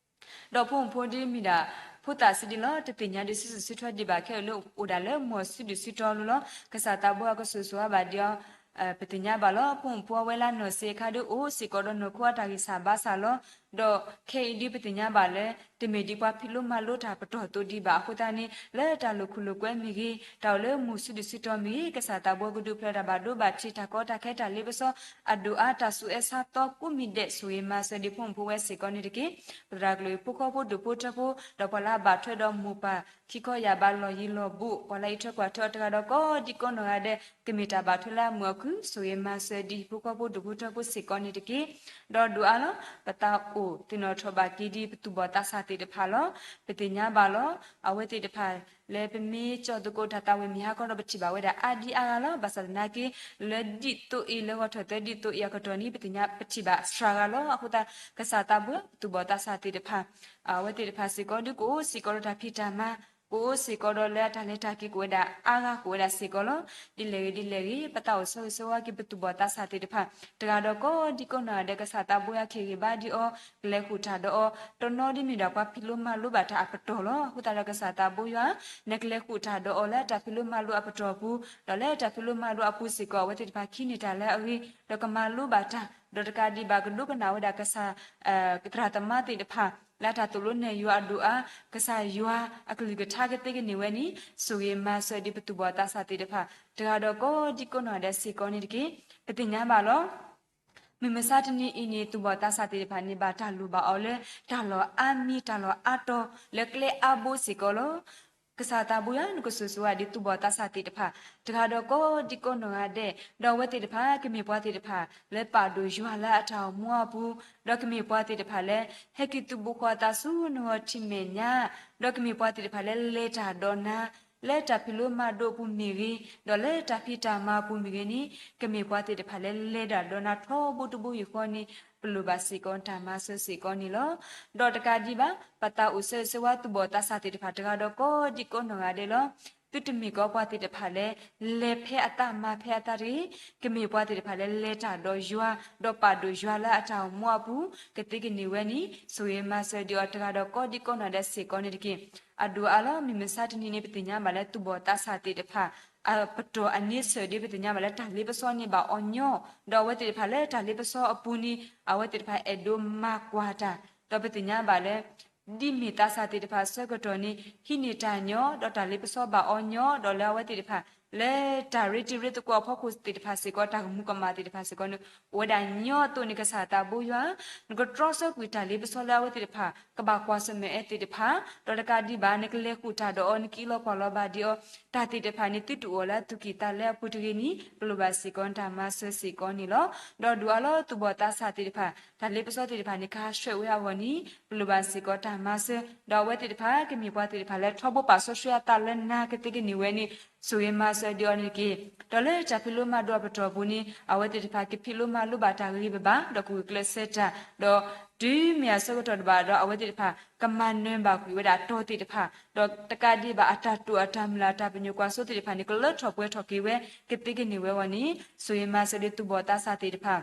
ဒီးဖိမုၣ်ဖိဒ်မ့ၢ်ဒၣ် ဖိသၣ်စံးဒ်လီၤ တသ့ၣ်ညါဒံးစုစ့ၣ်စုထွဲဒံးဘၣ်ခဲအံၤလၢအိၣ်ဒၣ်လၢမီၢ်စုဒုၣ်စုတီၤလိၤလီၤ. ကစၢ်သးဘိအကဆိၣ်ဂ့ၤဆိၣ်ဝါဘၣ်ဒံးအီၤ ပသ့ၣ်ညါဘၣ်လီၤ ဖိမုၣ်ဖိအဝဲလၢနီၢ်စ့အခါဒ်အိၣ်စ့ၢ်ကီးဒီးနီၢ်ခိအတၢ်ဂံၢ်စၢ်ဘါစၢ်လီၤ. ဒီးခဲအံၤဒ်ပသ့ၣ်ညါဘၣ်လၢ တမ့ၢ်ဒ်ပှၤဖံးလိမၤလိတၢ်ပတီၢ်သိးဒံးဘၣ်အဃိသတးန့ၣ် လၢတၢ်လိာ်ခိၣ်လိာ်ကွဲမ့ၢ်ဂ့ၤ, တၢ်အိၣ်လၢမီၢ်စုဒုၣ်စုတီၤမ့ၢ်ဂ့ၤ, ကစၢ်သးဘိကဒုးဖျဲးတၢ်ဘၣ်ဒိဘၣ်ထံးတၢ်ကီတၢ်ခဲတၢ်လ့ပစီ အဒိၣ်အါတၢ်ဆူးအဲၣ်ဆါသီကိးမံၤဒဲး ဆိၣ်ဂ့ၤမၤစၢၤဒံးဖိမုၣ်ဖိဝဲစ့ၢ်ကီးန့ၣ်တက့ၢ်. ပသရၣ်ကလုာ်ဖိဃီဖိဒိၣ်ဖိထၢဖိ ဒီးပှၤလၢအဘၣ်ထွဲဒီးမိၢ်ပၢ်ခံခီယၢ်ဘးလီၢ်ယံၤလီၢ်ဘူး ပှၤလၢအအံးထွဲကွၢ်ထွဲအီၤတဂၤဒီးကိးဒံကိးနီၢ်ဂၤဒဲး ကမ့ၢ်တၢ်ဘၣ်ထွဲလၢအမုာ်အခုၣ် ဆိၣ်ဂ့ၤမၤစၢၤဒံးဟံၣ်ဖိဃီဖိဒိၣ်ဖိထၢဖိစ့ၢ်ကီးန့ၣ်တက့ၢ်. ဒီးဒိၣ်အါလီၤ ပသးအိၣ်သ့ၣ်နီၣ်ထီၣ်ဘၣ်က့ၤဒံးပသူၣ်ဘီၣ်သးစၢ်သ့ၣ်တဖၣ်လီၤ. ပသ့ၣ်ညါဘၣ်လီၤ အဝဲသ့ၣ်တဖၣ်လၢပမ့ၢ်ကၠီၣ်သကိးတၢ်သးဝံၣ်မ့ၢ်ဟါခီဒီး ပထံၣ်ဘၣ်ဝဲဒၣ်အါဒံအါဂၤလီၤ. ဘၣ်ဆၣ်သနာ်က့ လၢဒ်သိးအံၤ လၢဂီၤထီၣ်သၢဒ်သိးအံၤအကတီၢ်န့ၣ် ပသ့ၣ်ညါပထံၣ်ဘၣ်စှၤဂၤလီၤ. အဃိသတး ကစၢ်သးဘိပသူၣ်ဘီၣ်သးစၢ်သ့ၣ်တဖၣ် အဝဲသ့ၣ်တဖၣ်စ့ၢ်ကီးဒ်ကအိၣ်စ့ၢ်ကီးဒီးတၢ်ဖံးတၢ်မၤ ကအိၣ်စ့ၢ်ကီးဒီးလၢအတၢ်လဲၤတၢ်က့ၤကအိၣ်ဝဲဒၣ်အါဂၤကအိၣ်ဝဲဒၣ်စ့ၢ်ကီးလီၤ. ဒ်လဲၣ်ဂ့ၤဒ်လဲၣ်ဂ့ၤ ပသးအိၣ်ဆၢဂ့ၤဆၢဝါက့ၤပသူၣ်ဘီၣ်သးစၢ်သ့ၣ်တဖၣ် တဂၤဒီးကိးဒံကိးနီၢ်ဂၤဒဲး ကစၢ်သးဘိယွၤကဟ့ၣ်ဂံၢ်ဘါဒံးအီၤ ကလဲၤဃုာ်တၢ်ဒီးအီၤ တနီၤဒ်မ့ၢ်ဒၣ်ပှၤဖံးလိမၤလိဘၣ်တၢ်အပတီၢ်လီၤ. အဃိသတးဒီးကစၢ်သးဘိယွၤ နကလဲၤဃုာ်တၢ်ဒီးအီၤလၢတၢ်ဖံးလိမၤလိအပတီၢ်အပူၤ ဒီးလၢတၢ်ဖံးလိမၤလိအပူၤစ့ၢ်ကီး အဝဲသ့ၣ်တဖၣ်ကဟံးန့ၢ်တၢ်လၢအဂ့ၤ ဒီးကမၤလိဘၣ်တၢ် ဒီးတကးဒံးဘၣ်ကဒိကနၣ်ဝဲဒၣ်ကစၢ် သရၣ်သမါသ့ၣ်တဖၣ် လၢအတၢ်သိၣ်လိနဲၣ်ယွၤအဒိၣ်အါ ကစၢ်ယွၤအကလုၢ်ကထါကသ့ကန့ၢ်ဝဲန့ၣ် ဆိၣ်ဂ့ၤမၤစၢၤဒံးပသူၣ်ဘီၣ်သးစၢ်သ့ၣ်တဖၣ် တဂၤဒီးကိးဒံကိးနီၢ်ဂၤဒဲးစ့ၢ်ကီးန့ၣ်တက့ၢ်. ပသ့ၣ်ညါဘၣ်လီၤ မုၢ်မဆါတနံၤအံၤန့ၣ် သူၣ်ဘီၣ်သးစၢ်သ့ၣ်တဖၣ်န့ၣ် ဘၣ်တၢ်လိၣ်ဘၣ်အီၤလၢ တၢ်လီၢ်အါမံၤတၢ်လီၢ်အါတီၤလၢကျဲအါဘိစ့ၢ်ကီးလီၤ. ကစၢ်သးဘိယွၤ နကဆိၣ်ဂ့ၤဆိၣ်ဝါဒံးသူၣ်ဘီၣ်သးစၢ်သ့ၣ်တဖၣ် တဂၤဒီးကိးဒံကိးနီၢ်ဂၤဒဲး ဒီးအဝဲသ့ၣ်တဖၣ် ကမ့ၢ်ပှၤသ့ၣ်တဖၣ် လၢပာ်ဒိၣ်ယွၤလၢအတၢ်အိၣ်မူအပူၤ ဒီးကမ့ၢ်ပှၤသ့ၣ်တဖၣ်လၢ ဟဲက့ၤသုးဘူးဃီၤအသးဆူနဂီၢ်ထံးမဲာ်ညါ ဒီးကမ့ၢ်ပှၤသ့ၣ်တဖၣ်လၢလဲၤတၢ်ဒီးနၤ လၢတၢ်ဖံးလိမၤဒိးအပူၤမ့ၢ်ဂ့ၤ ဒီးလၢတၢ်ဖံးတၢ်မၤအပူၤမ့ၢ်ဂ့ၤန့ၣ် ကမ့ၢ်ပှၤသ့ၣ်တဖၣ်လၢလဲၤတၢ်ဒီးနၤထီဘိတဘိယူၢ်ဃီန့ၣ် ပလိၣ်ဘၣ်စ့ၢ်ကီးတၢ်မၤစၢၤစ့ၢ်ကီးန့ၣ်လီၤ. ဒီးတကးဒံးဘၣ် ပသးအိၣ်ဆၢဂ့ၤဆၢဝါသူၣ်ဘီၣ်သးစၢ်သ့ၣ်တဖၣ်တဂၤဒီးကိးဒံကိးနီၢ်ဂၤဒဲးလီၤ. သုတမ့ၢ်ကီးပှၤသ့ၣ်တဖၣ်လၢ လဲၤဖဲအသးမၤဖဲအသးတဂ့ၤ, ကမ့ၢ်ပှၤသ့ၣ်တဖၣ်လၢလဲၤတၢ်ဒီးယွၤ ဒီးပာ်ဒိၣ်ယွၤလၢအတၢ်အိၣ်မူအပူၤ ကသ့ကန့ၢ်ဝဲန့ၣ် ဆိၣ်ဂ့ၤမၤစၢၤဒံးအီၤတဂၤဒီးကိးဒံကိးနီၢ်ဒဲးစ့ၢ်ကီးန့ၣ်တက့ၢ်. အဒိၣ်အါလီၤ မုၢ်မဆါတနံၤန့ၣ် ပသ့ၣ်ညါဘၣ်လၢသူၣ်ဘီၣ်သးစၢ်သ့ၣ်တဖၣ် အပတီၢ်အန့ဆၢၣ်ဒ်ပသ့ၣ်ညါဘၣ်လၢတၢ်လ့ပစီန့ၣ်ဘၣ်အီၤညီ, ဒီးအဝဲသ့ၣ်တဖၣ်လၢတၢ်လ့ပစီအပူၤန့ၣ် အဝဲသ့ၣ်တဖၣ်အဲၣ်ဒိးမၤကွၢ်တၢ်, ဒီးပသ့ၣ်ညါဘၣ်လၢ ဒ်မ့ၢ်သးစၢ်သ့ၣ်တဖၣ်အဆၢကတီၢ်န့ၣ် ဟံးန့ၢ်တၢ်ညီ ဒီးတၢ်လ့ပစီဘၣ်အီၤညီ ဒီးလၢအဝဲသ့ၣ်တဖၣ် လၢတၢ်ရ့တံၤရ့သကိးအဖီခိၣ်သ့ၣ်တဖၣ်စ့ၢ်ကီး တၢ်ကမူၤကမၣ်သ့ၣ်တဖၣ်စ့ၢ်ကီးန့ၣ် အိၣ်ဝဲဒၣ်ညီအသိးန့ၣ် ကစၢ်သးဘိယွၤ နကတြီဆၢကွံာ်တၢ်လ့ပစီလၢအဝဲသ့ၣ်တဖၣ် ကဘၣ်ကွၢ်ဆၢၣ်မဲာ်အဲသ့ၣ်တဖၣ်, ဒီးတကးဒံးဘၣ် နကလဲၤဃုာ်တၢ်ဒီးအီၤ နကအံးလီၤကွၢ်လီၤဘၣ်ဒံးအီၤ, တၢ်သ့ၣ်တဖၣ်န့ၣ် သုတအိၣ်လၢအသူၣ်ကံၢ်သးလဲအပူၤတဂ့ၤန့ၣ် ပလိၣ်ဘၣ်စ့ၢ်ကီးတၢ်မၤစၢၤစ့ၢ်ကီးန့ၣ်လီၤ. ဒီးဒိၣ်အါလီၤသူၣ်ဘီၣ်သးစၢ်သ့ၣ်တဖၣ် တၢ်လ့ပစီသ့ၣ်တဖၣ်န့ၣ် ကဟးဆှဲးဝဲအဂီၢ်န့ၣ် ပလိၣ်ဘၣ်စ့ၢ်ကီးတၢ်မၤစၢၤ, ဒီးအဝဲသ့ၣ်တဖၣ် ကမ့ၢ်ပှၤသ့ၣ်တဖၣ်လၢထီဘိပာ်စီဆှံအသးလၢနၤ ကသ့ကန့ၢ်ဝဲန့ၣ် ဆိၣ်ဂ့ၤမၤစၢၤဒံးအီၤန့ၣ်တက့ၢ်. ဒီးလၢတၢ်ဖံးလိမၤဒိးအပတီၢ်ပူၤန့ၣ် အဝဲသ့ၣ်တဖၣ် ကဖံးလိမၤလိဘၣ်တၢ်ဂ့ၤဂ့ၤဘၣ်ဘၣ် ဒီးကဂုာ်ကျဲးစၢးတၢ်, ဒီးတုၤမ့ၢ်အဆၢကတီၢ်တဘၣ်ဒီး အဝဲသ့ၣ်တဖၣ် ကမၤနၢၤဘၣ်ကွံာ်ဝဲဒၣ်အတီၤသ့ၣ်တဖၣ်, ဒီးတကးဒံးဘၣ် အတၢ်တိာ်အတၢ်မုၢ်လၢ် အတၢ်ပညိၣ်ကွၢ်စိသ့ၣ်တဖၣ်န့ၣ် ကလၢထီၣ်ပှဲၤထီၣ်က့ၤဝဲ ကသ့ကန့ၢ်ဝဲအဂီၢ်န့ၣ် ဆိၣ်ဂ့ၤမၤစၢၤဒံးသူၣ်ဘီၣ်သးစၢ်သ့ၣ်တဖၣ်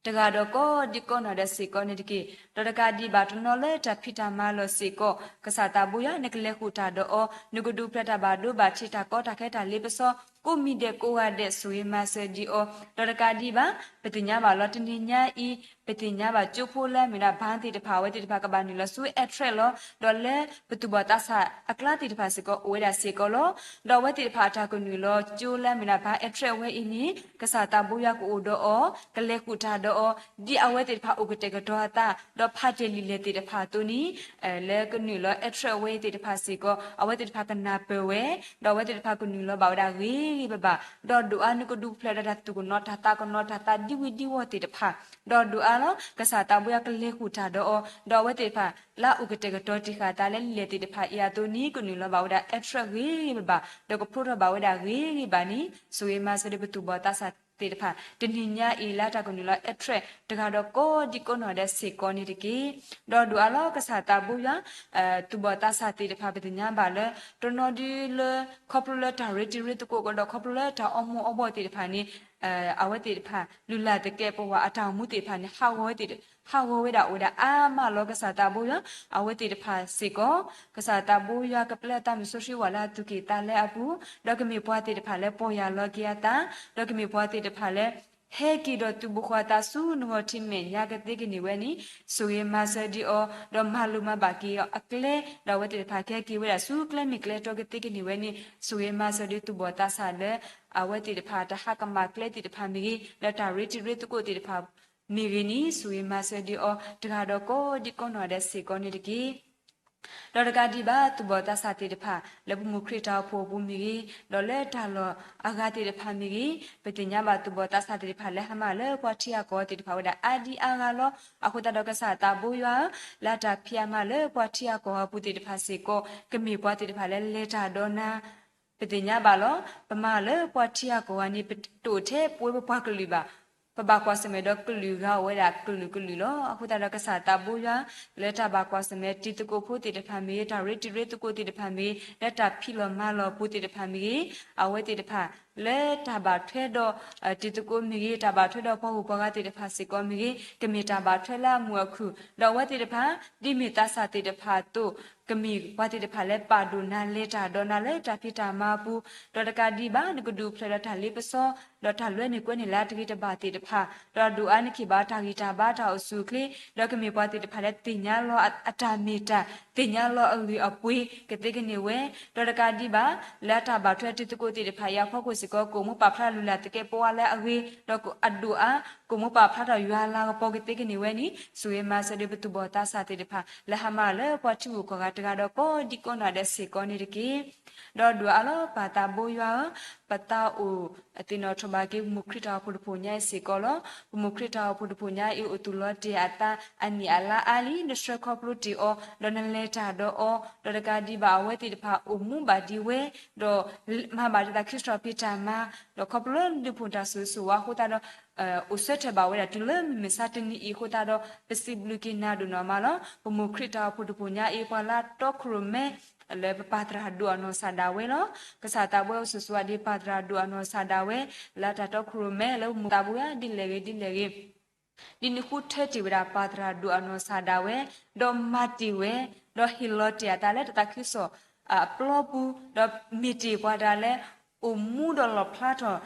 တဂၤဒီးကိးဒံးကိးနီၢ်ဒဲးစ့ၢ်ကီးန့ၣ်တက့ၢ်. ဒီးတကးဒံးဘၣ်တနီၤလၢတၢ်ဖံးတၢ်မၤလီၢ်စ့ၢ်ကီး ကစၢ်သးဘိယွၤ နကလဲၤဃုာ်တၢ်ဒီးအီၤ နကဒုးဖျဲးတၢ်ဘၣ်ဒိဘၣ်ထံး တၢ်ကီတၢ်ခဲတၢ်လ့ပစီ ကိးမံၤဒဲးကိးဂၤဒဲး ဆိၣ်ဂ့ၤမၤစၢၤဒံးအီၤ, ဒီးတကးဒံးဘၣ် ပသ့ၣ်ညါဘၣ်လီၤ တနံၤညါအံၤ ပသ့ၣ်ညါဘၣ်ကၠိဖိလၢအမ့ၢ်ဝဲဒၣ် ဘၣ်သ့ၣ်တဖၣ် အဝဲသ့ၣ်တဖၣ်ကဘၣ်နုာ်လီၤဆူ air track လီၤ. ဒီးလၢပသူၣ်ဘီၣ်သးစၢ်အကျါသ့ၣ်တဖၣ်စ့ၢ်ကီး အိၣ်ဝဲဒၣ်စ့ၢ်ကီးလီၤ. ဒီးအဝဲသ့ၣ်တဖၣ်အတၢ်ကနုာ်လီၤကၠိလၢအမ့ၢ်ဝဲဒၣ် ဘၣ် air track ဝဲအံၤန့ၣ် ကစၢ်သးဘိယွၤကအိၣ်ဒီးအီၤ, ကလဲၤဃုာ်တၢ်ဒီးအီၤ, ဒ်အဝဲသ့ၣ်တဖၣ်အိၣ်ကတဲာ်ကတီၤအသး ဒီးဖးတ့ၢ်လံာ်လဲၢ်သ့ၣ်တဖၣ်အသိးန့ၣ် လၢကနုာ်လီၤ air track ဝဲသ့ၣ်တဖၣ်စ့ၢ်ကီး အဝဲသ့ၣ်တဖၣ်ကနၢ်ပၢၢ်ဝဲ, ဒီးအဝဲသ့ၣ်တဖၣ်ကနုာ်လီၤဘၣ်ဝဲဒၣ်ဂ့ၤဂ့ၤဘၣ်ဘၣ်, ဒီးဒုးအါနုာ်ကဒုးဖျဲးဒီးတၢ်သူၣ်ကနီၤတၢ်သးကနီၤတၢ်သးဒံဝံၤဒံဝီၤသ့ၣ်တဖၣ်, ဒီးဒုးအါလီၤ ကစၢ်သးဘိယွၤကလဲၤဃုာ်တၢ်ဒီးအီၤ, ဒီးအဝဲသ့ၣ်တဖၣ်လၢအအိၣ်ကတဲာ်ကတီၤတံၢ်ဃာ်အသးလၢလံာ်လဲၢ်သ့ၣ်တဖၣ်အံၤအသိးန့ၣ် ကနုာ်လီၤဘၣ်ဝဲဒၣ် air track ဂ့ၤဂ့ၤဘၣ်ဘၣ်, ဒီးကဖျိထီၣ်ဘၣ်ဝဲဒၣ်ဂ့ၤဂ့ၤဘၣ်န့ၣ် ဆိၣ်ဂ့ၤမၤစၢၤဒီးပသူၣ်ဘီၣ်သးစၢ်သ့ၣ်တဖၣ် တနံၤညါအံၤလၢတၢ်ကနုာ်လီၤ air track တဂၤဒီးကိးဒံကိးနီၢ်ဒဲးစ့ၢ်ကီးန့ၣ်တက့ၢ်. ဒီးဒုးအါလီၤ ကစၢ်သးဘိယွၤ သူၣ်ဘီၣ်သးစၢ်သ့ၣ်တဖၣ် ပသ့ၣ်ညါဘၣ်လၢ တနီၤဒုလၢ ခီဖျိလၢတၢ်ရ့တံၤရ့သကိးကဒီး ခီဖျိလၢတၢ်အီမူၤအီဘှီၣ်သ့ၣ်တဖၣ်န့ၣ် အဝဲသ့ၣ်တဖၣ် လုၢ်လၢ်သကဲးပဝးအတၢ်အိၣ်မူသ့ၣ်တဖၣ်န့ၣ် ဟးဂီၤဝဲဒၣ်အိၣ်ဝဲဒၣ်အါမးလီၤ. ကစၢ်သးဘိယွၤ အဝဲသ့ၣ်တဖၣ်စ့ၢ်ကီး ကစၢ်သးဘိယွၤကပျဲအသးမုၢ်စီဆှံဝဲလၢအသူၣ်ကံၢ်သးလဲအပူၤ, ဒီးကမ့ၢ်ပှၤသ့ၣ်တဖၣ်လၢပီၢ်ယၢ်လီၤက့ၤအသး, ဒီးကမ့ၢ်ပှၤသ့ၣ်တဖၣ်လၢ ဟဲက့ၤဒီးသူၣ်ဘိးဃီသးဆူနဂီၢ်ထံမဲာ်ညါကသ့ကန့ၢ်ဝဲန့ၣ် ဆိၣ်ဂ့ၤမၤစၢၤဒံးအီၤ, ဒီးမၤလိၤမၤဘၣ်က့ၤအီၤအကျဲ, ဒီးအဝဲသ့ၣ်တဖၣ်ကဟဲက့ၤဝဲဒၣ်ဆူကျဲမ့ၢ်ကျဲတီကသ့ကန့ၢ်ဝဲန့ၣ် ဆိၣ်ဂ့ၤမၤစၢၤဒံးသူၣ်ဘီၣ်သးစၢ်လၢ အဝဲသ့ၣ်တဖၣ်တၢ်ဟးကမၣ်ကျဲသ့ၣ်တဖၣ်မ့ၢ်ဂ့ၤ, လၢတၢ်ရ့တံၤရ့သကိးသ့ၣ်တဖၣ်မ့ၢ်ဂ့ၤန့ၣ် ဆိၣ်ဂ့ၤမၤစၢၤဒံးအီၤ တဂၤဒီးကိးဒံကိးနီၢ်ဒဲးစ့ၢ်ကီးန့ၣ်တက့ၢ်. ဒီးတကးဒံးဘၣ် သူၣ်ဘီၣ်သးစၢ်သ့ၣ်တဖၣ် လၢပမူခရံာ်တၢ်အိၣ်ဖှိၣ်အပူၤမ့ၢ်ဂ့ၤ, ဒီးလၢတၢ်လီၢ်အဂၤသ့ၣ်တဖၣ်မ့ၢ်ဂ့ၤ, ပသ့ၣ်ညါဘၣ်သူၣ်ဘီၣ်သးစၢ်သ့ၣ်တဖၣ်လၢဟးမၢ်လၢပှၤထံဂၤကီၢ်ဂၤသ့ၣ်တဖၣ်ဝဲဒၣ်အါဒံအါဂၤလီၤ. အဃိသတးဒီးကစၢ်သးဘိယွၤဧၢ, လၢတၢ်ဖံးအမၤလၢပှၤထံဂၤကီၢ်ဂၤအပူၤသ့ၣ်တဖၣ်စ့ၢ်ကီး ကမ့ၢ်ပှၤသ့ၣ်တဖၣ်လၢလဲၤတၢ်ဒီးနၤ ပသ့ၣ်ညါဘၣ်လီၤ. ပမၤလၢပှၤထံဂၤကီၢ်ဂၤန့ၣ် ပတအိၣ်ထဲပဝဲပပှၤကလုာ်ဘၣ်. ပဘၣ်ကွၢ်ဆၢၣ်မဲာ်ဒီးကလုာ်ဂၤအိၣ်ဝဲဒၣ်ကလုာ်ကလုာ်လီၤ. အဃိသတးဒီးကစၢ်သးဘိယွၤ လၢတၢ်ဘၣ်ကွၢ်ဆၢၣ်မဲာ်တံၤသကိးဖိသ့ၣ်တဖၣ်မ့ၢ်ဂ့ၤ, တၢ်ရ့တံၤရ့သကိးသ့ၣ်တဖၣ်မ့ၢ်ဂ့ၤ, လၢတၢ်ဖံးလီၢ်မၤလီၢ်အပူၤသ့ၣ်တဖၣ်မ့ၢ်ဂ့ၤ, အဝဲသ့ၣ်တဖၣ် လၢတၢ်ဘၣ်ထွဲဒီး တံၤသကိးမ့ၢ်ဂ့ၤ, တၢ်ဘၣ်ထွဲဒီးပှၤဂုၤပှၤဂၤသ့ၣ်တဖၣ်စ့ၢ်ကီးမ့ၢ်ဂ့ၤ, ကမ့ၢ်တၢ်ဘၣ်ထွဲလၢအမုာ်အခုၣ်, ဒီးအဝဲသ့ၣ်တဖၣ် ဒ်မ့ၢ်သးစၢ်သ့ၣ်တဖၣ်အသိး ကမ့ၢ်ပှၤသ့ၣ်တဖၣ်လၢပာ်ဒိၣ်နၤလဲၤတၢ်ဒီးနၤလၢတၢ်ဖံးတၢ်မၤအပူၤ, ဒီးတကးဒံးဘၣ် နကဒုးဖျဲးဒီးတၢ်လ့ပစီ ဒီးတၢ်လွဲန့ၢ်ကွဲန့ၢ်လၢအတဂ့ၤတဘၣ်သ့ၣ်တဖၣ်, ဒီးဒုးအါနက့ၤဘၣ်တၢ်ဂံၢ်တၢ်ဘါတၢ်အိၣ်ဆူၣ်အိၣ်ချ့, ဒီးကမ့ၢ်ပှၤသ့ၣ်တဖၣ်လၢသ့ၣ်ညါလီၤအတၢ်မ့ၢ်တၢ်, သ့ၣ်ညါလီၤအဂ့ၢ်အပှ့ၤ ကသ့ကန့ၢ်ဝဲ, ဒီးတကးဒံးဘၣ် လၢအတၢ်ဘၣ်ထွဲတံၤသကိးသ့ၣ်တဖၣ်အံၤအဖီခိၣ်စ့ၢ်ကီး ကအိၣ်မူပာ်ဖျါလုၢ်လၢ်သကဲးပဝးလၢအဂ့ၤ, ဒီးအဒိၣ်အါ ကအိၣ်မူပာ်ဖျါထီၣ်ယွၤလၤကပီၤကသ့ကန့ၢ်ဝဲန့ၣ် ဆိၣ်ဂ့ၤမၤစၢၤဒီးပသူၣ်ဘီၣ်သးစၢ်သ့ၣ်တဖၣ် လၢဟးမၤလၢပှၤထံဂၤကီၢ်ဂၤတဂၤဒီးကိးဒံကိးနီၢ်ဒဲးစ့ၢ်ကီးန့ၣ်တက့ၢ်. ဒီးဒုးအါလီၤ ပၢ်သးဘိယွၤဧၢ, ပသးအိၣ်သ့ၣ်နီၣ်ထီၣ်ဘၣ်က့ၤ ပမူခရံာ်တၢ်အိၣ်ဖှိၣ်တဖှိၣ်ညါအံၤစ့ၢ်ကီးလီၤ. ပမူခရံာ်တၢ်အိၣ်ဖှိၣ်တဖှိၣ်ညါအံၤ အိၣ်သူၣ်လီၤတ့ၢ်အသး အနံၣ်အလါအါလံ, နဆှၢခီဖျိတ့ၢ်အီၤ, ဒီးနလဲၤတၢ်ဒီးအီၤ, ဒီးတကးဒံးဘၣ် အဝဲသ့ၣ်တဖၣ်အိၣ်မူဘၣ်ဒံးဝဲ, ဒီးမၤဘၣ်တၢ်သးခုကစီၣ်ဖံးတၢ်မၤ, ဒီးခီဖျိလၢနဒုးဖှိၣ်တၢ်ဆိၣ်ဂ့ၤဆိၣ်ဝါအဃိသတးဒီး အိၣ်ဆၢထၢၣ်ဘၣ်ဝဲဒၣ်တုၤလၢမုၢ်မဆါတနံၤအံၤအဃိသတးဒီး ပစံးဘျုးက့ၤနၤဒိၣ်နီၢ်မးလီၤ. ပမူခရံာ်တၢ်အိၣ်ဖှိၣ်တဖှိၣ်ညါအံၤ ပှၤလၢတီခိၣ်ရိၣ်မဲ လၢပပၢ်သရၣ်ဒိၣ်အနီၢ်ကစၢ်ဒၣ်ဝဲလီၤ. ကစၢ်သးဘိယွၤကဆိၣ်ဂ့ၤဆိၣ်ဝါဒံးပၢ်သရၣ်ဒိၣ်အနီၢ်ကစၢ်ဒၣ်ဝဲ လၢတၢ်တီခိၣ်ရိၣ်မဲ လၢပမူသးဘိယွၤဒ်လဲၣ်ဂ့ၤဒ်လဲၣ်ဂ့ၤ ဒ်နဃုထၢတ့ၢ်ဝဲဒၣ်ပၢ်သရၣ်ဒိၣ်အနီၢ်ကစၢ်ဒၣ်ဝဲ, ဒီးမၤတ့ၢ်ဝဲ, ဒီးဟ့ၣ်လီၤတ့ၢ်အသးလၢတၢ်သးခုကစီၣ်အပျီပူၤ, ဒီးမ့ၢ်တ့ၢ်ပှၤတဂၤလၢ အိၣ်မူဒီးလီၣ်ဖျါထီၣ်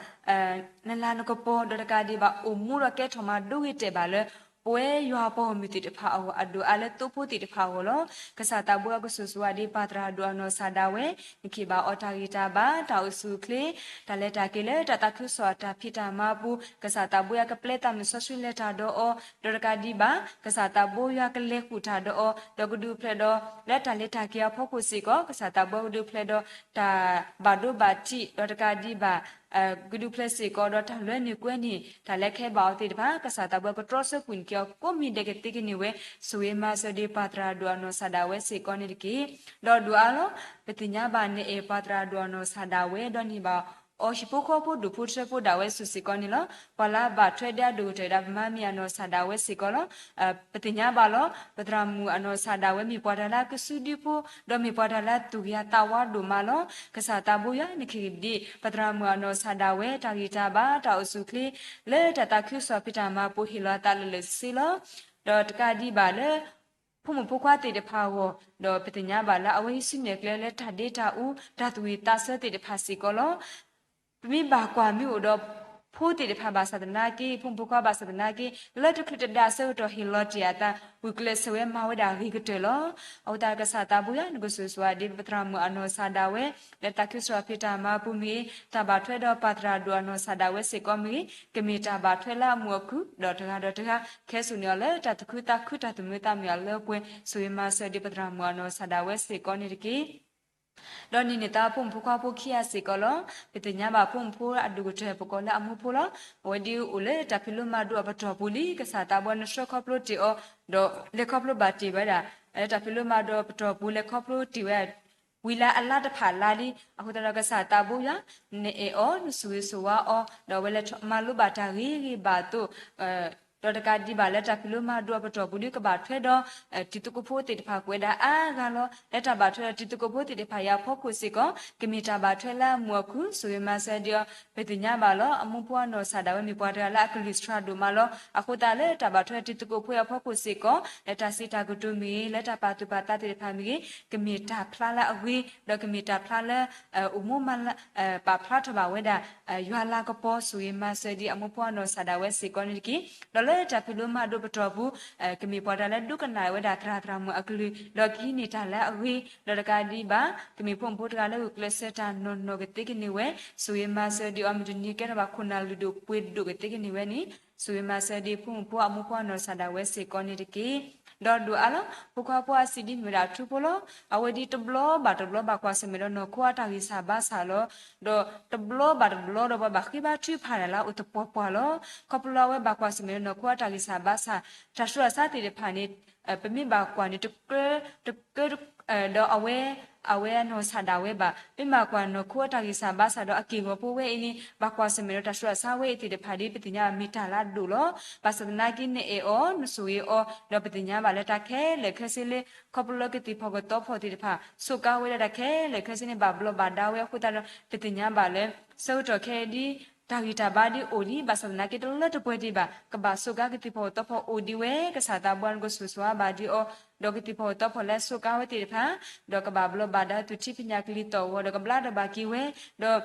နလၤနကပီၤ, ဒီးတကးဒံးဘၣ် အိၣ်မူဒီးကဲထီၣ်မၤဒိဂ့ၤတဲာ်ဘၣ်လၢ ပဝဲယွၤအပှၤဂီၢ်မုၢ်သ့ၣ်တဖၣ်အဂီၢ် အဒိၣ်အါလၢသိဖိသ့ၣ်တဖၣ်အဂီၢ်လီၤ. ကစၢ်သးဘိယွၤကဆိၣ်ဂ့ၤဆိၣ်ဝါဒံးပၢ်သရၣ်ဒိၣ်အနီၢ်ကစၢ်ဒၣ်ဝဲ, နကဟ့ၣ်ဘၣ်အီၤတၢ်ဂံၢ်တၢ်ဘါ တၢ်အိၣ်ဆူၣ်အိၣ်ချ့, တၢ်လဲၤတၢ်က့ၤလၢတၢ်သးခုကစီၣ်အတၢ်ဖံးတၢ်မၤအပူၤ, ကစၢ်သးဘိယွၤကပျဲသးမုၢ်စီဆှံလဲၤတၢ်ဒီးအီၤ, ဒီးတကးဒံးဘၣ် ကစၢ်သးဘိယွၤကလဲၤဃုာ်တၢ်ဒီးအီၤ, ဒီးကဒုးဖျဲးဒီး လၢတၢ်လဲၤတၢ်က့ၤအဖီခိၣ်စ့ၢ်ကီး ကစၢ်သးဘိယွၤကဒုးဖျဲးဒီး တၢ်ဘၣ်ဒိဘၣ်ထံး ဒီးတကးဒံးဘၣ် ကဒုးဖျဲးစ့ၢ်ကီးဒီးတၢ်လွဲန့ၢ်ကွဲန့ၢ် တၢ်လၢခဲဘၣ်အီၤသ့ၣ်တဖၣ် ကစၢ်သးဘိယွၤကတြီဆၢကွံာ်နက့ၤအီၤကိးမံၤဒဲးကသ့ကန့ၢ်ဝဲ ဆိၣ်ဂ့ၤမၤစၢၤဒံးပၢ်သရၣ်ဒိၣ်အနီၢ်ကစၢ်ဒၣ်ဝဲစ့ၢ်ကီးန့ၣ်တက့ၢ်. ဒီးဒုးအါလီၤ ပသ့ၣ်ညါဘၣ်နအဲၣ်ပၢ်သရၣ်ဒိၣ်အနီၢ်ကစၢ်ဒၣ်ဝဲ ဒီးန့ၢ်ဘၣ်အီၤဟံၣ်ဖိဃီဖိဒူၣ်ဖိထၢဖိဒၣ်ဝဲစိၤစ့ၢ်ကီးန့ၣ်လီၤ. ပှၤလၢအဘၣ်ထွဲဒီးအဒိၣ်ကတၢၢ်ဝဲဒၣ်ပမါမ့ၢ်အနီၢ်ကစၢ်ဒၣ်ဝဲစ့ၢ်ကီးလီၤ. ပသ့ၣ်ညါဘၣ်လီၤ ပသရၣ်မုၣ်အနီၢ်ကစၢ်ဒၣ်ဝဲ မ့ၢ်ပှၤတၢ်လၢအကစုဒုဖိ ဒီးမ့ၢ်ပှၤတၢ်လၢအသူၣ်ဂ့ၤအသးဝါဒိၣ်မးလီၤ. ကစၢ်သးဘိယွၤ နကဟ့ၣ်ဒံး ပသရၣ်မုၣ်အနီၢ်ကစၢ်ဒၣ်ဝဲ တၢ်ဂံၢ်တၢ်ဘါ တၢ်အိၣ်ဆူၣ်အိၣ်ချ့ လၢတၢ်သးခုကစီၣ်ဖံးတၢ်မၤအပူၤ ဟ့ၣ်လီၤအသးလၢာ်လၢာ်ဆ့ဆ့လီၤ. ဒီးတကးဒံးဘၣ်လၢ ဖိမုၣ်ဖိခွါသ့ၣ်တဖၣ်အဂီၢ် ဒီးပသ့ၣ်ညါဘၣ်လၢအဝဲဟံးစုနဲၣ်ကျဲလၢတၢ်ဒ့တၢ်အူ တၢ်သူၣ်ဝံၣ်သးဆၢသ့ၣ်တဖၣ်စ့ၢ်ကီးလီၤ. ပမ့ၢ်ဘၣ်ကွၢ်မ့ၢ်အိၣ်ဒီး ဖိသ့ၣ်တဖၣ်ဘၣ်ဆၣ်သနာ်က့ ဖိမုၣ်ဖိခွါဘၣ်ဆၣ်သနာ်က့ လၢတချုးတဒါဆၢကတီၢ်ဟ့ၣ်လီၤတ့ၢ်အသး ဂုာ်ကျဲးစၢးဝဲမၤဝဲဒၣ်ဂ့ၤကတၢၢ်လီၤ. အဃိသတးကစၢ်သးဘိယွၤ နကဆိၣ်ဂ့ၤဆိၣ်ဝါဒ်ပသရၣ်မုၣ်အနီၢ်ကစၢ်ဒၣ်ဝဲ လၢတၢ်ခံစရီဖံးတၢ်မၤပူၤမ့ၢ်ဂ့ၤ, တၢ်ဘၣ်ထွဲဒီးပၢ်သရၣ်ဒိၣ်အနီၢ်ကစၢ်ဒၣ်ဝဲစ့ၢ်ကီးမ့ၢ်ဂ့ၤ, ကမ့ၢ်တၢ်ဘၣ်ထွဲလၢအမုာ်အခုၣ် ဒီးတဂၤဒီးတဂၤ ခဲစိာ်န့ၢ်အီၤလၢတၢ်သူၣ်ခုသးခု တၢ်သူၣ်မံသးမုာ်အလၢအပှဲၤ ဆိၣ်ဂ့ၤမၤစၢၤဒ်ပသရၣ်မုၣ်အနီၢ်ကစၢ်ဒၣ်ဝဲစ့ၢ်ကီးန့ၣ်တက့ၢ်. ဒီးနံၤန့ၣ်သးဖိမုၣ်ဖိခွါဖိခံဂၤစ့ၢ်ကီးလီၤ. ပသ့ၣ်ညါဘၣ်ဖိမုၣ်ဖိအဒိၣ်ကတၢၢ် ပကိးလၢအမူဖိလီၤ. အဝဲဒ်အိၣ်လၢတၢ်ဖံးလိမၤဒိးအပတီၢ်ပူၤလံ, ကစၢ်သးဘိနဆှၢခီဖျိတ့ၢ်အီၤ, ဒီးလဲၤခီဖျိဘၣ်တ့ၢ်ဝဲဒၣ် လၢတၢ်ဖံးလိမၤဒိးအပတီၢ်ပူၤ လဲၤခီဖျိတ့ၢ်ဝဲ ဝံၤလၢအလါတဖၣ်အလါလံ. အဃိသတးဒီးကစၢ်သးဘိယွၤ နအဲၣ်အီၤ နဆိၣ်ဂ့ၤဆိၣ်ဝါအီၤ ဒီးအဝဲလဲၤမၤလိဘၣ်တၢ်ဂ့ၤဂ့ၤဘၣ်အသိး ဒီးတကးဒံးဘၣ်လၢတၢ်ဖံးလိမၤဒိးအပတီၢ်ပူၤဒ်ကဘၣ်ထွဲဒီး တံၤသကိးဖိသ့ၣ်တဖၣ်ကွဲးဒၣ်အါဂၤလီၤ. လၢတၢ်ဘၣ်ထွဲဒီးတံၤသကိးဖိသ့ၣ်တဖၣ်အံၤအဖီခိၣ်စ့ၢ်ကီး ကမ့ၢ်တၢ်ဘၣ်ထွဲလၢအမုာ်အခုၣ် ဆိၣ်ဂ့ၤမၤစၢၤဒ်အီၤ ပသ့ၣ်ညါဘၣ်လီၤ. အမူဖိအနီၢ်ကစၢ်ဒၣ်ဝဲမ့ၢ်ပှၤတဂၤလၢအကလုၢ်စှၤဒိၣ်မးလီၤ. အဃိသတးလၢတၢ်ဘၣ်ထွဲတံၤသကိးဖိအံၤအဖီခိၣ်စ့ၢ်ကီး လၢတၢ်စံးတၢ်ကတိၤမ့ၢ်ဂ့ၤ, လၢတၢ်ပာ်သူၣ်ပာ်သးသ့ၣ်တဖၣ်မ့ၢ်ဂ့ၤ, ကမ့ၢ်တၢ်ဖျါလၢအဂ့ၤ, ဒီးကမ့ၢ်တၢ်ဖျါလၢ အိၣ်မူမၤလၢ ပာ်ဖျါထီၣ်ဘၣ်ဝဲဒၣ် ယွၤလၤကပီၤ ဆိၣ်ဂ့ၤမၤစၢၤဒ်အမူဖိအနီၢ်ကစၢ်ဒၣ်ဝဲစ့ၢ်ကီးန့ၣ်တက့ၢ်. ဒီးလၢတၢ်ဖံးလိမၤဒိးပတီၢ်ပူၤ ကမ့ၢ်ပှၤတဂၤလၢဒိကနၣ်ဝဲဒၣ်သရၣ်သရၣ်မုၣ်အကလုၢ် ဒီးကဟံးန့ၢ်တၢ်လၢအဂ့ၤ, ဒီးတကးဒံးဘၣ် ကမ့ၢ်ဖိမုၣ်ဖိတဂၤလၢဂုာ်ကျဲးစၢးတၢ်နီၢ်နီၢ်ကသ့ကန့ၢ်ဝဲ, ဆိၣ်ဂ့ၤမၤစၢၤဒ်အီၤ မုၢ်တနံၤကဲထီၣ်ဘၣ်ခိၣ်နၢ်လုၢ်ဒိၣ်ပှ့ၤဒိၣ်ကသ့ကန့ၢ်ဝဲန့ၣ် ဆိၣ်ဂ့ၤမၤစၢၤဒ်ဖိမုၣ်ဖိအမူဖိအနီၢ်ကစၢ်ဒၣ်ဝဲစ့ၢ်ကီးန့ၣ်တက့ၢ်. ဒီးဒိၣ်အါလီၤ. ဖိခွါဖိအစံးဒ်မ့ၢ်ဝဲဒၣ်အထူဖိလီၤ. အဝဲဒ်တဘျီဘၣ်တဘျီဘၣ်ကွၢ်ဆၢၣ်မဲာ်ဒီးနီၢ်ခိအတၢ်ဂံၢ်စၢ်ဘါစၢ်လီၤ. ဒီးတဘျီဘၣ်တဘျီဒီးပှၤဘၣ်ဃ့ဘါထုကဖၣ်တၢ်လၢအအိၣ်သပှၢ်ပှၢ်လီၤ. ခီဖျိလၢအဝဲဘၣ်ကွၢ်ဆၢၣ်မဲာ်ဒီးနီၢ်ခိအတၢ်ဂံၢ်စၢ်ဘါစၢ်, တၢ်ဆူးတၢ်ဆါသ့ၣ်တဖၣ်န့ၣ် ပမ့ၢ်ဘၣ်ကွၢ်န့ၣ် တကြၢး တကြၢး ဒီးအဝဲ အဝဲအနီၢ်ကစၢ်ဒၣ်ဝဲဘၣ် မ့ၢ်ဘၣ်ကွၢ်နီၢ်ခိအတၢ်ဂံၢ်စၢ်ဘါစၢ်ဒီးအက့ၢ်ဂီၤဖိဝဲအံၤန့ၣ် ဘၣ်ကွၢ်ဆၢၣ်မဲာ်ဒီးတၢ်ဆူးတၢ်ဆါဝဲအံၤသ့ၣ်တဖၣ်ဒ်ပသ့ၣ်ညါဘၣ်မ့ၢ်တၢ်လၢအဒိၣ်လီၤ. ဘၣ်ဆၣ်သနာ်က့နအဲၣ်အီၤ နဆိၣ်ဂ့ၤအီၤ ဒီးပသ့ၣ်ညါဘၣ်လၢတၢ်ခဲလၢာ်ခဲဆ့လၢ ခီဖျိလၢကသံၣ်ဖီၣ်ကသီဖီၣ်သ့ၣ်တဖၣ် ဆိးကါဝဲဒၣ်တၢ်ခဲလၢာ်ခဲဆ့န့ၣ် ဘၣ်ဘျီးဘၣ်ဒါဝဲအဃိသတးဒီး ပသ့ၣ်ညါဘၣ်လၢ ဆၢကတီၢ်ခဲအံၤဒ် တၢ်ဂံၢ်တၢ်ဘါဒ်အိၣ်လံ ဘၣ်ဆၣ်သနာ်က့တလၢတပှဲၤဒံးဘၣ် ကဘၣ်ဆိးကါကသံၣ်ဖီၣ်ကသီဖီၣ်အိၣ်ဒံးဝဲ ကစၢ်သးဘိယွၤနကဆိၣ်ဂ့ၤဆိၣ်ဝါဘၣ်ဒံးအီၤ ဒီးကသံၣ်ဖီၣ်ကသီဖီၣ်လၢအဆိးကါဝဲသ့ၣ်တဖၣ် ဒီးကဘၣ်ဘျီးဘၣ်ဒါသူၣ်ထံဖံးညၣ်ကလံၤသီၣ်ဂီၤ ဒီးကဘျါဒီးဘၣ်က့ၤဝဲ ဒီး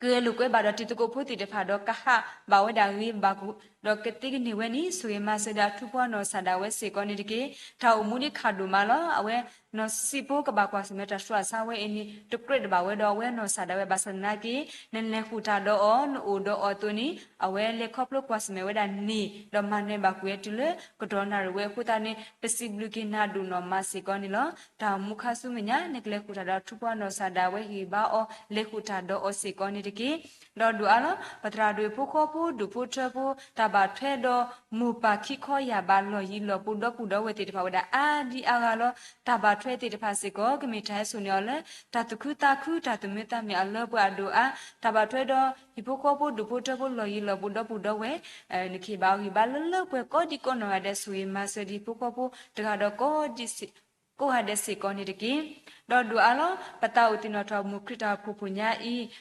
ကဂဲၤလိာ်ကွဲဘၣ်ဒီးတံၤသကိးဖိသ့ၣ်တဖၣ်ဒီးကဟးဘၣ်ဝဲဒၣ်ဂ့ၤဘၣ်က ဒီးကသ့ကန့ၢ်ဝဲန့ၣ် ဆိၣ်ဂ့ၤမၤစၢၤဒီးအထူဖိအနီၢ်ကစၢ်ဒၣ်ဝဲစ့ၢ်ကီးန့ၣ်တက့ၢ်. တၢ်အိၣ်မူဒ်ခးဒိၣ်မးလီၤ. အဝဲနီၢ်စံၣ်ဖိကဘၣ်ကွၢ်ဆၢၣ်မဲာ်တၢ်ဆူးတၢ်ဆါဝဲအံၤန့ၣ် တကြၢးတဘၣ်ဝဲဒီးအဝဲနီၢ်ကစၢ်ဒၣ်ဝဲဘၣ်ဆၣ်သနာ်က့ နလဲၤဃုာ်တၢ်ဒီးအီၤ နအိၣ်ဒီးအီၤအသိးန့ၣ် အဝဲလဲၤခီဖျိကွၢ်ဆၢၣ်မဲာ်ဝဲဒၣ်န့ၣ် ဒီးမၤနၢၤဘၣ်ကွံာ်ဝဲတုၤလၢကတီၢ်နၣ်ရံၣ်ဝဲအဃိသတးန့ၣ် ပစံးဘျုးက့ၤနၤဒိၣ်နီၢ်မးစ့ၢ်ကီးန့ၣ်လီၤ. တၢ်အိၣ်မူခါဆူမဲာ်ညါ နကလဲၤဃုာ်တၢ်ဒီးအထူဖိအနီၢ်ကစၢ်ဒၣ်ဝဲဟ့ၣ်ဂံၢ်ဘါအီၤ လဲၤဃုာ်တၢ်ဒီးအီၤစ့ၢ်ကီးန့ၣ်တက့ၢ်. ဒီးဒိၣ်အါလီၤ. ပသရၣ်ဒိၣ်ဖိဃီဖိဒူၣ်ဖိထၢဖိ တၢ်ဘၣ်ထွဲဒီးမိၢ်ပၢ်ခံခီယာ်ဘးလီၢ်ယံၤလီၢ်ဘူးဒီပုၢ်ဒီဝဲၢ်သ့ၣ်တဖၣ်ဝဲဒၣ်အါဒံအါဂၤလီၤ. တၢ်ဘၣ်ထွဲသ့ၣ်တဖၣ်စ့ၢ်ကီး ကမ့ၢ်တၢ်ဟဲစိာ်န့ၢ်အီၤလၢ တၢ်သူၣ်ခုသးခု တၢ်သူၣ်မံသးမုာ်အလၢပှဲၤအဒိၣ်အါ တၢ်ဘၣ်ထွဲဒီးဟံၣ်ဖိဃီဖိဒူၣ်ဖိထၢဖိလီၢ်ယံၤလီၢ်ဘူးဒီပုၢ်ဒီဝဲၢ် နကဟ့ၣ်ဘါအီၤဂံၢ်ဘါလၢလၢပှဲၤပှဲၤကိးဒံကိးနီၢ်ဂၤဒဲး ဆိၣ်ဂ့ၤမၤစၢၤဒ်ဟံၣ်ဖိဃီဖိတဂၤဒီးကိးဒံ ကိးဂၤဒဲးစ့ၢ်ကီးန့ၣ်တက့ၢ်. ဒီးဒိၣ်အါလီၤ. ပသးအိၣ်သ့ၣ်နီၣ်ထီၣ်မုၢ်ခရံာ်တၢ်အိၣ်ဖှိၣ်ဖိညါ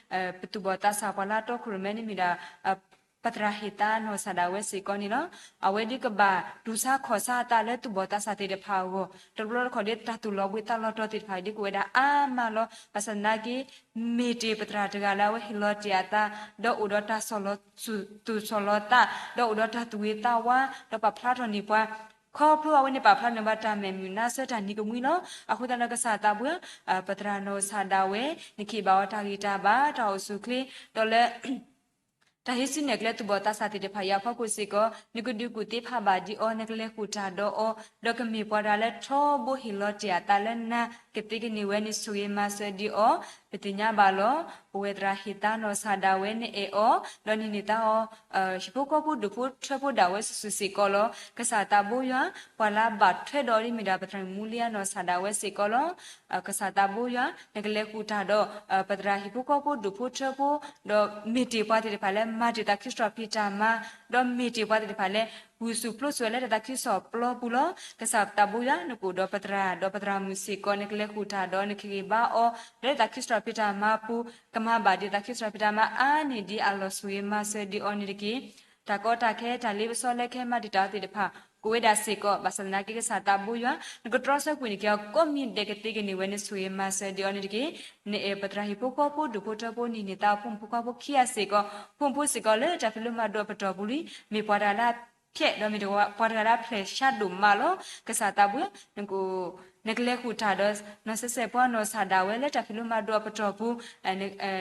အံၤ ပသူၣ်ဘီၣ်သးစၢ်ပှၤလၢတီခိၣ်ရိၣ်မဲန့ၣ်မ့ၢ်ဒၣ် ပသရၣ်ဟ့ၣ်သါနီၢ်ကစၢ်ဒၣ်ဝဲစ့ၢ်ကီးန့ၣ်လီၤ. အဝဲဒ်ကဘၣ်တူၢ်ဆါခီၣ်ဆါအသးလၢသူၣ်ဘီၣ်သးစၢ်သ့ၣ်တဖၣ်အဂီၢ် တဘျီတခီၣ်ဒ်တၢ်သူၣ်လီၤဘှံးသးလီၤတီၤသ့ၣ်တဖၣ်ဒ်ကဝဲဒၣ်အါမးလီၤ. ဘၣ်ဆၣ်သနာ်က့ မ့ၢ်တ့ၢ်ပသရၣ်တဂၤလၢအဝဲဟ့ၣ်လီၤတ့ၢ်အသး ဒီးအိၣ်ဒီးတၢ်ဆီၣ်လီၤသူၣ်ဆီၣ်လီၤသး ဒီးအိၣ်ဒီးတၢ်သူၣ်ဂ့ၤသးဝါ ဒီးပာ်ဖျါထီၣ်န့ၢ်ပှၤ ခီဖျိအဝဲန့ၣ်ပာ်ဖျါန့ၢ်ဘၣ်တၢ်မဲာ်မုာ်နါစၢၤတၢ်နံၤကမှံလီၤ. အဃိသတးဒီးကစၢ်သးဘိယွၤ ပသရၣ်နီၢ်ကစၢ်ဒၣ်ဝဲ နကဟ့ၣ်ဘၣ်အီၤတၢ်ဂံၢ်တၢ်ဘါ တၢ်အိၣ်ဆူၣ်အိၣ်ချ့ ဒီးလၢ တၢ်ဟံးစုနဲၣ်ကျဲသူၣ်ဘီၣ်သးစၢ်သ့ၣ်တဖၣ်အံၤအဖီခိၣ်စ့ၢ်ကီး နကဒုးကူၣ်သ့ဖးဘၣ်ဒံးအီၤ နကလဲၤဃုာ်တၢ်ဒီးအီၤ ဒီးကမ့ၢ်ပှၤတဂၤလၢထီဘိဟ့ၣ်လီၤတ့ၢ်အသးလၢနၤ ကသ့ကန့ၢ်ဝဲန့ၣ် ဆိၣ်ဂ့ၤမၤစၢၤဒံးအီၤ ပသ့ၣ်ညါဘၣ်လီၤ. ပဝဲသရၣ်ဟ့ၣ်သါနီၢ်ကစၢ်ဒၣ်ဝဲနအဲၣ်အီၤ ဒီးနဟ့ၣ်န့ၢ်သါအီၤ ဟံၣ်ဖိဃီဖိဒူၣ်ဖိထၢဖိဒၣ်ဝဲစုာ်စုာ်စ့ၢ်ကီးလီၤ. ကစၢ်သးဘိယွၤ ပှၤလၢအဘၣ်ထွဲဒီးအီၤဒ်မ့ၢ်ဒၣ်ပသရၣ်မူလံအနီၢ်ကစၢ်ဒၣ်ဝဲစ့ၢ်ကီးလီၤ. ကစၢ်သးဘိယွၤ နကလဲၤဃုာ်တၢ်ဒီး ပသရၣ်ဟံၣ်ဖိဃီဖိဒူၣ်ဖိထၢဖိ ဒီးမ့ၢ်တ့ၢ်ပှၤသ့ၣ်တဖၣ်လၢမၤတ့ၢ်တၢ်ခံစရီဖံးတၢ်မၤ ဒီးမ့ၢ်တ့ၢ်ပှၤသ့ၣ်တဖၣ်လၢ ဂုာ်ဆူၣ်ပျိဆူၣ်ဝဲလၢတၢ်သးခုကစီၣ်ပျီပူၤလီၤ. ကစၢ်သးဘိယွၤ နကအိၣ်ဒီးပသရၣ်ဒီးပသရၣ်မုၣ်စ့ၢ်ကီး နကလဲၤဃုာ်တၢ်ဒီးနကဟ့ၣ်ဂံၢ်ဘါအီၤ လၢတၢ်ခံစရီဖံးတၢ်မၤပူၤ ကမၤဘၣ်ဒံးတၢ်ခံစရီဖံးတၢ်မၤအါန့ၢ်ဒံးအလီၢ် ဆိၣ်ဂ့ၤမၤစၢၤဒံးအီၤန့ၣ်တက့ၢ်. တၢ်ကီတၢ်ခဲ တၢ်လ့ပစီလၢကဟဲမၤတံာ်တာ်အီၤသ့ၣ်တဖၣ် ကိးဝဲဒၣ်စ့ၢ်ကီး ဘၣ်ဆၣ်သနာ်က့ကစၢ်သးဘိယွၤ နကတြီဆၢကွံာ်နက့ၤအီၤကိးမံၤဒဲးကသ့ကန့ၢ်ဝဲန့ၣ် ဆိၣ်ဂ့ၤမၤစၢၤဒံးအီၤန့ၣ်တက့ၢ်. နအဲၣ်ပသရၣ်ဟံၣ်ဖိဃီဖိ ဒူၣ်ဖိထၢဖိ နံၤန့ၢ်သါအဖိမုၣ်ဖိခွါဖိခံဂၤစ့ၢ်ကီး, ဖိမုၣ်ဖိစ့ၢ်ကီးလၢတၢ်ဖံးလိမၤဒိးအပတီၢ်ပူၤလံ မ့ၢ်ပှၤတဂၤလၢအဖျဲး ဒီးမ့ၢ်ပှၤတဂၤလၢအဖျဲးဆါဒိၣ်မးလီၤ. ကစၢ်သးဘိယွၤ နက နကလဲၤဃုာ်တၢ်ဒီး နီၢ်စဲးစဲးဖိနီၢ်စၢ်ဒၣ်ဝဲ လၢတၢ်ဖံးလိမၤဒိးအပတီၢ်ပူၤ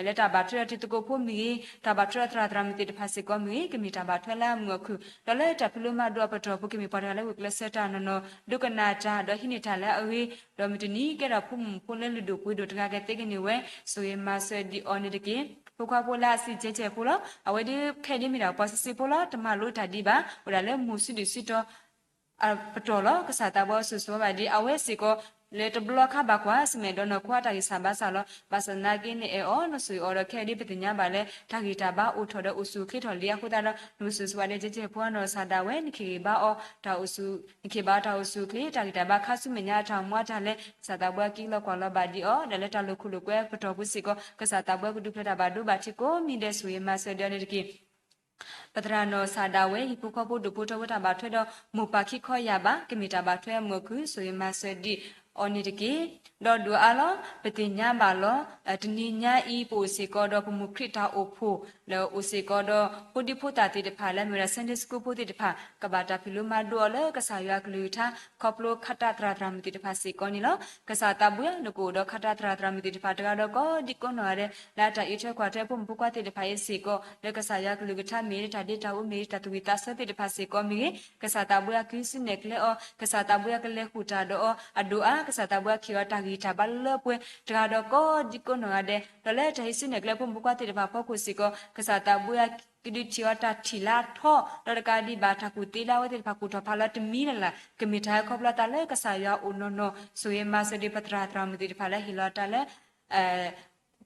လၢတၢ်ဘၣ်ထွဲဒီးတံၤသကိးဖိမ့ၢ်ဂ့ၤ, တၢ်ဘၣ်ထွဲဒီးသရၣ်သရၣ်မုၣ်သ့ၣ်တဖၣ်စ့ၢ်ကီးမ့ၢ်ဂ့ၤ, ကမ့ၢ်တၢ်ဘၣ်ထွဲလၢအမုာ်အခုၣ်, ဒီးလၢတၢ်ဖံးလိမၤဒိးအပတီၢ်ပူၤ ကမ့ၢ်ပှၤတဂၤလၢဂုာ်ကျဲးစၢးတၢ်နီၢ်နီၢ် ဒိကနၣ်တၢ် ဒီးဟံးန့ၢ်တၢ်လၢအဂ့ၤ, ဒီးမုၢ်တနံၤကဲထီၣ်ဖိမုၣ်ဖိလၢလုၢ်ဒိၣ်ပှ့ၤဒိၣ်တဂၤကသ့ကန့ၢ်ဝဲ ဆိၣ်ဂ့ၤမၤစၢၤဒံးအီၤန့ၣ်တက့ၢ်. ဖိခွါဖိလၢအစံၣ်ကဲးစဲးဖိလီၤ. အဝဲဒၣ်ခဲအံၤဒ်မ့ၢ်ဒၣ်ပှၤစံးစ့ဖိလီၤ. တမၤလိတၢ်ဒံးဘၣ်, အိၣ်ဒၣ်လၢမူၤစုဒုၣ်စုတီၤ အပတီၢ်လီၤ. ကစၢ်သးဘိယွၤဆိၣ်ဂ့ၤဘၣ်ဒံးအဝဲစ့ၢ်ကီး လၢတဘျီခါဘၣ်ကွၢ်ဆၢၣ်မဲာ်ဒီးနီၢ်ခိအတၢ်ဂံၢ်စၢ်ဘါစၢ်လီၤ. ဘၣ်ဆၣ်သနာ်က့နအဲၣ်အီၤ နဆိၣ်ဂ့ၤအီၤဒီးခဲအံၤဒ်ပသ့ၣ်ညါဘၣ်လၢ တၢ်ဂံၢ်တၢ်ဘါအိၣ်ထီၣ်ဒီးအိၣ်ဆူၣ်အိၣ်ချ့ထီၣ်လံအဃိသတးဒီး နကဆိၣ်ဂ့ၤဘၣ်အီၤ တၢ်ဂံၢ်တၢ်ဘါအိၣ်ဆူၣ်အိၣ်ချ့ တၢ်ဂံၢ်တၢ်ဘါခါဆူမဲာ်ညါအတၢ်အိၣ်မူအတၢ်လဲၤ ကစၢ်သးဘိယွၤက့ၤလီၤကွၢ်လီၤဘၣ်ဒံးအီၤ ဒီးလၢတၢ်လိာ်ခိၣ်လိာ်ကွဲပတီၢ်ပူၤစ့ၢ်ကီး ကစၢ်သးဘိယွၤကဒုးဖျဲးတၢ်ဘၣ်ဒိဘၣ်ထံးကိးမံၤဒဲး ဆိၣ်ဂ့ၤမၤစၢၤဒံးအီၤန့ၣ်တက့ၢ်. ပသရၣ်နီၢ်စၢ်ဒၣ်ဝဲ ဟံၣ်ဖိဃီဖိဒူၣ်ဖိထၢဖိတၢ်ဘၣ်ထွဲဒီး မိၢ်ပၢ်ခံခီယၢ်ဘး ကမ့ၢ်တၢ်ဘၣ်ထွဲအမုာ်အခုၣ် ဆိၣ်ဂ့ၤမၤစၢၤဒံးအီၤန့ၣ်တက့ၢ်. ဒီးဒုးအါလီၤ ပသ့ၣ်ညါဘၣ်လီၤ တနံၤညါအံၤ ပအိၣ်စ့ၢ်ကီးဒီးပမုၢ်ခရံာ်တၢ်အိၣ်ဖှိၣ် လၢအိၣ်စ့ၢ်ကီးဒီးဖိဒံဖိသၣ်သ့ၣ်တဖၣ် လၢအမ့ၢ်ဝဲဒၣ် Sunday School ဖိသ့ၣ်တဖၣ် ကဘၣ်တၢ်ဖံးလိမၤဒိးအီၤလၢကစၢ်ယွၤအကလုၢ်ကထါ ခီဖျိခါတၢ်သရၣ်သရၣ်မုၣ်သ့ၣ်တဖၣ်စ့ၢ်ကီးန့ၣ်လီၤ. ကစၢ်သးဘိယွၤ နကအိၣ်ဒီးခါတၢ်သရၣ်သရၣ်မုၣ်သ့ၣ်တဖၣ်တဂၤဒီးကိးဒံကိးနီၢ်ဂၤဒဲး လၢအတၢ်အံးထွဲကွၢ်ထွဲဖိမုၣ်ဖိခွါသ့ၣ်တဖၣ်အံၤစ့ၢ်ကီး လၢကစၢ်ယွၤအကလုၢ်ကထါမ့ၢ်ဂ့ၤ လၢတၢ်ဒ့တၢ်အူမ့ၢ်ဂ့ၤ တၢ်သူၣ်ဝံၣ်သးဆၢသ့ၣ်တဖၣ်စ့ၢ်ကီးမ့ၢ်ဂ့ၤ ကစၢ်သးဘိယွၤကဟုစူၢ်နဲၣ်ကျဲအီၤ ကစၢ်သးဘိယွၤကလဲၤဃုာ်တၢ်ဒီးအီၤ အဒိၣ်အါ ကစၢ်သးဘိယွၤကလဲၤဃုာ်တၢ်ဘၣ်လၢပှဲၤတဂၤဒီးကိးဒံကိးနီၢ်ဂၤဒဲး ဒီးလၢတၢ်ဟံးစုနဲၣ်ကျဲဖိမုၣ်ဖိခွါသ့ၣ်တဖၣ်အဖီခိၣ်စ့ၢ်ကီး ကစၢ်သးဘိယွၤကဒုးထံၣ်အီၤတၢ်ထံၣ်လၢအထီ ဒီးတကးဒံးဘၣ် တၢ်ကူၣ်သ့လၢအဝဲသ့ၣ်တဖၣ်ကူၣ်ထီၣ်ဖးလီၤတမံၤလၢ်လၢ် ကမ့ၢ်တၢ်ဟဲခီဖျိအသးလၢကစၢ်ယွၤအအိၣ်နီၢ်နီၢ် ဆိၣ်ဂ့ၤမၤစၢၤဒံးပသရၣ်သရၣ်မုၣ်သ့ၣ်တဖၣ်လၢဟ့ၣ်လီၤတၢ်လၢ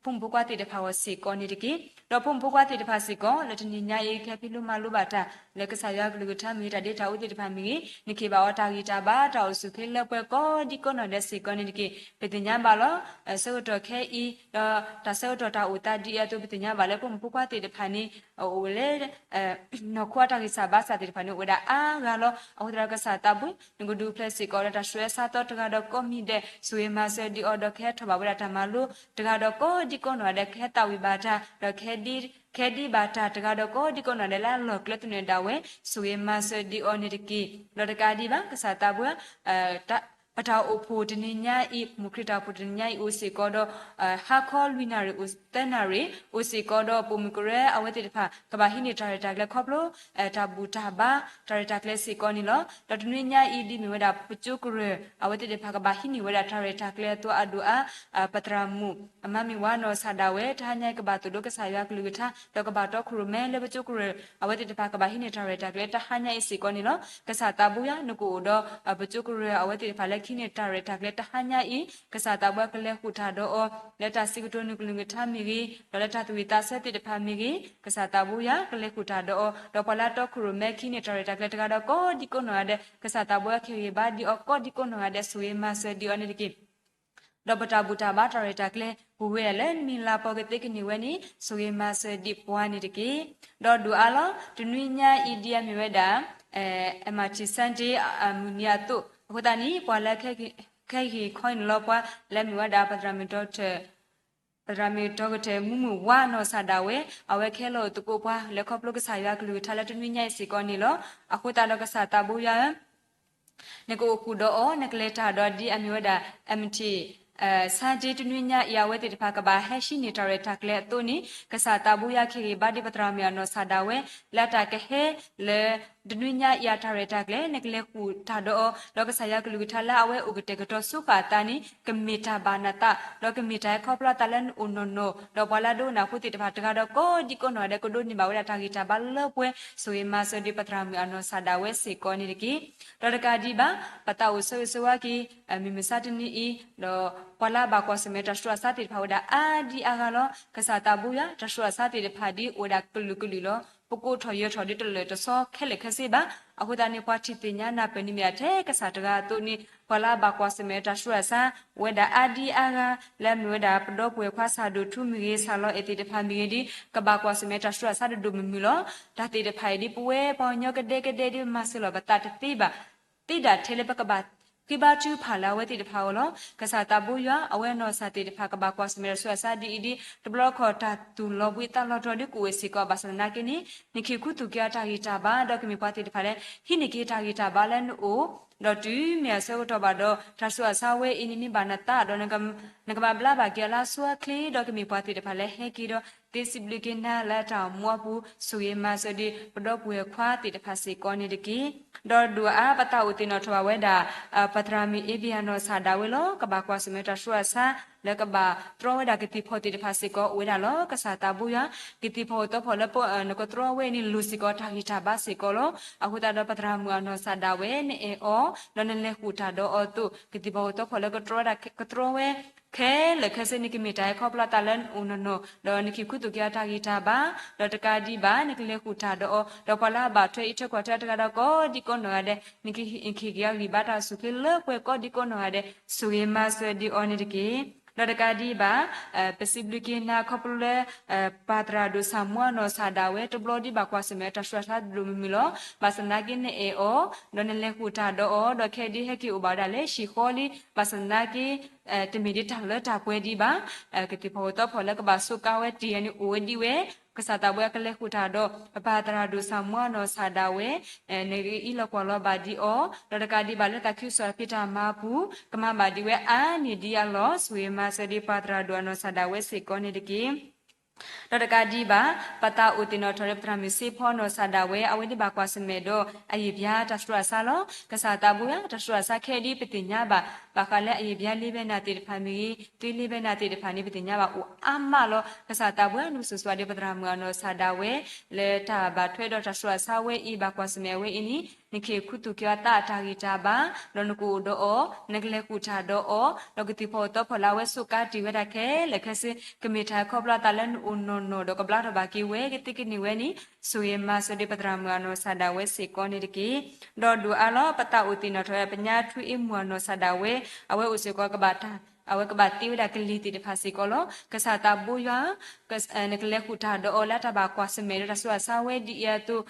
ဖိမုၣ်ဖိခွါသ့ၣ်တဖၣ်အဂီၢ်စ့ၢ်ကီးန့ၣ်တက့ၢ်. ဒီးဖိမုၣ်ဖိခွါသ့ၣ်တဖၣ်စ့ၢ်ကီး လၢတနံၤညါအံၤ ကဟဲဖံးလိမၤလိဘၣ်တၢ် လၢကစၢ်ယွၤကလုၢ်ကထါမ့ၢ်ဂ့ၤ တၢ်ဒ့တၢ်အူသ့ၣ်တဖၣ်မ့ၢ်ဂ့ၤ နကဟ့ၣ်ဘၣ်အီၤတၢ်ဂံၢ်တၢ်ဘါ တၢ်အိၣ်ဆူၣ်အိၣ်ချ့လၢပှဲၤကိးဒံကိးနီၢ်ဒဲးစ့ၢ်ကီးန့ၣ်တက့ၢ်. ပသ့ၣ်ညါဘၣ်လီၤ ဆၢကတီၢ်ခဲအံၤ ဒီးတၢ်ဆၢကတီၢ်တၢ်အိၣ်သးဒ်အံၤအသိး ပသ့ၣ်ညါဘၣ်လၢဖိမုၣ်ဖိခွါသ့ၣ်တဖၣ်န့ၣ် အိၣ်ဝဲလၢ နီၢ်ခိအတၢ်ဂံၢ်စၢ်ဘါစၢ်သ့ၣ်တဖၣ်န့ၣ် အိၣ်ဝဲဒၣ်အါဂၤလီၤ. အဃိသတးဒီးကစၢ်သးဘိ နကဒုးဖျဲးစ့ၢ်ကီးဒီးတၢ်ဆှၢအဆၢအသီတဂၤဒီးကိးမံၤဒဲး ဆိၣ်ဂ့ၤမၤစၢၤဒံးအီၤဒီးကဟဲထီၣ်ဘၣ်ဝဲဒၣ်တၢ်မၤလိတဂၤဒီးကိးဒံကိးနီၢ်ဒဲး ကဟဲသးဝံၣ်ဘၣ်တၢ် ဒီး ကဟဲဒ်ဘၣ်တၢ်တဂၤဒီးကိးဒံကိးနီၢ်ဒဲးလၢအလီၢ်ကျဲသနၢၣ်ဒၣ်ဝဲ ဆိၣ်ဂ့ၤမၤစၢၤဒံးအီၤန့ၣ်တက့ၢ်. ဒီးတကးဒံးဘၣ် ကစၢ်သးဘိ ပတၢ်အိၣ်ဖှိၣ်တနံၤညါအံၤ မုၢ်ခရံာ်တၢ်အိၣ်ဖှိၣ်တနံၤညါအံၤ အိၣ်စ့ၢ်ကီးဒီး ဟါခီလွံၢ်နၣ်ရံၣ် သၢနၣ်ရံၣ် အိၣ်စ့ၢ်ကီးဒီးပိာ်မုၣ်ကရၢ အဝဲသ့ၣ်တဖၣ် ကဘၣ်ဟံးန့ၢ်တၢ်ရဲၣ်တၢ်ကျဲၤခီဖျိ တၢ်ဘူၣ်တၢ်ဘါ တၢ်ရဲၣ်တၢ်ကျဲၤစ့ၢ်ကီးန့ၣ်လီၤ. ဒီးတနွံညါအံၤ ဒ်မ့ၢ်ဝဲဒၣ် ပကၠိကရၢ အဝဲသ့ၣ်တဖၣ်ကဘၣ်ဟံးန့ၢ်ဝဲဒၣ်တၢ်ရဲၣ်တၢ်ကျဲၤအသိးအဒိၣ်အါ ပသရၣ်မုၣ် အမါမံၤဝါနီၢ်စၢ်ဒၣ်ဝဲ တဟါညါအံၤကဘၣ်သိၣ်လိကစၢ်ယွၤကလုၢ်ကထါ ဒီးကဘၣ်တီခိၣ်ရိၣ်မဲလၢပကၠိကရၢ အဝဲသ့ၣ်တဖၣ်ကဘၣ်ဟံးန့ၢ်တၢ်ရဲၣ်တၢ်ကျဲၤတဟါညါအံၤစ့ၢ်ကီးန့ၣ်လီၤ. ကစၢ်သးဘိယွၤ နကအိၣ်ဒီး ပကၠိကရၢ အဝဲသ့ၣ်တဖၣ်လၢကဟံးန့ၢ်တၢ်ရဲၣ်တၢ်ကျဲၤတဟါညါအံၤ ကစၢ်သးဘိယွၤကလဲၤဃုာ်တၢ်ဒီးအီၤ လၢတၢ်စံးကတိၤနုာ်ကလုၢ်ကထါမ့ၢ်ဂ့ၤ ဒီးလၢတၢ်သူၣ်ဝံၣ်သးဆၢသ့ၣ်တဖၣ်မ့ၢ်ဂ့ၤ ကစၢ်သးဘိယွၤကလဲၤဃုာ်တၢ်ဒီးအီၤ ဒီးပှၤလၢအတီခိၣ်ရိၣ်မဲကဟံးန့ၢ်တၢ်ရဲၣ်တၢ်ကျဲၤတဂၤဒီးကိးဒံကိးနီၢ်ဂၤဒဲး ကစၢ်သးဘိယွၤကဟ့ၣ်ဂံၢ်ဘါဒံးအီၤကိးဒံကိးနီၢ်ဂၤဒဲး ဆိၣ်ဂ့ၤမၤစၢၤဒံးအီၤန့ၣ်တက့ၢ်. ဒီးပတၢ်ဘူၣ်တၢ်ဘါတၢ်ရဲၣ်တၢ်ကျဲၤ ပဝဲဒၣ်လၢနမံၤလၤပီၤကသ့ကန့ၢ်ဝဲန့ၣ် ဆိၣ်ဂ့ၤမၤစၢၤဒံးပှၤန့ၣ်တက့ၢ်. ဒီးဒုးအါလီၤ တနွံညါအံၤဒ်အမ့ၢ်ဝဲဒၣ် MRT Sunday အမုၢ်နံၤအသိး အဃိသတးန့ၣ် ပှၤလၢ ခဲဟ့ၣ်ခီဟ့ၣ်နီၤလီၤပှၤ လၢအမ့ၢ်ဝဲဒၣ် ပသရၣ်မုၣ် ပသရၣ်မုၣ် ဒီကထၢၣ်မူမုၢ်ဝါနီၢ်စၢ်ဒၣ်ဝဲ အဝဲကဟဲလီၤအိၣ်သကိးပှၤ လဲၤခီဖျိကစၢ်ယွၤကလုၢ်ကထါလၢတနွံညါအံၤစ့ၢ်ကီးန့ၣ်လီၤ. အဃိသတးဒီးကစၢ်သးဘိယွၤဧၢ နကအိၣ်ဃုာ်ဒီးအီၤ နကလဲၤတၢ်ဒီးဒ်အမ့ၢ်ဝဲဒၣ် MRT Sunday တနွံညါအံၤ အဝဲသ့ၣ်တဖၣ်ကဘၣ်ဟဲဟံးန့ၢ်တၢ်ရဲၣ်တၢ်ကျဲၤအသိးန့ၣ် ကစၢ်သးဘိယွၤကဟ့ၣ်ဂံၢ်ဘါဒံးပသရၣ်မုၣ်အနီၢ်စၢ်ဒၣ်ဝဲ လၢတၢ်ကဟဲလၢ တနွံညါအံၤအတၢ်ရဲၣ်တၢ်ကျဲၤ နကလဲၤဃုာ်တၢ်ဒီးအီၤ ဒီးကစၢ်ယွၤကလုၢ်ကထါလၢအဝဲအိၣ်ကတဲာ်ကတီၤစူဃာ်အသးန့ၣ် ကမ့ၢ်တၢ်ဘၣ်နသး ဒီးကမ့ၢ်တၢ်ဟဲခီဖျိအသးလၢနအိၣ်နီၢ်နီၢ် ဒီးပှၤလၢအဒိကနၣ်ဖိသ့ၣ်တဖၣ်တဂၤဒီးကိးဒံကိးနီၢ်ဂၤဒဲး ကဒိးန့ၢ်ဘၣ်ဝဲဒၣ်တၢ်ဂံၢ်တၢ်ဘါလၢပှဲၤ ဆိၣ်ဂ့ၤမၤစၢၤဒံးပသရၣ်မုၣ်အနီၢ်စၢ်ဒၣ်ဝဲစ့ၢ်ကီးန့ၣ်တက့ၢ်. ဒီးတကးဒံးဘၣ် ပသးအိၣ်ဆၢဂ့ၤဆၢဝါက့ၤ မုၢ်မဆါတနံၤအံၤ ဒီးပှၤလၢအဘၣ်ကွၢ်ဆၢၣ်မဲာ်တၢ်ဆူးတၢ်ဆါသ့ၣ်တဖၣ်ဝဲဒၣ်အါဒံအါဂၤလီၤ. ကစၢ်သးဘိယွၤ တၢ်ဆူးတၢ်ဆါသ့ၣ်တဖၣ်ဒ်အိၣ်ဝဲဒၣ်ကလုာ်ကလုာ်လီၤ. ကိၢ်ထီၣ်ယၢၤထီၣ်ဒီးတလၢာ်တဆီခဲလၢာ်ခဲဆ့ဘၣ်. အဃိသတးန့ၣ် ပှၤထံၣ်သ့ၣ်ညါနၢ်ပၢၢ်န့ၢ်မ့ၢ်ဒၣ်ထဲကစၢ်တဂၤအသိးန့ၣ် ပှၤလၢအဘၣ်ကွၢ်ဆၢၣ်မဲာ်တၢ်ဆူးတၢ်ဆါ အိၣ်ဝဲဒၣ်အါဒံအါဂၤ လၢအမ့ၢ်ဝဲဒၣ်ပဒီပုၢ်ဝဲၢ်ခွါ ဆၣ်ဒိၣ်ထူမ့ၢ်ဂ့ၤ ဆၣ်လီၤအဲၣ်သ့ၣ်တဖၣ်မ့ၢ်ဂ့ၤဒီး ကဘၣ်ကွၢ်ဆၢၣ်မဲာ်တၢ်ဆူးတၢ်ဆါတဒိၣ်မုၢ်မုၢ်လီၤ. တၢ်သ့ၣ်တဖၣ်အံၤဒ်ပဝဲပှၤကညီကဒဲကဒဲဒ်ပမၤစၢၤလီၤပသးတသ့ဘၣ် သ့ဒၣ်ထဲလၢပကဘၣ်ဃ့ဘါထုကဖၣ်လၢအဝဲသ့ၣ်တဖၣ်အဂီၢ်လီၤ. ကစၢ်သးဘိယွၤ အဝဲအနီၢ်ကစၢ်သ့ၣ်တဖၣ် ကဘၣ်ကွၢ်ဆၢၣ်မဲာ်တၢ်ဆူးတၢ်ဆါဒ်အံၤဒီး တဘျီခီၣ်တၢ်သူၣ်လီၤဘှံးသးလီၤတီၤဒ်ကအိၣ်ဝဲစ့ၢ်ကီး ဘၣ်ဆၣ်သနာ်က့န့ၣ် နကဟ့ၣ်ခူသူၣ်က့ၤအီၤတၢ်ဂံၢ်တၢ်ဘါ ဒီးကမ့ၢ်ပှၤသ့ၣ်တဖၣ်လၢ ဟံးန့ၢ်က့ၤတၢ်ဂံၢ်တၢ်ဘါလၢနအိၣ် ဒီးတုၤမ့ၢ်အဆၢကတီၢ်ဘၣ်ဒီး တၢ်ဆူးတၢ်ဆါဝဲအံၤန့ၣ် မ့ၢ်ဘၣ်နသးဒီး နကမၤဘျါဘၣ်က့ၤအီၤလၢအဆိအချ့ ဒီးကမ့ၢ်ပှၤသ့ၣ်တဖၣ်လၢဟဲက့ၤဒီး သ့စံးဘျုးက့ၤနၤလၢအတၢ်အိၣ်မူအပူၤ ဆိၣ်ဂ့ၤမၤစၢၤဒံး ပဒီပုၢ်ဝဲၢ်ခွါသ့ၣ်တဖၣ်စ့ၢ်ကီးန့ၣ်တက့ၢ်. ဒီးဒိၣ်အါ ပသးအိၣ်သ့ၣ်နီၣ်ထီၣ်ဘၣ်ဝဲဒၣ် ပသရၣ်မုၣ်အ့ဘံယၤနီၢ်ဆၣ်ဒၣ်ဝဲလီၤ. ကဘၣ်ကွၢ်ဆၢၣ်မဲာ်တၢ်ဆူးတၢ်ဆါ လၢကဘၣ်တြီဝဲဒၣ်ကသံၣ်ဖီၣ်သ့ၣ်တဖၣ်စ့ၢ်ကီးအိၣ်ဝဲဒၣ်လီၤ. ကစၢ်သးဘိယွၤ ကသံၣ်ဖီၣ်အိၣ်သီဖီၣ်လၢ နကတြီဝဲအံၤန့ၣ် လိၣ်စ့ၢ်ကီးတၢ်ဂံၢ်တၢ်ဘါစ့ၢ်ကီးလီၤ. အဃိသတးဒီး ပသရၣ်မုၣ်အနီၢ်ဆၣ်ဒၣ်ဝဲ နအဲၣ်အီၤ ဒီးနလဲၤဃုာ်တၢ်ဒီးအီၤအသိး ကသံၣ်ဖီၣ်အိၣ်သီဖီၣ်လၢကတြီဝဲဒၣ် ကတြီဝဲ ခဲလၢာ်ခဲဆ့န့ၣ် ကမ့ၢ်တၢ်ဟဲခီဖျိသးလၢနအိၣ်နီၢ်နီၢ် ဒီးနကဟ့ၣ်ခူသူၣ်က့ၤအီၤတၢ်ဂံၢ်တၢ်ဘါ ဒီးတကးဒံးဘၣ် နကလဲၤဃုာ်တၢ်ဒီးအီၤ ဒီးပှၤလၢအဘၣ်ထွဲအံးထွဲကွၢ်ထွဲအတဂၤဒီးကိးဒံကိးနီၢ်ဂၤဒဲး နကဟ့ၣ်က့ၤအဂံၢ်ဘါတၢ်အိၣ်ဆူၣ်အိၣ်ချ့လၢပှဲၤကိးဒံကိးနီၢ်ဂၤဒဲး ဆိၣ်ဂ့ၤမၤစၢၤဒံးအီၤန့ၣ်တက့ၢ်. ဒီးတကးဒံးဘၣ် ပစံးဘျုးက့ၤနၤခီဖျိလၢ ပၢ်သရၣ်ဒိၣ်ဆၣ်မူအနီၢ်ဆၣ်ဒၣ်ဝဲ တဘျီဒံးဘၣ်ကွၢ်ဆၢၣ်မဲာ်တၢ်ဆူးတၢ်ဆါတဒိၣ်မုၢ်မုၢ်လီၤ. ဘၣ်ဆၣ်သနာ်က့နအဲၣ်အီၤ ဒီးနလဲၤဃုာ်တၢ်ဒီးအီၤ ဒီးခဲဒံးဟဲက့ၤအိၣ်ဘၣ်ဝဲဒၣ်လၢဟံၣ်ဃီလံ ဘၣ်ဆၣ်သနာ်က့ တမ့ၢ်ဒ်တၢ်လၢတၢ်ပှဲၤဒံးဘၣ်. ကသံၣ်ဖီၣ်အိၣ်သီဖီၣ်လၢကဘၣ်စူးကါဝဲတ့ၢ်အံၤန့ၣ် အိၣ်ဝဲဒံးဝဲ ကစၢ်သးဘိယွၤ ကလဲၤဃုာ်တၢ်ဒီး ပပၢ်သရၣ်ဒိၣ်ဆၣ်မူအနီၢ်ဆၣ်ဒၣ်ဝဲ နကအံးလီၤကွၢ်လီၤဘၣ်ဒံးအီၤ ဒီးတကးဒံးဘၣ်လၢတၢ်ခံးစီၣ်တၢ်ဖံးတၢ်မၤအပူၤ ကမၤဘၣ်ဒံးဝဲအါန့ၢ်ဒံးအလီၢ် ဆိၣ်ဂ့ၤမၤစၢၤဒံးပၢ်သရၣ်ဒိၣ်အနီၢ်ဆၣ်ဒၣ်ဝဲစ့ၢ်ကီးန့ၣ်တက့ၢ်. ဒီးတကးဒံးဘၣ် ပသးအိၣ်သ့ၣ်နီၣ်ထီၣ်လၢပသရၣ်မုၣ်စ့ဖီအနီၢ်ဆၣ်ဒၣ်ဝဲ အဝဲဒံးဘၣ်ကွၢ်ဆၢၣ်မဲာ်ဒီး အယံာ်ပျါတၢ်ဆူးတၢ်ဆါလီၤ. ကစၢ်သးဘိယွၤ တၢ်ဆူးတၢ်ဆါခဲဒံးပသ့ၣ်ညါဘၣ် ဘၣ်ဃးလၢအယံာ်ပျါလ့ဘဲနၢ်သ့ၣ်တဖၣ်မ့ၢ်ဂ့ၤ သုလ့ဘဲနၢ်သ့ၣ်တဖၣ်န့ၣ် ပသ့ၣ်ညါဘၣ်အိၣ်အါမးလီၤ. ကစၢ်သးဘိယွၤ နကစိာ်ဆှၢဒံးပသရၣ်မုၣ်အနီၢ်ဆၣ်ဒၣ်ဝဲ လၢတၢ်ဘၣ်ထွဲဒီးတၢ်ဆူးတၢ်ဆါဝဲအံၤ ဘၣ်ကွၢ်ဆၢၣ်မဲာ်ဝဲအံၤန့ၣ် နကဟ့ၣ်ခူသူၣ်က့ၤအီၤသးအတၢ်ဂံၢ်တၢ်ဘါ ဒီးနကအိၣ်ဒီးအီၤ နကလဲၤဃုာ်တၢ်ဒီးအီၤ ဒီးကသံၣ်ဖီၣ်အိၣ်သီဖီၣ်လၢအဝဲစူးကါတ့ၢ်ဝဲဒၣ်ခဲလၢာ်ခဲဆ့ ကမ့ၢ်တၢ်ဟဲခီဖျိအသးလၢနအိၣ်နီၢ်နီၢ် ဒီးကဘျါထီၣ်ဘၣ်က့ၤဝဲကသ့ကန့ၢ်ဝဲန့ၣ် ဆိၣ်ဂ့ၤမၤစၢၤဒံးပသရၣ်မုၣ်အနီၢ်ဆၣ်ဒၣ်ဝဲစ့ၢ်ကီးန့ၣ်တက့ၢ်. ဒီးဒိၣ်အါလီၤ ပသးအိၣ်သ့ၣ်နီၣ်ထီၣ်ဝဲဒၣ် ပညါထူအ့မူၣ်အနီၢ်ဆၣ်ဒၣ်ဝဲ အဝဲအိၣ်စ့ၢ်ကီးကဘၣ်တၢ် အဝဲကဘၣ်သ့ဝဲဒၣ်ကလံၤသ့ၣ်တဖၣ်စ့ၢ်ကီးလီၤ. ကစၢ်သးဘိယွၤ နကလဲၤဃုာ်တၢ်ဒီးအီၤလၢတၢ်ဘၣ်ကွၢ်ဆၢၣ်မဲာ်ဒီးတၢ်ဆူးတၢ်ဆါဝဲဒ်အံၤအသိး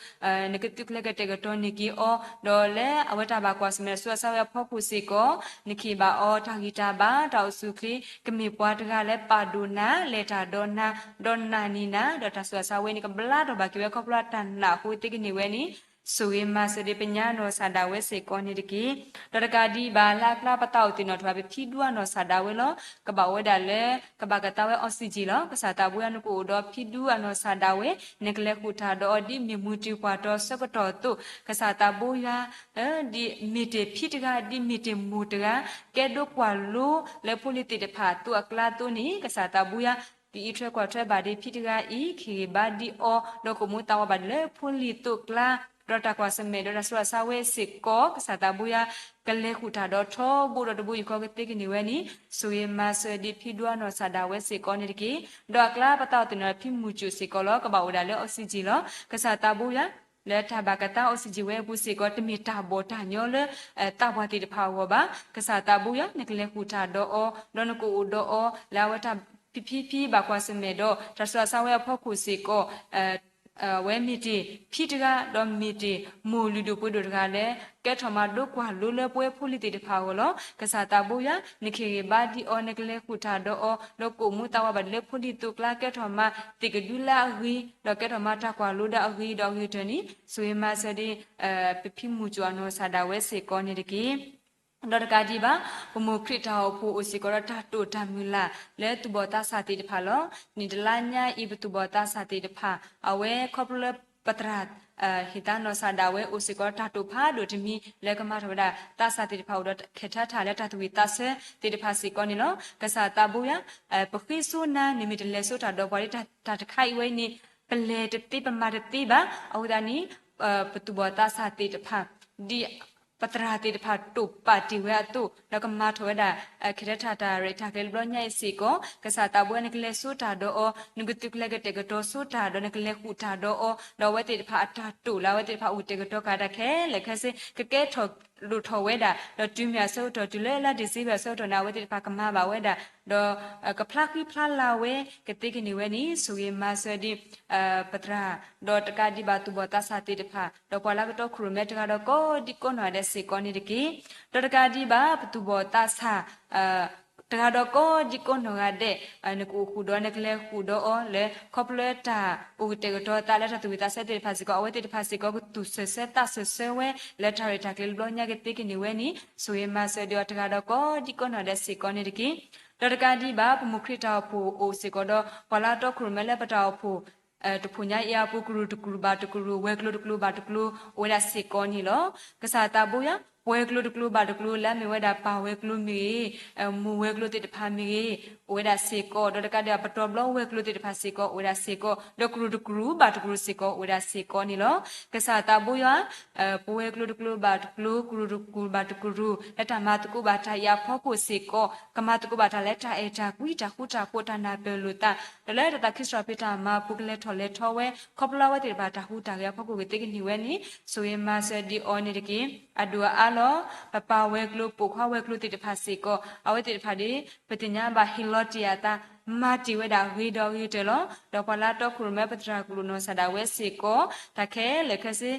နကသုးကျဲၤကတဲာ်ကတီၤန့ၢ်က့ၤအီၤ ဒီးလၢအဝဲတၢ်ဘၣ်ကွၢ်ဆၢၣ်မဲာ်တၢ်ဆူးတၢ်ဆါဝဲအဖီခိၣ်စ့ၢ်ကီး နကဟ့ၣ်ဘၣ်အီၤတၢ်ဂံၢ်တၢ်ဘါ တၢ်အိၣ်ဆူၣ်အိၣ်ချ့ ကမ့ၢ်ပှၤတဂၤလၢပာ်ဒိၣ်နၤ လဲၤတၢ်ဒီးနၤ ဒီးနာ်န့ၢ်နၤ ဒီးတၢ်ဆူးတၢ်ဆါဝဲန့ၣ် ကဘျါထီၣ်ဘၣ်က့ၤဝဲခီဖျိတၢ်နာ်အဃိသ့ကန့ၢ်ဝဲန့ၣ် ဆိၣ်ဂ့ၤမၤစၢၤဒံးပညါနီၢ်ဆၣ်ဒၣ်ဝဲစ့ၢ်ကီးန့ၣ်တက့ၢ်. ဒီးတကးဒံးဘၣ်လၢအကျါပသးအိၣ်သ့ၣ်နီၣ်ထီၣ်ဘၣ် ပဖံဒူအနီၢ်ဆၣ်ဒၣ်ဝဲလီၤ. ကဘၣ်အိၣ်ဝဲဒၣ်လၢ ကဘၣ်ကသါဝဲ oxygen လီၤ. ကစၢ်သးဘိယွၤ နကအိၣ်ဒီးဖံဒူအနီၢ်ဆၣ်ဒၣ်ဝဲ နကလဲၤဃုာ်တၢ်ဒီးအီၤဒ်မ့ၢ်မုၢ်တ့ၢ်ကွၢ်တီဆၢကတီၢ်အသိး ကစၢ်သးဘိယွၤ ဒ်မ့ၢ်တ့ၢ်ဖံတဂၤ ဒ်မ့ၢ်တ့ၢ်မိၢ်တဂၤ ကဲဒိကွၢ်လိလၢဖိလံၤသ့ၣ်တဖၣ်အသိးအကျါအသိးန့ၣ် ကစၢ်သးဘိယွၤ ကအံးထွဲကွၢ်ထွဲဘၣ်ဒံးဖံတဂၤအံၤ ကဟ့ၣ်ဂံၢ်ဘါဒံးအီၤ ဒီးကအိၣ်မူသးဝးဘၣ်ဒံးလၢဖိလံၤအသိးအကျါ ဒီးတၢ်ကွၢ်ဆၢၣ်မဲာ်ဒီးတၢ်ဆူးတၢ်ဆါဝဲစ့ၢ်ကီး ကစၢ်သးဘိယွၤ ကလဲၤဃုာ်တၢ်ဒီးထီဘိဒီးတဘိယူၢ်ဃီကသ့ကန့ၢ်ဝဲန့ၣ် ဆိၣ်ဂ့ၤမၤစၢၤဒံးဖံဒူအနီၢ်ဆၣ်ဒၣ်ဝဲစ့ၢ်ကီးန့ၣ်တက့ၢ်. ဒီးအကျါပသးအိၣ်သ့ၣ်နီၣ်ထီၣ်ဖံမုၢ်စူၣ်စ့ၢ်ကီးလီၤ. ကဘၣ်အိၣ်ဒၣ်လၢ oxygen လီၤ. ကစၢ်သးဘိယွၤ လၢတၢ်ဘၣ်ကသါ oxygen ဝဲအပူၤစ့ၢ်ကီး တမ့ၢ်တၢ်ဘီၣ်တၢ်ညီလၢ သးပှၢ်သ့ၣ်တဖၣ်အဂီၢ်ဘၣ်. ကစၢ်သးဘိယွၤ နကလဲၤဃုာ်တၢ်ဒီးအီၤ ဒီးနကအိၣ်ဒီးအီၤ လၢအဝဲတၢ်ဖံဖံဖံဘၣ်ကွၢ်ဆၢၣ်မဲာ်ဒီး တၢ်ဆူးတၢ်ဆါဝဲအဖီခိၣ်စ့ၢ်ကီး အဝဲမ့ၢ်တ့ၢ်ဖံတဂၤ ဒီးမ့ၢ်တ့ၢ်မိၢ်လုၢ်ဒိၣ်ပှ့ၤဒိၣ်တဂၤလၢ ကဲထီၣ်မၤဒိကွၢ်လိလၢပဝဲဖိလံၤသ့ၣ်တဖၣ်အဂီၢ်လီၤ. ကစၢ်သးဘိယွၤ နကဟ့ၣ်ဂံၢ်ဘါဒံးအီၤ နကလဲၤဃုာ်တၢ်ဒီးအီၤ ဒီးကအိၣ်မူသးဝးဘၣ်ဒံးလၢဖိလံၤအသိးအကျါ ကဲထီၣ်မၤသ့ၣ်ကဒုလၢအဂ့ၤ ဒီးကဲထီၣ်မၤတၢ်ကွၢ်လိဒီးအဂ့ၤ ဒီးအဂ့ၤကတၢၢ်န့ၣ် ဆိၣ်ဂ့ၤမၤစၢၤဒံး ပဖံမုၢ်စူၣ်အနီၢ်ဆၣ်ဒၣ်ဝဲစ့ၢ်ကီးန့ၣ်တက့ၢ်. ဒီးတကးဒံးဘၣ် ပမိၢ်ခရံာ်တၢ်အိၣ်ဖှိၣ်အိၣ်စ့ၢ်ကီးဒီးတၢ်တိာ်တၢ်မုၢ်လၢ် လၢသူၣ်ဘီၣ်သးစၢ်သ့ၣ်တဖၣ်လီၤ. နံၣ်တလါညါအံၤ ပသူၣ်ဘီၣ်သးစၢ်သ့ၣ်တဖၣ် အဝဲခီဖျိလၢပသရၣ် ဟ့ၣ်သါနီၢ်ဆၣ်ဒၣ်ဝဲ အိၣ်စ့ၢ်ကီးတၢ်တိာ်ဖးဒိၣ်တမံၤ လၢကမၤထီၣ်ဝဲဒၣ်သးစၢ်သ့ၣ်တဖၣ်အိၣ်ဒီးခဲထၢထၢလၢတၢ်သူၣ်ဝံၣ်သးဆၢသ့ၣ်တဖၣ်စ့ၢ်ကီးန့ၣ်လီၤ. ကစၢ်သးဘိယွၤ ပဃ့ဆိနၤ နမ့ၢ်တလဲၤဆိတၢ်ဒီးပှၤဒီး တၢ်တခါအံၤဝဲအံၤန့ၣ် ပလဲၤတသ့ပမၤတသ့ဘၣ်. အဃိသတးန့ၣ် ပသူၣ်ဘီၣ်သးစၢ်သ့ၣ်တဖၣ် ဒ် ပသရၣ်သ့ၣ်တဖၣ်တိာ်ပာ်တ့ၢ်ဝဲအသိး ဒီးကမၤထီၣ်ဝဲဒၣ် ခဲထဲထၣ်တၢ်ရဲၣ်တၢ်ကျဲၤတဘျီညါအံၤစ့ၢ်ကီး ကစၢ်သးဘိယွၤ နကလဲၤစိတၢ်ဒီးအီၤ နကသုးကျဲၤကတဲာ်ကတီၤစိတၢ် ဒီးနကလဲၤဃုာ်တၢ်ဒီးအီၤ ဒီးအဝဲသ့ၣ်တဖၣ်အတၢ်တိာ်လၢအဝဲသ့ၣ်တဖၣ်အိၣ်ကတဲာ်ကတီၤကၤတၢ်ခဲလၢာ်ခဲဆ့ ကကဲထီၣ်လိၣ်ထီၣ်ဝဲဒၣ် ဒီးတုၤမ့ၢ်အဆၢကတီၢ်တုၤလၢလါဒံၣ်စ့ဘၢၣ်အဆၢကတီၢ်န့ၣ် အဝဲသ့ၣ်တဖၣ်ကမၤဘၣ်ဝဲဒၣ် ဒီး ကဖျါဃံဖျါလၤဝဲ ကသ့ကန့ၢ်ဝဲန့ၣ် ဆိၣ်ဂ့ၤမၤစၢၤဒံး ပသရၣ် ဒီးတကးဒံးဘၣ်သူၣ်ဘီၣ်သးစၢ်သ့ၣ်တဖၣ် ဒီးပှၤလၢကတီခိၣ်ရိၣ်မဲတဂၤဒီးကိးဒံကိးနီၢ်ဂၤဒဲးစ့ၢ်ကီးန့ၣ်တက့ၢ်. ဒီးတကးဒံးဘၣ် ပသူၣ်ဘီၣ်သးစၢ် တဂၤဒီးကိးဒံကိးနီၢ်ဂၤဒဲး နကအိၣ်ဃုာ်ဒီးနကလဲၤဃုာ်ဒီးအီၤလၢ ခီဖျိလၢတၢ်အိၣ်ကတဲာ်ကတီၤသးလၢတၢ်သူၣ်ဝံၣ်သးဆၢသ့ၣ်တဖၣ်စ့ၢ်ကီး အဝဲသ့ၣ်တဖၣ်စ့ၢ်ကီး ကသူၣ်စၢၤဆၢသးစၢၤဆၢဝဲ လၢတၢ်ရဲၣ်တၢ်ကျဲၤတဘျီညါကသ့ကန့ၢ်ဝဲန့ၣ် ဆိၣ်ဂ့ၤမၤစၢၤဒံးအီၤတဂၤဒီးကိးဒံကိးနီၢ်ဂၤဒဲးစ့ၢ်ကီးန့ၣ်တက့ၢ်. ဒီးတကးဒံးဘၣ် ပမိၢ်ခရံာ်တၢ်အိၣ်ဖှိၣ်အိၣ်စ့ၢ်ကီးဒီး ပှၤလၢတီခိၣ်ရိၣ်မဲလၢပတၢ်အိၣ်ဖှိၣ် တဖှိၣ်ညါအံၤအပူၤ ကရူၢ်တကရူၢ်ဘၣ်တကရူၢ် ဝဲၤကျိၤတကျိၤဘၣ်တကျိၤ အိၣ်ဝဲဒၣ်စ့ၢ်ကီးန့ၣ်လီၤ. ကစၢ်သးဘိယွၤ ပဝဲၤကျိၤတကျိၤဘၣ်တကျိၤ လၢအမ့ၢ်ဝဲဒၣ်ပၢ်ဝဲၤကျိၤမ့ၢ်ဂ့ၤ မိၢ်ဝဲၤကျိၤသ့ၣ်တဖၣ်မ့ၢ်ဂ့ၤ အိၣ်ဝဲဒၣ်စ့ၢ်ကီး ဒီးတကးဒံးဘၣ် ပတီၢ်ဘျီဝဲၤကျိၤသ့ၣ်တဖၣ်စ့ၢ်ကီး အိၣ်ဝဲဒၣ်စ့ၢ်ကီး ဒီးကရူၢ်တကရူၢ်ဘၣ်တကရူၢ်စ့ၢ်ကီး အိၣ်ဝဲဒၣ်စ့ၢ်ကီးန့ၣ်လီၤ. ကစၢ်သးဘိယွၤ ပဝဲၤကျိၤတကျိၤဘၣ်တကျိၤ ကရူၢ်တကရူၢ်ဘၣ်တကရူၢ် လၢတၢ်မၤသကိးဘၣ်တၢ်အံၤအဖီခိၣ်စ့ၢ်ကီး ကမၤသကိးဘၣ်တၢ်လၢတၢ်အဲၣ်တၢ်ကွံ တၢ်ဃူတၢ်ဖိး တၢ်နၢ်ပၢၢ်လိာ်သး ဒီးလၢတၢ်သးခုစံးထီၣ်ပတြၢၤတၢ်မၤအပူၤ ကလဲၤထီၣ်လဲၤထီဝဲ ခီဖျိလၢအဝဲသ့ၣ်တဖၣ်တၢ်ဟူးတၢ်ဂဲၤအဖီခိၣ်ကသ့ကန့ၢ်ဝဲန့ၣ် ဆိၣ်ဂ့ၤမၤစၢၤဒံးအီၤန့ၣ်တက့ၢ်. အဒိၣ်အအါလီၤ. ပပၢ်ဝဲၤကျိၤ ပိာ်ခွါဝဲၤကျိၤသ့ၣ်တဖၣ်စ့ၢ်ကီး အဝဲသ့ၣ်တဖၣ်ဒီး ပသ့ၣ်ညါဘၣ်ဟ့ၣ်လီၤတ့ၢ်အသး မၤတ့ၢ်ဝဲဒၣ်ဂ့ၤဒီးဂ့ၤတၢၢ်လီၤ. ဒီးပှၤလၢတီခိၣ်ရိၣ်မဲ ပသရၣ်ကလုာ်နီၢ်စၢ်ဒၣ်ဝဲစ့ၢ်ကီး တၢ်ခဲလၢာ်ခဲဆ့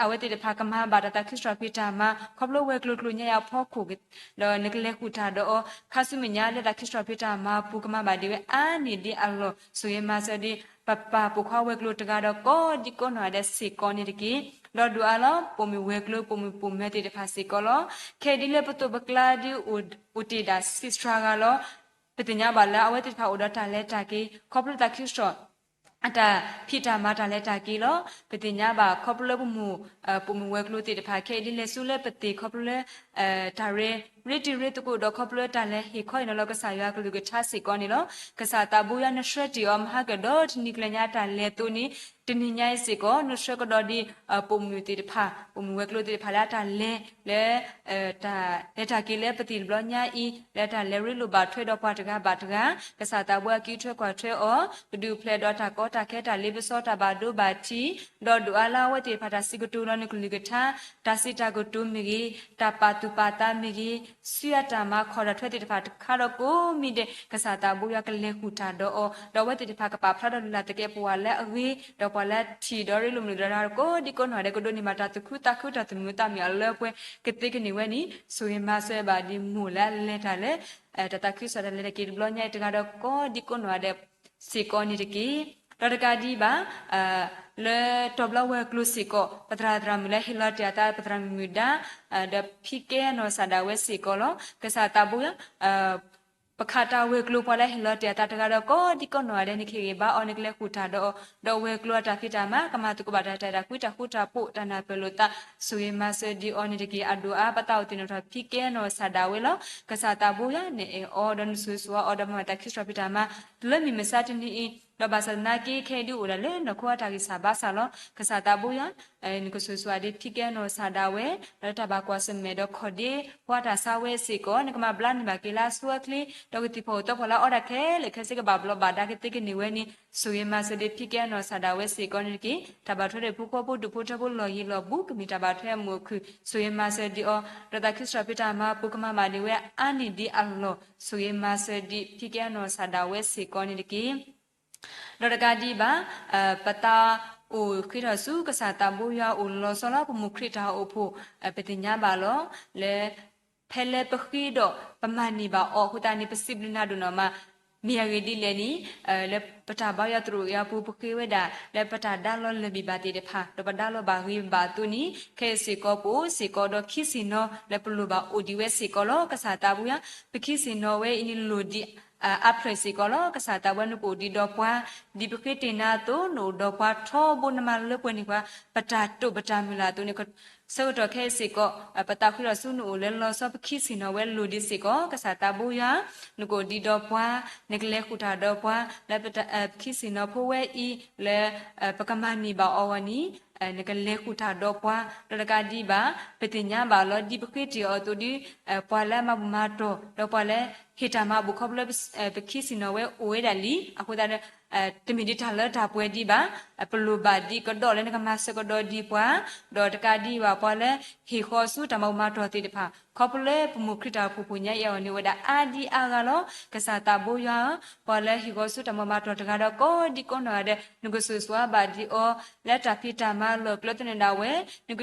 အဝဲသ့ၣ်တဖၣ်ကမၤဘၣ်တၢ်သးခုစံးထီၣ်ပတြၢၤတၢ်မၤ ခီဖျိဝဲၤကျိၤတကျိၤညါအံၤအဖီခိၣ် ဒီးနကလဲၤဃုာ်တၢ်ဒီးအီၤ ခါဆူမဲာ်ညါလၢတၢ်သးခုစံးထီၣ်ပတြၢၤတၢ်မၤအပူၤ ကမၤဘၣ်ဒံးဝဲအါန့ၢ်ဒံးအလီၢ် ဆိၣ်ဂ့ၤမၤစၢၤဒံး ပပၢ်ပိာ်ခွါဝဲၤကျိၤတဂၤဒီးကိးဒံကိးနီၢ်ဂၤဒဲးစ့ၢ်ကီးန့ၣ်တက့ၢ်. ဒီးဒိၣ်အါလီၤ. ပိာ်မုၣ်ဝဲၤကျိၤ ပိာ်မုၣ်ပိာ်မၢၤသ့ၣ်တဖၣ်စ့ၢ်ကီးလီၤ. ခဲအံၤဒ်လၢပသိးပကျါဒ်အိၣ်တ့ၢ်ဒၣ်ဆံးစှၤဂၤလီၤ. ပသ့ၣ်ညါဘၣ်လၢအဝဲသ့ၣ်တဖၣ်အိၣ်ဒီးတၢ်လဲၤတၢ်က့ၤ ခီဖျိသးခုစံးထီၣ် အတၢ်ဖံးတၢ်မၤတၢ်လဲၤတၢ်က့ၤလီၤ. ပသ့ၣ်ညါဘၣ်ခီဖျိလၢပမိၢ် ပိာ်မုၣ်ဝဲၤကျိၤသ့ၣ်တဖၣ် ခဲအံၤဒ်လဲၤဆူလၢပသ့ၣ်ခီဖျိလၢ တၢ်ရ့ ရ့တံၤရ့သကိးဒီး ခီဖျိလၢတၢ်လဲၤဟ့ၣ်ခီအံၤနီၤလီၤ ကစၢ်ယွၤကလုၢ်ကထါစ့ၢ်ကီးန့ၣ်လီၤ. ကစၢ်သးဘိယွၤ နဆှၢတ့ၢ်အီၤမဟါကဒီးတနံၤကျၢၤညါတၢ်လဲၤအသိးန့ၣ် တနံၤညါအံၤစ့ၢ်ကီး နဆှၢကဒီးဒ် ပိာ်မုၣ်သ့ၣ်တဖၣ် ပိာ်မုၣ်ဝဲၤကျိၤသ့ၣ်တဖၣ်လၢအတၢ်လဲၤလၢ တၢ်လဲၤတၢ်က့ၤလၢပသ့ၣ်တဘျီညါအံၤ လၢတၢ်လဲၤရ့လိာ်ဘၣ်ထွဲဒီးပှၤတဂၤဘၣ်တဂၤ ကစၢ်သးဘိယွၤ ကံးထွဲကွၢ်ထွဲအီၤ ကဒုးဖျဲးဒီးတၢ်ကီတၢ်ခဲ တၢ်လ့ပစီ တၢ်ဘၣ်ဒိဘၣ်ထံး ဒီးဒိၣ်အါလၢအဝဲသ့ၣ်တဖၣ် တၢ်စံးကတိၤလီၤနကလုၢ်ကထါ တၢ်စံးတၢ်ကတိၤမ့ၢ်ဂ့ၤ တၢ်ပာ်သူၣ်ပာ်သးမ့ၢ်ဂ့ၤ ဆူအတၢ်မၤခီၣ်တၢ်ထွဲသ့ၣ်တဖၣ်တခါဒီးကိးမံၤဒဲး ကစၢ်သးဘိယွၤ ကလဲၤဃုာ်တၢ်ဒီးအီၤ ဒီးအဝဲသ့ၣ်တဖၣ်ကပာ်ဖျါဒီးလုၢ်လၢ်သကဲးပဝးလၢအဂ့ၤ ဒီးပှၤလၢထံၣ်ဒီးရ့လိာ်မုာ်လိာ်သးတဂၤဒီးကိးဒံကိးနီၢ်ဂၤဒဲး ကဒိးန့ၢ်ဘၣ်တၢ်သူၣ်ခုသးခု တၢ်သူၣ်မုာ်သးမုာ်အလၢအပှဲၤ ကသ့ကန့ၢ်ဝဲန့ၣ် ဆိၣ်ဂ့ၤမၤစၢၤဘၣ်ဒ်မိၢ်လၢအလဲၤတၢ်လၢ တၢ်သးခုစံးထီၣ်တၢ်လဲၤတၢ်က့ၤတဘျီညါအံၤတဂၤဒီးကိးဒံကိးနီၢ်ဂၤဒဲးစ့ၢ်ကီးန့ၣ်တက့ၢ်. ဒီးတကးဒံးဘၣ် လၢတီၢ်ဘျီဝဲၤကျိၤစ့ၢ်ကီး ပသရၣ်သရၣ်မုၣ်လၢဟ့ၣ်လီၤတ့ၢ်အသး ပသရၣ်မုၣ်မုၢ်ဒါ ဒီးဖံကဲနီၢ်စၢ်ဒၣ်ဝဲစ့ၢ်ကီးလီၤ. ကစၢ်သးဘိယွၤ ပခးတၢ်ဝဲၤကျိၤပှၤလၢဟ့ၣ်လီၤတ့ၢ်အသးတဂၤဒီးကိးဒံကိးနီၢ်ဂၤဒဲး နကဟ့ၣ်ဂံၢ်ဘါအီၤ နကလဲၤဃုာ်တၢ်ဒီးအီၤ ဒီးဝဲၤကျိၤအတၢ်ဖံးတၢ်မၤ ကမၤသကိးဘၣ်တၢ်တၢ်အဲၣ်တၢ်ကွံ တၢ်ဃူတၢ်ဖိး တၢ်နၢ်ပၢၢ်လိာ်သး ဆိၣ်ဂ့ၤမၤစၢၤဒံးအီၤန့ၣ်တက့ၢ်. အဒိၣ်အါ ပသးအိၣ်သ့ၣ်နီၣ်ထီၣ်ဖံကဲနီၢ်စၢ်ဒၣ်ဝဲလီၤ. ကစၢ်သးဘိယွၤ နအဲၣ်အီၤဒီးနဆိၣ်ဂ့ၤဆိၣ်ဝါအီၤဒီးမၤဝဲတၢ်သးခုစံးထီၣ်ပတြၢၤတၢ်မၤ လၢမုၢ်မဆါတနံၤအံၤ ဒီးဘၣ်ဆၣ်သနာ်က့ခဲအံၤဒ်အိၣ်ဒၣ်လၢနီၢ်ခိအတၢ်ဂံၢ်စၢ်ဘါစၢ်လီၤ. ကစၢ်သးဘိယွၤ နကဆိၣ်ဂ့ၤဆိၣ်ဝါဒံးဖံကဲနီၢ်စၢ်ဒၣ်ဝဲ လၢတၢ်ဘၣ်ကွၢ်ဆၢၣ်မဲာ်ဒီးခီၣ်ဒ့ ပှၤတၢ်ဆါဝဲစ့ၢ်ကီး နကမၤဘျါန့ၢ်ဘၣ်က့ၤလၢအဆိအချ့ ဒီးကသံၣ်ဖီၣ်အိၣ်သီဖီၣ်လၢအီၣ်တၢ်ခဲလၢာ်ခဲဆ့ ကဘၣ်ဘျီးဘၣ်ဒါကသ့ကန့ၢ်ဝဲန့ၣ် ဆိၣ်ဂ့ၤမၤစၢၤဒံးဖံကဲနီၢ်စၢ်ဒၣ်ဝဲစ့ၢ်ကီးန့ၣ်တက့ၢ်. တၢ်ဘၣ်ထွဲဒီးဖိဃီဖိ ဒူၣ်ဖိထၢဖိ လီၢ်ယံၤလီၢ်ဘူး ကမ့ၢ်တၢ်ဘၣ်ထွဲအမုာ်အခုၣ် ဆိၣ်ဂ့ၤမၤစၢၤဒံးအီၤ ဒီးသးခုစံးထီၣ်ပတြၢၤတၢ်မၤအပူၤ ကမၤဘၣ်ဒံးဝဲအါန့ၢ်ဒံးအလီၢ် ဆိၣ်ဂ့ၤမၤစၢၤဒံးဖံကဲနီၢ်စၢ်ဒၣ်ဝဲစ့ၢ်ကီးန့ၣ်တက့ၢ်. ဒီးတကးဒံးဘၣ် ပသးအိၣ်ဃ့ထီၣ်ဆူကစၢ်သးဘိယွၤအအိၣ်လီၤဆီလီၤ. ပမိၢ်ခရံာ်တၢ်အိၣ်ဖှိၣ် ပသ့ၣ်ညါဘၣ်လီၤ လၢ ဖဲလၢပဃ့ဒီးပမၤန့ၢ်ဘၣ်အီၤ အဃိသတးန့ၣ် ပစံးဘျုးနၤဒိၣ်နီၢ်မး မ့ၢ်အဂ့ၢ်ဒ်လဲၣ်န့ၣ် လၢပတၢ်ဘါယွၤသရိာ်အံၤအပူၤ ပဃ့ဝဲဒၣ် လၢပတၢ်ဒါလီၤလၢၢ်ဘံၣ်ဘၣ်သ့ၣ်တဖၣ် ဒီးပဒါလီၤဘၣ်ဂ့ၤဘၣ်အသိးန့ၣ် ခဲအံၤစ့ၢ်ကီး ပအိၣ်စ့ၢ်ကီးဒီးခံဆ့ၣ်နီၤ လၢပလိၣ်ဘၣ်အိၣ်ဒံးဝဲစ့ၢ်ကီးလီၤ. ကစၢ်သးဘိယွၤ ပခံဆ့ၣ်နီၤဝဲအံၤန့ၣ်လိၣ်ဒံး အါဖျၢၣ်စ့ၢ်ကီးလီၤ. ကစၢ်သးဘိယွၤ နကအိၣ်ဒံးဒီးပှၤ ဒ်ပဃ့တ့ၢ်နၤအသိး နအိၣ်ဒီးပှၤထီဘိ နမၤလၢပှဲၤန့ၢ်ပှၤ ပတၢ်တိာ်ပတၢ်မုၢ်လၢ်အသိးန့ၣ် ဆၢကတီၢ်ခဲအံၤစ့ၢ်ကီး ပသးဃ့ထီၣ်ဆူနအိၣ်လၢလီၤဆီ ပခံဆ့ၣ်နီၤဝဲလိၣ်ဒံးစ့ၢ်ကီး ကစၢ်သးဘိယွၤ နကအိၣ်ဒံးဒီးပှၤ နကလဲၤဃုာ်တၢ်ဒီးပှၤ လၢပခံဆ့ၣ်နီၤဖိဝဲအံၤ လၢပကမၤန့ၢ်ဘၣ်အီၤအဂီၢ်န့ၣ် နကလဲၤဃုာ်တၢ်ဒီးပှၤ ဒီးတကးဒံးဘၣ် ပသ့ၣ်ညါဘၣ်လီၤ ဒ်ပဃ့တ့ၢ်အီၤအသိးဒီး ပှၤလၢအမၤဘူၣ်မၤတီၢ် ဒီးပှၤလၢဟ့ၣ်တၢ်မၤဘူၣ်ခီဖျိလၢ ပခံဆ့ၣ်နီၤဝဲအိၣ်ဝဲဒၣ်လံ အဃိသတးဒီး တမ့ၢ်ဒ်တၢ်လၢတၢ်ပှဲၤဒံးဘၣ် ပလိၣ်ဘၣ်ဒ်ကဒီးလၢနကမၤစၢၤကဒီးဒံးပှၤ ဒီးတကးဒံးဘၣ်ပှၤလၢဟ့ၣ်ဃီဆူတၢ်မၤဘူၣ်မၤတီၢ်သ့ၣ်တဖၣ် ခီဖျိလၢပမိၢ်ခရံာ်တၢ်အိၣ်ဖှိၣ်ဖိညါအံၤအဂီၢ်န့ၣ် အိၣ်ဝဲဒၣ်အါဒံအါဂၤလီၤ. ကစၢ်သးဘိယွၤဧၢ, ပှၤလၢဟ့ၣ်ဃီဆူတၢ်မၤဘူၣ်မၤတီၢ်တဂၤဒီးကိးဒံကိးနီၢ်ဂၤဒဲး နကစိာ်ဆှးဘၣ်ဒံးအီၤ လၢတၢ်ဖံးတၢ်မၤလီၢ်ကျဲသနၢၣ်ဒၣ်ဝဲ နက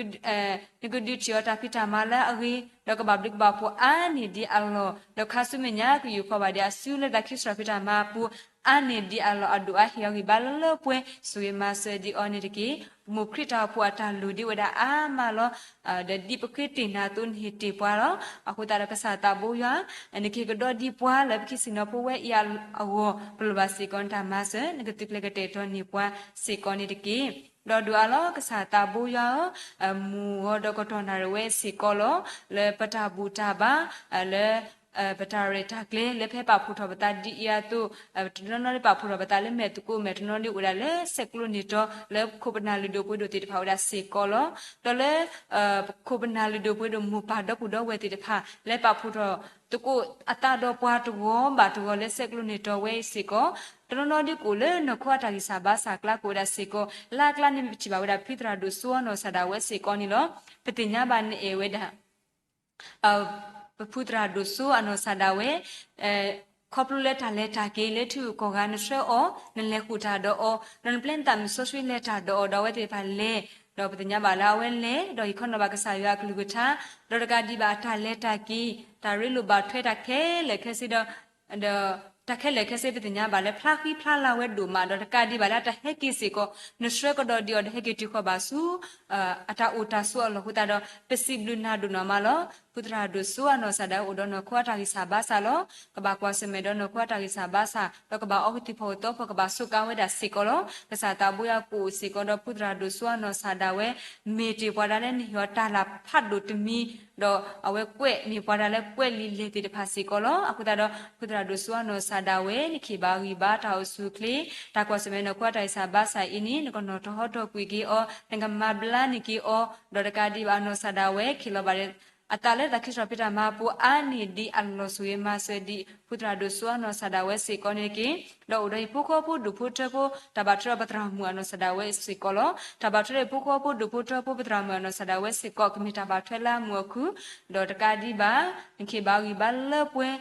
ဒုးထံၣ်အီၤတၢ်ဖံးတၢ်မၤလၢအဂ့ၤ ဒီးကဘၣ်ဘျုးကဘၣ်ဖှိၣ်အါန့ၢ်ဒံးအလီၢ် ဒီးခါဆူမဲာ်ညါ ကယူၢ်ဃီဘၣ်ဒံးအစုလၢသးခံစှၤဖံးတၢ်မၤအပူၤ အါန့ၢ်ဒံးအလီၢ် အဒိၣ်အါဟ့ၣ်အဂံၢ်ဘါလၢလၢပှဲၤ ဆိၣ်ဂ့ၤမၤစၢၤဒံးအီၤန့ၣ်တက့ၢ်. ပမိၢ်ခရံာ်တၢ်အိၣ်ဖှိၣ်အတၢ်လိၣ်ဒံးဝဲဒၣ်အါမးလီၤ. ဒီးဒ်ပဃ့တ့ၢ်နၤအသိး နဟ့ၣ်တ့ၢ်ပှၤလီၤ. အဃိသတးဒီးကစၢ်သးဘိယွၤ နကဟ့ၣ်ကဒီးဒံးပှၤလၢပခံဆ့ၣ်နီၤဖိဝဲအံၤအဂီၢ် ပလိၣ်ဘၣ်စ့ၢ်ကီးနတၢ်မၤစၢၤ နကသုးကျဲၤကတဲာ်ကတီၤန့ၢ်ပှၤစ့ၢ်ကီးန့ၣ်တက့ၢ်. ဒီးဒိၣ်အါလီၤ ကစၢ်သးဘိယွၤဧၢ, မုၢ်ဂီၤဒီးကတီၢ်နၣ်ရံၣ်ဝဲစ့ၢ်ကီးလီၤ. လၢပတၢ်ဘူၣ်တၢ်ဘါ လၢ ပတၢ်ရဲၣ်တၢ်ကျဲၤ လၢဖဲပာ်ဖှိၣ်ထီၣ်ပသးဒ်အံၤအသိး တနီၤနီၤဒ်ပာ်ဖှိၣ်ထီၣ်ပသးလၢမဲာ်သကိးမဲာ် တနီၤဒ်အိၣ်ဒၣ်လၢဆဲးကျိးန့ၢ်တီၤ လၢပခိၣ်ပနၢ်လုၢ်ဒိၣ်ပှ့ၤဒိၣ်သ့ၣ်တဖၣ်ဝဲဒၣ်စ့ၢ်ကီးလီၤ. ဒီးလၢ ပခိၣ်ပနၢ်လုၢ်ဒိၣ်ပှ့ၤဒိၣ် မိၢ်ပၢ်ဒီပုၢ်ဒီဝဲၢ်သ့ၣ်တဖၣ် လၢပာ်ဖှိၣ်ထီၣ်သကိးအသးဒီးပှၤတဂီၤဘၣ်တဂီၤလၢဆဲးကျိးန့ၢ်တီၤဝဲအံၤစ့ၢ်ကီး တနီၤနီၤဒ်ကအိၣ်လၢနီၢ်ခိအတၢ်ဂံၢ်စၢ်ဘါစၢ်အကျါ ကအိၣ်ဝဲဒၣ်စ့ၢ်ကီး လၢအကျါန့ၣ်ပထံၣ်ဘၣ်ဝဲဒၣ်ဖုသရၣ်ဒိၣ်စိအနီၢ်ကစၢ်ဒၣ်ဝဲစ့ၢ်ကီးန့ၣ်လီၤ. ပသ့ၣ်ညါဘၣ်နအဲၣ်ဝဲဒၣ် ပဖုသရၣ်ဒိၣ်စိအနီၢ်ကစၢ်ဒၣ်ဝဲ ခီဖျိလၢတၢ်လဲၤတၢ်က့ၤလၢထံဂုၤကီၢ်ဂၤ နဆှၢအီၤ နလဲၤဃုာ်တၢ်ဒီးအီၤ ဒီးနပျဲနသးမုၢ်စီဆှံလဲၤတၢ်ဒီးအီၤ ဒီးအဝဲသ့ၣ်တဖၣ်လဲၤ ဒီးပသ့ၣ်ညါဘၣ်လၢအဝဲလဲၤ ဒီးဟံးခီနီၤဘၣ်ကစၢ်ယွၤအကလုၢ်ကထါ ဒီးတကးဒံးဘၣ်တၢ်လဲၤတၢ်က့ၤ တၢ်ရ့လိာ်ဘၣ်ထွဲတၢ်ခဲလၢာ်ခဲဆ့ဒီး ဒီးတၢ်ခဲလၢာ်ခဲဆ့ပသ့ၣ်ညါဘၣ်လၢဖျါဃံဖျါလၤဝဲဒိၣ်မး ဒီးတကးဒံးဘၣ်လၢအတၢ်ဟဲက့ၤစ့ၢ်ကီး နဆှၢကဒီးဒံးအီၤဒီးဟဲက့ၤတုၤဃီၤဘၣ်ဆူ အတၢ်အိၣ်တၢ်ဆိးအလီၢ်အဃိသတးဒီး ပစံးဘျုးနၤဒိၣ်နီၢ်မးလီၤ. ဖုသရၣ်ဒိၣ်စိအနီၢ်ကစၢ်ဒၣ်ဝဲအိၣ်ဒီးနီၢ်ခိအတၢ်ဂံၢ်စၢ်ဘါစၢ်လီၤ. ကဘၣ်ကွၢ်ဆၢၣ်မဲာ်ဒီးနီၢ်ခိအတၢ်ဂံၢ်စၢ်ဘါစၢ် ဒီးကဘၣ်အီကသံၣ်ဖီၣ်အသီဖီၣ် ကဘၣ်စူးကါဝဲဒၣ်စ့ၢ်ကီးလီၤ. ကစၢ်သးဘိယွၤကအိၣ်စ့ၢ်ကီးဒီးဖုသရၣ်ဒိၣ်စိအနီၢ်ကစၢ်ဒၣ်ဝဲ မ့ၢ်တ့ၢ်ပှၤဒၣ်လၢနဟ့ၣ်အီၤတၢ်လၢ်ဖးဒိၣ်တမံၤ ဒီးအဝဲကွဲးန့ၢ်ပှၤဒၣ်လၢကွဲးလံာ်လဲၢ်သ့ၣ်တဖၣ်စ့ၢ်ကီးလီၤ. အဃိသတးဒီး ဖုသရၣ်ဒိၣ်စိအနီၢ်ကစၢ်ဒၣ်ဝဲ နကဟ့ၣ်ဘၣ်ဂံၢ်ဘါတၢ်အိၣ်ဆူၣ်အိၣ်ချ့ တၢ်ကွၢ်ဆၢၣ်မဲာ်နီၢ်ခိအတၢ်ဂံၢ်စၢ်ဘါစၢ်အံၤန့ၣ် နကနီၣ်ထီၣ်ဟီထီၣ်ကွံာ်က့ၤအီၤ နကမၤဘျါန့ၢ်က့ၤအီၤ ဒီးတကးဒံးဘၣ်အနီၢ်ကစၢ်ဒၣ်ဝဲ ခ့ၣ်လီၤဘၣ်ဒီး အသးလၢသးခံစှၤဖံးတၢ်မၤပူၤအါန့ၢ်ဒံးအလီၢ် ဆိၣ်ဂ့ၤမၤစၢၤဒံး ဖုသရၣ်ဒိၣ်စိအနီၢ်ကစၢ်ဒၣ်ဝဲစ့ၢ်ကီးန့ၣ်တက့ၢ်. ဒီးအိၣ်ဒီးဟံၣ်ဖိဃီဖိဒူၣ်ဖိထၢဖိ တၢ်ဘၣ်ထွဲဒီးပသရၣ်မုၣ်အနီၢ်ကစၢ်ဒၣ်ဝဲစ့ၢ်ကီးလီၤ. တၢ်ဘၣ်ထွဲဒီးဟံၣ်ဖိဃီဖိဒူၣ်ဖိထၢဖိ ပသရၣ်မုၣ်အနီၢ်ကစၢ်ဒၣ်ဝဲစ့ၢ်ကီး ကမ့ၢ်တၢ်ဘၣ်ထွဲလၢအမုာ်အခုၣ် ဒီးတကးဒံးဘၣ် နကဟ့ၣ်ဘၣ်ဂံၢ်ဘါလၢပှဲၤ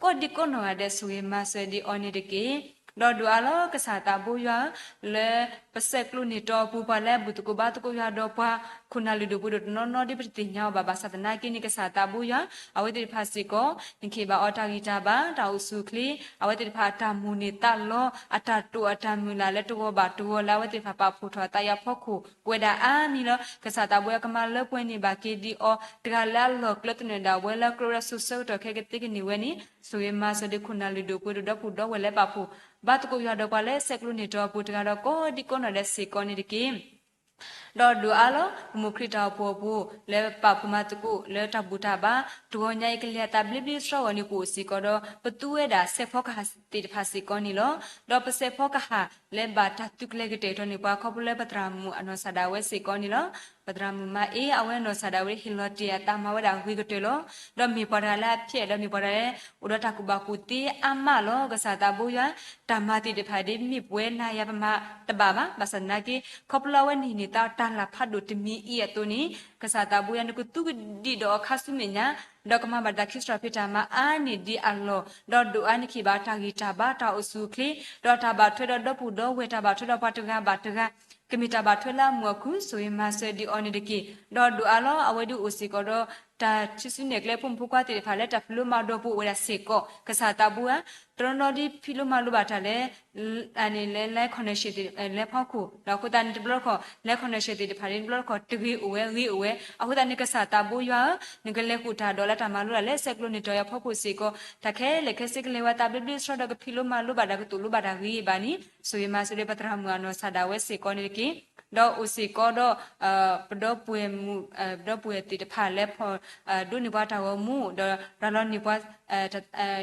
ကိးဒံကိးနီၢ်ဂၤဒဲး ဆိၣ်ဂ့ၤမၤစၢၤဒံးအီၤန့ၣ်တက့ၢ်. ဒီးဒိၣ်အါလီၤ ကစၢ်သးဘိယွၤဧၢ, လၢပဆဲးကျိးန့ၢ်တီၤအပူၤ ပှၤလၢအဘူၣ်သကိးဘါသကိးယွၤဒီးပှၤ ခိၣ်နၢ်လုၢ်ဒိၣ်ပှ့ၤဒိၣ်တနီၤနီၤ ဒ်ပတသ့ၣ်ညါအီၤဘၣ် ဘၣ်ဆၣ်သနာ်က့န့ၣ် ကစၢ်သးဘိယွၤ အဝဲသ့ၣ်တဖၣ်စ့ၢ်ကီး နကဟ့ၣ်ဘၣ်အီၤတၢ်ဂံၢ်တၢ်ဘါ တၢ်အိၣ်ဆူၣ်အိၣ်ချ့ အဝဲသ့ၣ်တဖၣ်အတၢ်မိၣ်န့ၢ်သးလီ အတၢ်တိာ်အတၢ်မုၢ်လၢ်လၢတဂီၤဘၣ်တဂီၤလၢအဝဲသ့ၣ်တဖၣ်ပာ်ဖှိၣ်ထီၣ်အသးအံၤအဖီခိၣ် ပဝဲဒၣ်အါမံၤလီၤ. ကစၢ်သးဘိယွၤကမၤလၢပှဲၤန့ၢ်ဘၣ်က့ၤဒံးအီၤ တဂၤလၢအလီၢ်ကျဲသနၢၣ်ဒၣ်ဝဲလၢကြၢးဝဲဒၣ်စိၤဆၢကတီၢ်ခဲကသ့ကန့ၢ်ဝဲန့ၣ် ဆိၣ်ဂ့ၤမၤစၢၤဒံးခိၣ်နၢ်လုၢ်ဒိၣ်ပှ့ၤဒိၣ်ဒီပုၢ်ဒီဝဲၢ်လၢပာ်ဖှိၣ် ဘါသကိးယွၤဒီးပှၤလၢဆဲးကျိးန့ၢ်တီၤအပူၤတဂၤဒီးကိးဒံကိးနီၢ်ဒဲးစ့ၢ်ကီးန့ၣ်တက့ၢ်. ဒီးဒိၣ်အါလီၤ ပမိၢ်ခရံာ်တၢ်အိၣ်ဖှိၣ်အပူၤ လၢပာ်ဖှိၣ်မၤသကိးလၢတၢ်ဘူၣ်တၢ်ဘါ တဂီၤညါအံၤကလဲၤအသးဘျ့ဘျ့ဆှီဆှီအဂီၢ်န့ၣ် ကအိၣ်စ့ၢ်ကီးဒီး ပသူဝဲဒၣ်စဲးဖီကဟၣ်သ့ၣ်တဖၣ်စ့ၢ်ကီးန့ၣ်လီၤ. ဒီးပစဲးဖီကဟၣ်လၢဘၣ်တၢ်သုးကျဲၤကတဲာ်ကတီၤန့ၢ်ပှၤခီဖျိလၢပသရၣ်မုၣ်အနီၢ်ကစၢ်ဒၣ်ဝဲစ့ၢ်ကီးန့ၣ်လီၤ. ပသရၣ်မုၣ်မၤအ့ အဝဲအနီၢ်ကစၢ်ဒၣ်ဝဲဟ့ၣ်လီၤတ့ၢ်အသးမၤဝဲဒၣ်ဂ့ၤကတၢၢ်လီၤ. ဒီးမ့ၢ်ပှၤတဂၤလၢအဖျဲး ဒီးမ့ၢ်ပှၤတဂၤလၢ အိၣ်ဒီးတၢ်ကူၣ်ဘၣ်ကူၣ်သ့အါမးလီၤ. ကစၢ်သးဘိယွၤ တၢ်မၤသ့ၣ်တဖၣ်ဒ်မ့ၢ်ပဝဲနၤယၤပမၤတဘၣ်ဘၣ် ဘၣ်ဆၣ်သနာ်က့ ခီဖျိလၢအဝဲန့ၢ်န့ၢ်သးတၢ်လၢ်ဖးဒိၣ်တမံၤအံၤအသိးန့ၣ် ကစၢ်သးဘိယွၤ နကသူကဒံးဒီးအခါဆူမဲာ်ညါ ဒီးကမၤဘၣ်တၢ်ခံစရီၣ်ဖံးတၢ်မၤအါန့ၢ်ဒံးအလီၢ် ဒီးဒိၣ်အါနကဟ့ၣ်ဘၣ်တၢ်ဂံၢ်တၢ်ဘါတၢ်အိၣ်ဆူၣ်အိၣ်ချ့ ဒီးတၢ်ဘၣ်ထွဲဒီးဒီပုၢ်ဒီဝဲၢ် တၢ်ဘၣ်ထွဲဒီးပှၤတဂၤဘၣ်တဂၤ ကမ့ၢ်တၢ်ဘၣ်ထွဲလၢအမုာ်အခုၣ် ဆိၣ်ဂ့ၤမၤစၢၤဒံးအီၤန့ၣ်တက့ၢ်. ဒီးဒိၣ်အါလီၤ အဝဲဒုးအိၣ်စ့ၢ်ကီးဒီး တၢ်ထံၣ်ဆူနဲၣ်ကျဲဖိမုၣ်ဖိခွါသ့ၣ်တဖၣ်လၢတၢ်ဖံးလိမၤဒိးပူၤအိၣ်ဝဲဒ၁ၣ်စ့ၢ်ကီး ကစၢ်သးဘိယွၤ တနီၤနီၤဒ်ဖံးလိမၤလိဘၣ်တၢ်လၢ အန့ၣ်လၢ လဲ connection သ့ၣ် လဲဖီခိၣ် ဒီးအဃိသတးန့ၣ် တဘျီတခီၣ် လဲ connection သ့ၣ်တဖၣ်န့ၣ် တဘျီတခီၣ် တဂ့ၤအိၣ်ဝဲ ဂ့ၤအိၣ်ဝဲ အဃိသတးန့ၣ် ကစၢ်သးဘိယွၤဧၢ, နကလဲၤဃုာ်တၢ်ဒီးလၢတၢ်မၤလိဒၣ်လၢဆဲးကျိးန့ၢ်တီၤအံၤအဖီခိၣ်စ့ၢ်ကီး တၢ်ခဲလၢာ်ခဲဆ့ကလဲၤဝဲသးဘျ့ဘျ့ဆှီဆှီဒီး ကဖံးလိမၤလိဘၣ်တၢ် ကသိၣ်လိဘၣ်တၢ်ဂ့ၤဘၣ်န့ၣ် ဆိၣ်ဂ့ၤမၤစၢၤဒံးပသရၣ်မုၣ်အနီၢ်ကစၢ်ဒၣ်ဝဲစ့ၢ်ကီးန့ၣ်တက့ၢ်. ဒီးအိၣ်စ့ၢ်ကီးဒီး ပဒီပုၢ်ဝဲၢ်မုၣ် ပဒီပုၢ်ဝဲၢ်သ့ၣ်တဖၣ်လၢ ဒိးန့ၢ်ပှၤတၢ်ဂီၤမူ ဒီးရၤလီၤန့ၢ်ပှၤ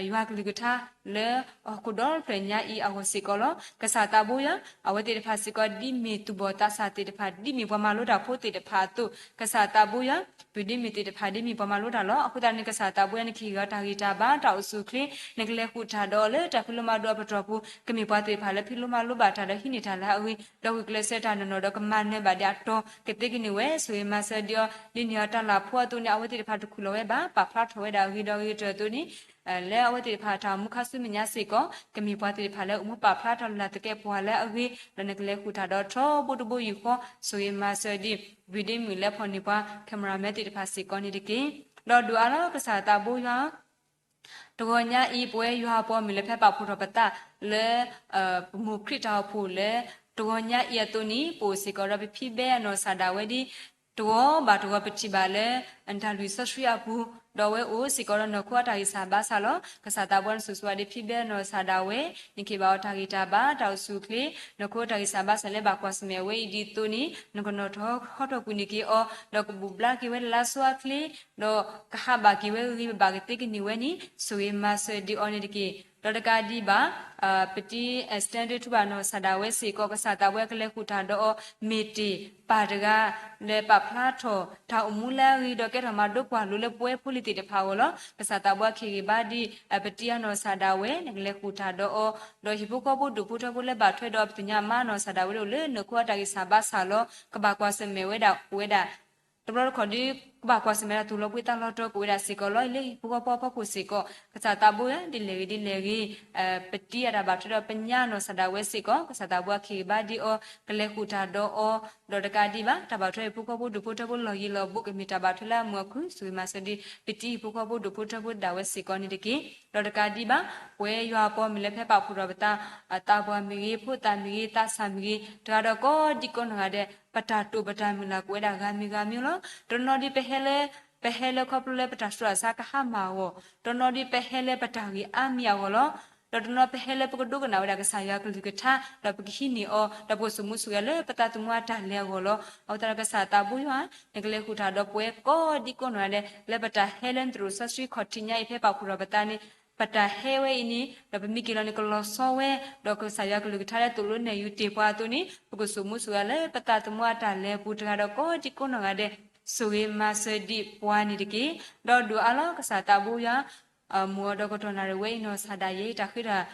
ယွၤကလုၢ်ကထါလၢဟီၣ်ခိၣ်ဒီဖျၢၣ်ညါအံၤအဂီၢ်စ့ၢ်ကီးလီၤ. ကစၢ်သးဘိယွၤ အဝဲသ့ၣ်တဖၣ်စ့ၢ်ကီး ဒ်မ့ၢ်သူၣ်ဘီၣ်သးစၢ်သ့ၣ်တဖၣ် ဒ်မ့ၢ်ပှၤမၤလိတၢ်ဖိသ့ၣ်တဖၣ်အသိး ကစၢ်သးဘိယွၤ ပှၤဒ်မ့ၢ်သ့ၣ်တဖၣ် ဒ်မ့ၢ်ပှၤမၤလိတၢ်လီၤ. အဃိသတးန့ၣ် ကစၢ်သးဘိယွၤ နကဟ့ၣ်ဂံၢ်တၢ်ဂံၢ်တၢ်ဘါ တၢ်အိၣ်ဆူၣ်အိၣ်ချ့ နကလဲၤဃုာ်တၢ်ဒီးအီၤလၢတၢ်ဖံးလိမၤဒိးအပတီၢ်ပူၤ ကမ့ၢ်ပှၤသ့ၣ်တဖၣ်လၢဖံးလိမၤလိဘၣ်တၢ်ဒီးဟံးန့ၢ်တၢ်လၢအဂ့ၤ ဒီးဂုာ်ကျဲးစၢးတၢ်နီၢ်နီၢ်ဒီးကမၤနၢၤဘၣ်ဒံးအတီၤ ကသ့ကန့ၢ်ဝဲ ဆိၣ်ဂ့ၤမၤစၢၤဒံးအီၤ ဒ်န့ၣ်အတၢ်လၢ်ဖိအသိးန့ၣ် အဝဲသ့ၣ်တဖၣ်တခူၣ်လီၤဝဲဘၣ် ပာ်ဖျါထီၣ်ဝဲဒၣ်အဂ့ၤဒီးအဂ့ၤတၢၢ်အသိးန့ၣ် လၢအဝဲသ့ၣ်တဖၣ်တၢ်အိၣ်မူခါဆူမဲာ်ညါစ့ၢ်ကီး ကမ့ၢ်ပှၤသ့ၣ်တဖၣ်လၢအိၣ်မူပာ်ဖျါထီၣ်လၢ်သကဲးပဝးလၢအဂ့ၤ ဒီးနကလဲၤဃုာ်တၢ်ဒီးထီဘိတဘိယူၢ်ဃီ ဆိၣ်ဂ့ၤမၤစၢၤဒံး ပှၤဒ်မုၢ်လၢဖီၣ်န့ၢ်ပှၤ cameraman သ့ၣ်တဖၣ်စ့ၢ်ကီးန့ၣ်တက့ၢ်. ဒီးဒုးအါလီၤကစၢ်သးဘိယွၤ တဂီၤညါအံၤ ပဝဲယွၤအပှၤမုၢ်လၢဖဲပာ်ဖှိၣ်ထီၣ်ပသးလၢ ပမိၢ်ခရံာ်တၢ်အိၣ်ဖှိၣ်လၢ တဂီၤညါအံၤအသိးန့ၣ် ပအိၣ်စ့ၢ်ကီးဒီးပဖံးဘဲအနီၢ်ကစၢ်ဒၣ်ဝဲဒ် တဂီၤဘၣ်တဂီၤပထံၣ်ဘၣ်လၢ တၢ်လုၢ်စီဆှံအပူၤ ဒီးအဝဲအိၣ်စ့ၢ်ကီးဒီးနီၢ်ခိအတၢ်ဂံၢ်စၢ်ဘါစၢ်လီၤ. ကစၢ်သးဘိယွၤ နဆိၣ်ဂ့ၤဘၣ်ဒံးဖံးဘဲအနီၢ်ကစၢ်ဒၣ်ဝဲ နကဟ့ၣ်ဘၣ်အီၤတၢ်ဂံၢ်တၢ်ဘါ တၢ်အိၣ်ဆူၣ်အိၣ်ချ့ နီၢ်ခိတၢ်ဂံၢ်စၢ်ဘါစၢ်လၢဘၣ်ကွၢ်ဆၢၣ်မဲာ်ဝဲအံၤဒ်သိးန့ၣ် နကနီၣ်ထီၣ်ဟီထီၣ်ကွံာ်န့ၢ်က့ၤအီၤ ဒီးကဘူၣ်ဘျါက့ၤဝဲလၢလါစီအချ့ ဒီးကဟးဘၣ်က့ၤဝဲဂ့ၤဂ့ၤဘၣ်ဘၣ်ကသ့ကန့ၢ်ဝဲန့ၣ် ဆိၣ်ဂ့ၤမၤစၢၤဒံးအီၤန့ၣ်တက့ၢ်. ဒီးတကးဒံးဘၣ် ပတံ extended ထူဘၣ်နီၢ်ကစၢ်ဒၣ်ဝဲစ့ၢ်ကီး ကစၢ်သးဘိယွၤ ကလဲၤဃုာ်တၢ်ဒီးအီၤ မ့ၢ်တ့ၢ်ပၢ်တဂၤ လၢပာ်ဖျါထီၣ်တၢ်အိၣ်မူလၢအဂ့ၤ ဒီးကဲထီၣ်မၤဒိကွၢ်လိလၢပဝဲဖိလံၤသ့ၣ်တဖၣ်အဂီၢ်လီၤ. ကစၢ်သးဘိယွၤ ကဟ့ၣ်ဂံၢ်ဘါဒံး ပတံအနီၢ်ကစၢ်ဒၣ်ဝဲ နကလဲၤဃုာ်တၢ်ဒီးအီၤ ဒီးဟံၣ်ဖိဃီဖိဒူၣ်ဖိထၢဖိလၢဘၣ်ထွဲဒီးပသ့ၣ်ညါမါနီၢ်ကစၢ်ဒၣ်ဝဲဒၣ်လၢ နီၢ်ခိအတၢ်ဂံၢ်စၢ်ဘါစၢ်လီၤ. ကဘၣ်ကွၢ်ဆၢၣ်မဲာ်ဝဲဒၣ်အိၣ်ဝဲဒၣ် တဘျီတခီၣ်ဒီး ကဘၣ်ကွၢ်ဆၢၣ်မဲာ်တၢ်သူၣ်လီၤဘှံးသးလီၤတီၤကအိၣ်ဝဲဒၣ်စ့ၢ်ကီးလီၤ. လၢဟံၣ်ဖိဃီဖိအဖီခိၣ်စ့ၢ်ကီး ကစၢ်သးဘိယွၤ ဒ်လဲၣ်ဂ့ၤဒ်လဲၣ်ဂ့ၤ ပတံအတၢ်ဘၣ်ထွဲဒီးပညါနီၢ်ကစၢ်ဒၣ်ဝဲစ့ၢ်ကီး ကစၢ်သးဘိယွၤ ကဟ့ၣ်ဂံၢ်ဘါဒံးအီၤ ကလဲၤဃုာ်တၢ်ဒီးအီၤ ဒီးတကးဒံးဘၣ် တၢ်ဘၣ်ထွဲဟံၣ်ဖိဃီဖိဒူၣ်ဖိထၢဖိလီၢ်ယံၤလီၢ်ဘူး ကမ့ၢ်တၢ်ဘၣ်ထွဲလၢအမုာ်အခု ဆိၣ်ဂ့ၤမၤစၢၤဒံး ပတံဟံၣ်ဖိဃီဖိဒူၣ်ဖိထၢဖိဒၣ်ဝဲစ့ၢ်ကီးန့ၣ်တက့ၢ်. ဒီးတကးဒံးဘၣ် ပဝဲယွၤအပှၤမုၢ်လၢဖဲပာ်ဖှိၣ်ထီၣ်ပသး သးပှၢ်မ့ၢ်ဂ့ၤ ဖိသၣ်မ့ၢ်ဂ့ၤ သးစၢ်မ့ၢ်ဂ့ၤ တဂၤဒီးကိးဒံကိးနီၢ်ဂၤဒဲး ပတၢ်တိာ်ပတၢ်မုၢ်လၢ်ကအိၣ်ဝဲဒၣ်ဂၤမံၤဂၤမံၤလီၤ. တနီၤဒ်ပဟဲလၢ ပဟဲလၢခီဖျိလၢပတၢ်ဆှၢအစါကဟါမၢ်အဂီၢ်, တနီၤဒ်ပဟဲလၢပတၢ်ဂံၢ်အါမံၤအဂီၢ်လီၤ. ဒီးတနီၤပဟဲလၢပကဒိကနၣ်ဝဲဒၣ်ကစၢ်ယွၤကလုၢ်ကထါ ဒီးပကဟံးန့ၢ်အီၤ ဒီးပကဆိၣ်မူဆိၣ်ဂ့ၤလၢပသးသမူအတၢ်လဲၤအဂီၢ်လီၤ. အဃိသတးဒီးကစၢ်သးဘိယွၤ နကလဲၤဃုာ်တၢ်ဒီးပဝဲကိးဒံကိးနီၢ်ဂၤဒဲး လၢပတၢ်ဟဲလၢနသရိာ်စီဆှံခီၣ်ထံးညါအံၤဖဲပာ်ဖှိၣ်ထီၣ်ပသးန့ၣ် ပတၢ်ဟဲဝဲအံၤန့ၣ် ဒီးပမ့ၢ်က့ၤလီၤန့ၣ် ကလီၤဆီဝဲ ဒီးကစၢ်ယွၤကလုၢ်ကထါလၢသိၣ်လိနဲၣ်ယူၤတ့ၢ်ပှၤအသိးန့ၣ် ပကဆိၣ်မူဆိၣ်ဂ့ၤလၢပသးသမူအတၢ်လဲၤအပူၤ တဂၤဒီးကိးဒံကိးနီၢ်ဂၤဒဲး ဆိၣ်ဂ့ၤမၤစၢၤဒံးပှၤန့ၣ်တက့ၢ်. ဒီးဒုးအါလီၤကစၢ်သးဘိယွၤ မုၢ်အီၤဒီးကတီၢ်နၣ်ရံၣ်ဝဲအံၤနီၢ်ကစၢ်ဒၣ်ယဲ တၢ်ဃ့တၢ်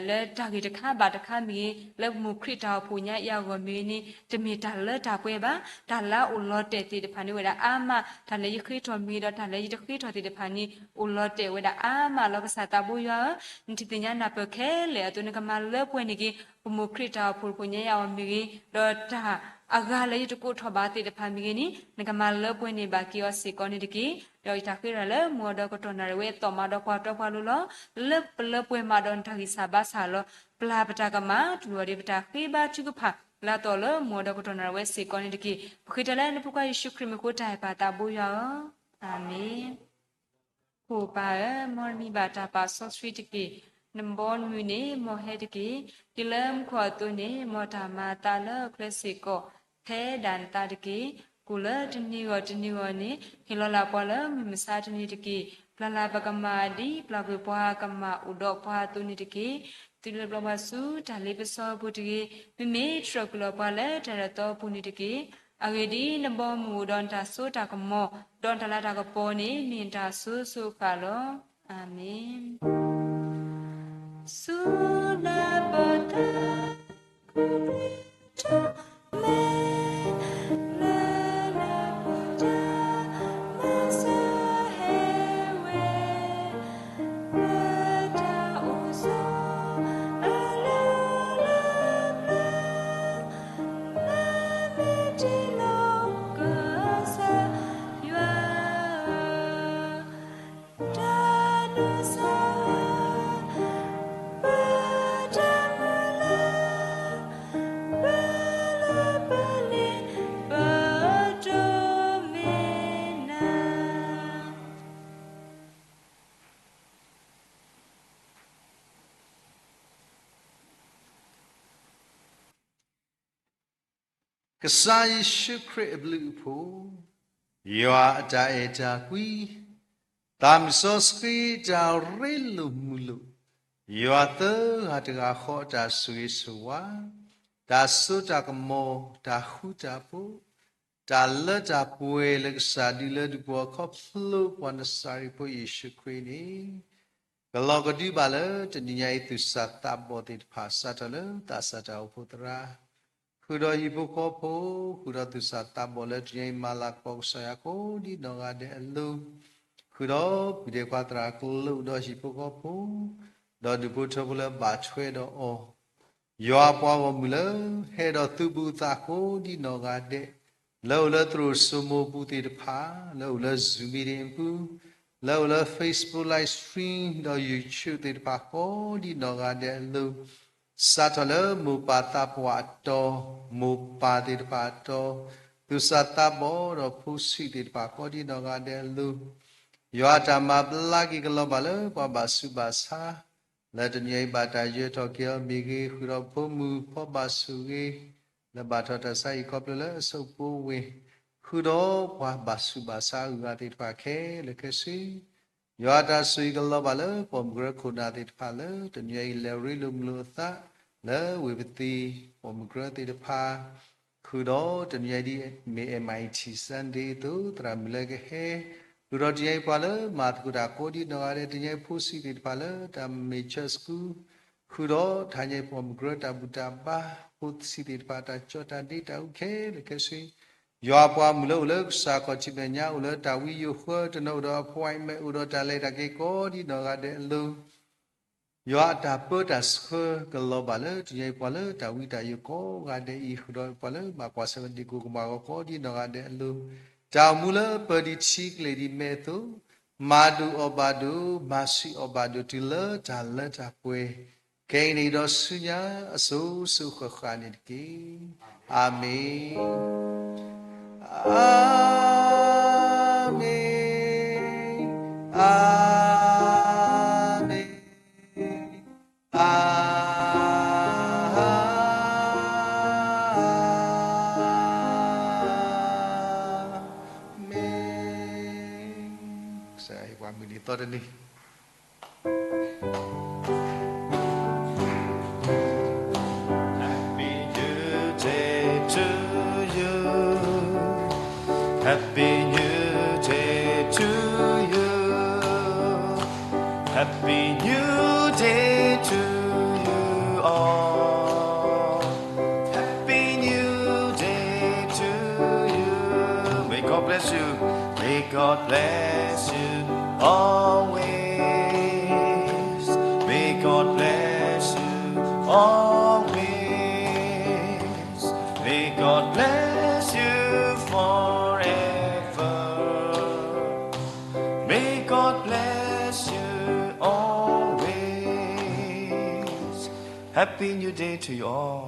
လၢတၢ်ဂ့ၢ်တခါဘၣ်တခါမ့ၢ်ဂ့ၤ လၢပမိၢ်ခရံာ်တၢ်အိၣ်ဖှိၣ်ညါအံၤအဂီၢ်မ့ၢ်ဂ့ၤန့ၣ် တမ့ၢ်တၢ်လၢတၢ်ပှဲၤဘၣ်. တၢ်လၢအအိၣ်လီၤတဲာ်သ့ၣ်တဖၣ်န့ၣ်အိၣ်ဝဲဒၣ်အါမး, တၢ်လၢယဃ့ထီၣ်မ့ၢ်ဂ့ၤဒီးတၢ်လၢယတဃ့ထီၣ်သ့ၣ်တဖၣ်န့ၣ် အိၣ်လီၤတဲာ်ဝဲဒၣ်အါမးလီၤ. ကစၢ်သးဘိယွၤဧၢ, နထံၣ်သ့ၣ်ညါနၢ်ပၢၢ်ခဲလၢာ်အသိး နကမၤလၢပှဲၤန့ၢ်က့ၤ ပမိၢ်ခရံာ်တၢ်အိၣ်ဖှိၣ်တဖှိၣ်ညါအံၤအဂီၢ်မ့ၢ်ဂ့ၤ, ဒီးတၢ်အဂၤလၢယတကိးထီၣ်ဘၣ်သ့ၣ်တဖၣ်မ့ၢ်ဂ့ၤန့ၣ် နကမၤလၢပှဲၤန့ၢ်ဘၣ်က့ၤအီၤစ့ၢ်ကီးန့ၣ်တက့ၢ်. ဒီးယတၢ်ဃ့တၢ်လၢမုၢ်အီၤဒီးကတီၢ်နၣ်ရံၣ်ဝဲအသီၣ်မးဒီးပှၤတီပှၤလိၤလီၤ. လၢပလၢပှဲၤမးဒီးနတၢ်ဂံၢ်စၢ်ဘါစၢ်လီၤ. ပျၢ်ပတၢ်ကမၣ် တူၢ်လိာ်ဒံးပတၢ်ဃ့ဘါထုကဖၣ် လၢအသီၣ်လၢမုၢ်အီၤဒီးကတီၢ်နၣ်ရံၣ်ဝဲစ့ၢ်ကီးန့ၣ်တက့ၢ်. ပဃ့တၢ်လၢနဖိခွါယ့ၣ်ၡူးခရံာ်မံၤအဃိ တၢ်အဲၣ်ပၢ်သးဘိယွၤဧၢ, အၤမ့ၣ်. ခိၣ်ပၢ်ဧၢ, မ်နမံၤဘၣ်တၢ်ပာ်စီဆှံတက့ၢ်. နဘီမုၢ်န့ၣ် မ်ဟဲတက့ၢ်. ဒ်လၢမူခိၣ်အသိးန့ၣ် မ်တၢ်မၤအသးလၢကျဲစ့ၢ်ကီး ဖဲဒၣ်နသးတက့ၢ်. ကိၣ်လၢတနံၤဂီၢ်တနံၤဂီၢ်န့ၣ် ဟ့ၣ်လီၤလၢ်ပှၤလၢမုၢ်မဆါတနံၤတက့ၢ်. ပျၢ်လၢ်ပကမၣ်ဒ် ပျၢ်ကွံာ်ပှၤကမၣ်အိၣ်ဒီးပှၤအသိးန့ၣ်တက့ၢ်. သုတဘျီဘၣ်ဆူတၢ်လ့ပစီအပူၤတဂ့ၤ, မ့မ့ၢ်တြီၢ်ကွံာ်လီၤပှၤလၢတၢ်အဲၣ်တၢ်သီအပူၤန့ၣ်တက့ၢ်. အဂ့ၢ်ဒ်အံၤ, နဘီမုၢ်အိၣ်ဒီးနတၢ်စိတၢ်ကမီၤ, ဒီးနတၢ်လၤတၢ်ကပီၤန့ၣ် မ့ၢ်နတၢ်အစိၤစိၤအဃၣ်လီၤ. အၤမ့ၣ်. ဆူနပတၢ် ယွၤအတၢ်အဲၣ်တၢ်ကွံ, သးမုၢ်စီဆှံတၢ်ရ့လိာ်မုာ်လိာ်, ယွၤသၢဂၤတဂၤဃီအတၢ်ဆိၣ်ဂ့ၤဆိၣ်ဝါ, တၢ်စိတၢ်ကမီၤ, တၢ်ဃူတၢ်ဖိး, တၢ်လၢတၢ်ပှဲၤလၢကစၢ်ဒုးလၢဒုးပှၤခီဖျိပှၤနစၤရ့းဖိယ့ၣ်ၡူးခရံာ်န့ၣ် ကလီၤကဒုဘၣ်လၢတနံၤညါအံၤ သူၣ်စၢ်သးဘီၣ်သ့ၣ်တဖၣ် စးထီၣ်လၢသးစၢ်တၢ်အိၣ်ဖှိၣ်သရၣ်, ဃုာ်ဒီးဟံၣ်ဖိဃီဖိ, ဃုာ်ဒီးသူၣ်စၢ်သးဘီၣ်လၢတနံၤညါအံၤမၤလၤကပီၤကစၢ်ယွၤကိးဒ်နီၢ်ဂၤဒဲးအလိၤ, ဃုာ်ဒီးပုၢ်ဒဲးခွါသရၣ်ကလိဒီးဟံၣ်ဖိဃီဖိ, ဒီးဒူၣ်ဖိထၢဖိလၢဘၣ်ထွဲဒီးအီၤ ယွၤပှၤဂီၢ်မုၢ်လၢ ဟဲဒီးသုးဘူးသးကိးဒ်နီၢ်ဂၤဒဲး, လၢအိၣ်လၢသရိာ်စိမိၤပူၤသ့ၣ်တဖၣ်, လၢအိၣ်လၢ Zoom meeting အပူၤ, လၢအိၣ်လၢ Facebook live stream ဒီး YouTube သ့ၣ်တဖၣ်ကိးဒ်နီၢ်ဂၤဒဲးအလိၤ, စးထီၣ်လၢမိၢ်ပၢ်သးပှၢ်အတီၤ, မိၢ်ပၢ်သ့ၣ်တဖၣ်အတီၤ, သူၣ်စၢ်သးဘီၣ်ဒီးဖိဆံးသ့ၣ်တဖၣ်ကိးဒ်နီၢ်ဂၤဒဲးအလိၤ, ယွၤအတၢ်မၤဘျါက့ၤကလီၤဘၣ်လၢပှၤဘၣ်ဆူးဘၣ်ဆါ လၢတနံၤအံၤဘၣ်တၢ်ယၢၤထီၣ်က့ၤအီၤမ့ၢ်ဂ့ၤ, ဃုာ်ဒီးဖိမုၣ်ဖိဘၣ်ဆိၣ်ဂ့ၤ, လၢဘၣ်ထီၣ်တၢ်ဆါဟံၣ်ခီဖျိလၢအဆိကမိၣ်ဝ့ၢ်, ဃုာ်ဒီးပှၤဘၣ်ဆူးဘၣ်ဆါအဂၤသ့ၣ်တဖၣ်ခဲလၢာ်ခဲဆ့, ယွၤအတၢ်ဆိၣ်ဂ့ၤကလီၤဘၣ်လၢပိာ်မုၣ်ကရၢခိၣ်နၢ်သ့ၣ်တဖၣ်လၢတနံၤအံၤ လဲၤရ့လိာ်မုာ်လိာ်အသးလၢဝ့ၢ်ပသံၣ်, ပိာ်မုၣ်ကရၢသ့ၣ်တဖၣ် ဃုာ်ဒီးတနံၤအံၤဒ်မ့ၢ် MIT Sunday အသိး သရၣ်မုၣ်လၢကဟဲ, ဃုာ်ဒီးတနံၤအံၤပှၤလၢမၤသကိးတၢ်ကိးဒ်နီၢ်ဂၤဒဲး, တနံၤအံၤဖိဆံးသ့ၣ်တဖၣ်လၢတၢ်မ့ၢ် church school, ဃုာ်ဒီးတနံၤအံၤပိာ်မုၣ်ကရၢတၢ်ဘူၣ်တၢ်ဘါ, ဖိဆံးသ့ၣ်တဖၣ်တၢ်ကၠီတၢ်ဒ့တၢ်အူခဲလၢာ်ခဲဆ့, ယွၤပှၤမုၣ်လၢအိၣ်လၢကစၢ်ခီၣ်ထံးမဲာ်ညါ အိၣ်လၢတၢ်ဝံယိာ်ဃၢ, တနီၤအိၣ်ဒီး appointment အိၣ်ဒီးတၢ်လဲၤတၢ်က့ၤကိးဒ်နီၢ်ဂၤဒဲးအလိၤ ယွၤအတၢ်ပၢတၢ်ဆှၢကလီၤဘၣ်လၢတနံၤအံၤပှၤလၢတၢ်ဝံတၢ်ယိာ်ကိးဂၤဒဲးအံၤ, ဃုာ်ဒီးပှၤလၢဘၣ်ကွၢ်ဆၢၣ်မဲာ်ဒ့ၣ်ကိၣ်ကမၣ်အဂီၢ်ကိးဒ်နီၢ်ဂၤဒဲးအလိၤ, တၢ်အိၣ်မူလၢပၢၤဒံးထံကျဲၤဒံးမဲအသိး, မၤဒိၣ်အီၣ်ဘၣ်ဒိၣ်, မၤဆံးအီၣ်ဘၣ်ဒိၣ်တုၤလၢတၢ်လၢတၢ်ပှဲၤ, ခဲအံၤန့ၣ်ဒီးဆူညါအစိၤစိၤဃၣ်ဃၣ်န့ၣ်တက့ၢ်. အၤမ့ၣ်, အၤမ့ၣ်, အၤမ့ၣ်, အၤမ့ၣ်. ကစၢ်ယွၤဟ့ၣ်ပှၤမုၢ်နံၤသီတနံၤ Happy New Day to you. Happy New Day to you. Happy New Day to you all. Happy New Day to you. May God bless you. May God bless you always. May God bless you always. May God bless you forever. May God bless you always. Happy New Day to you all.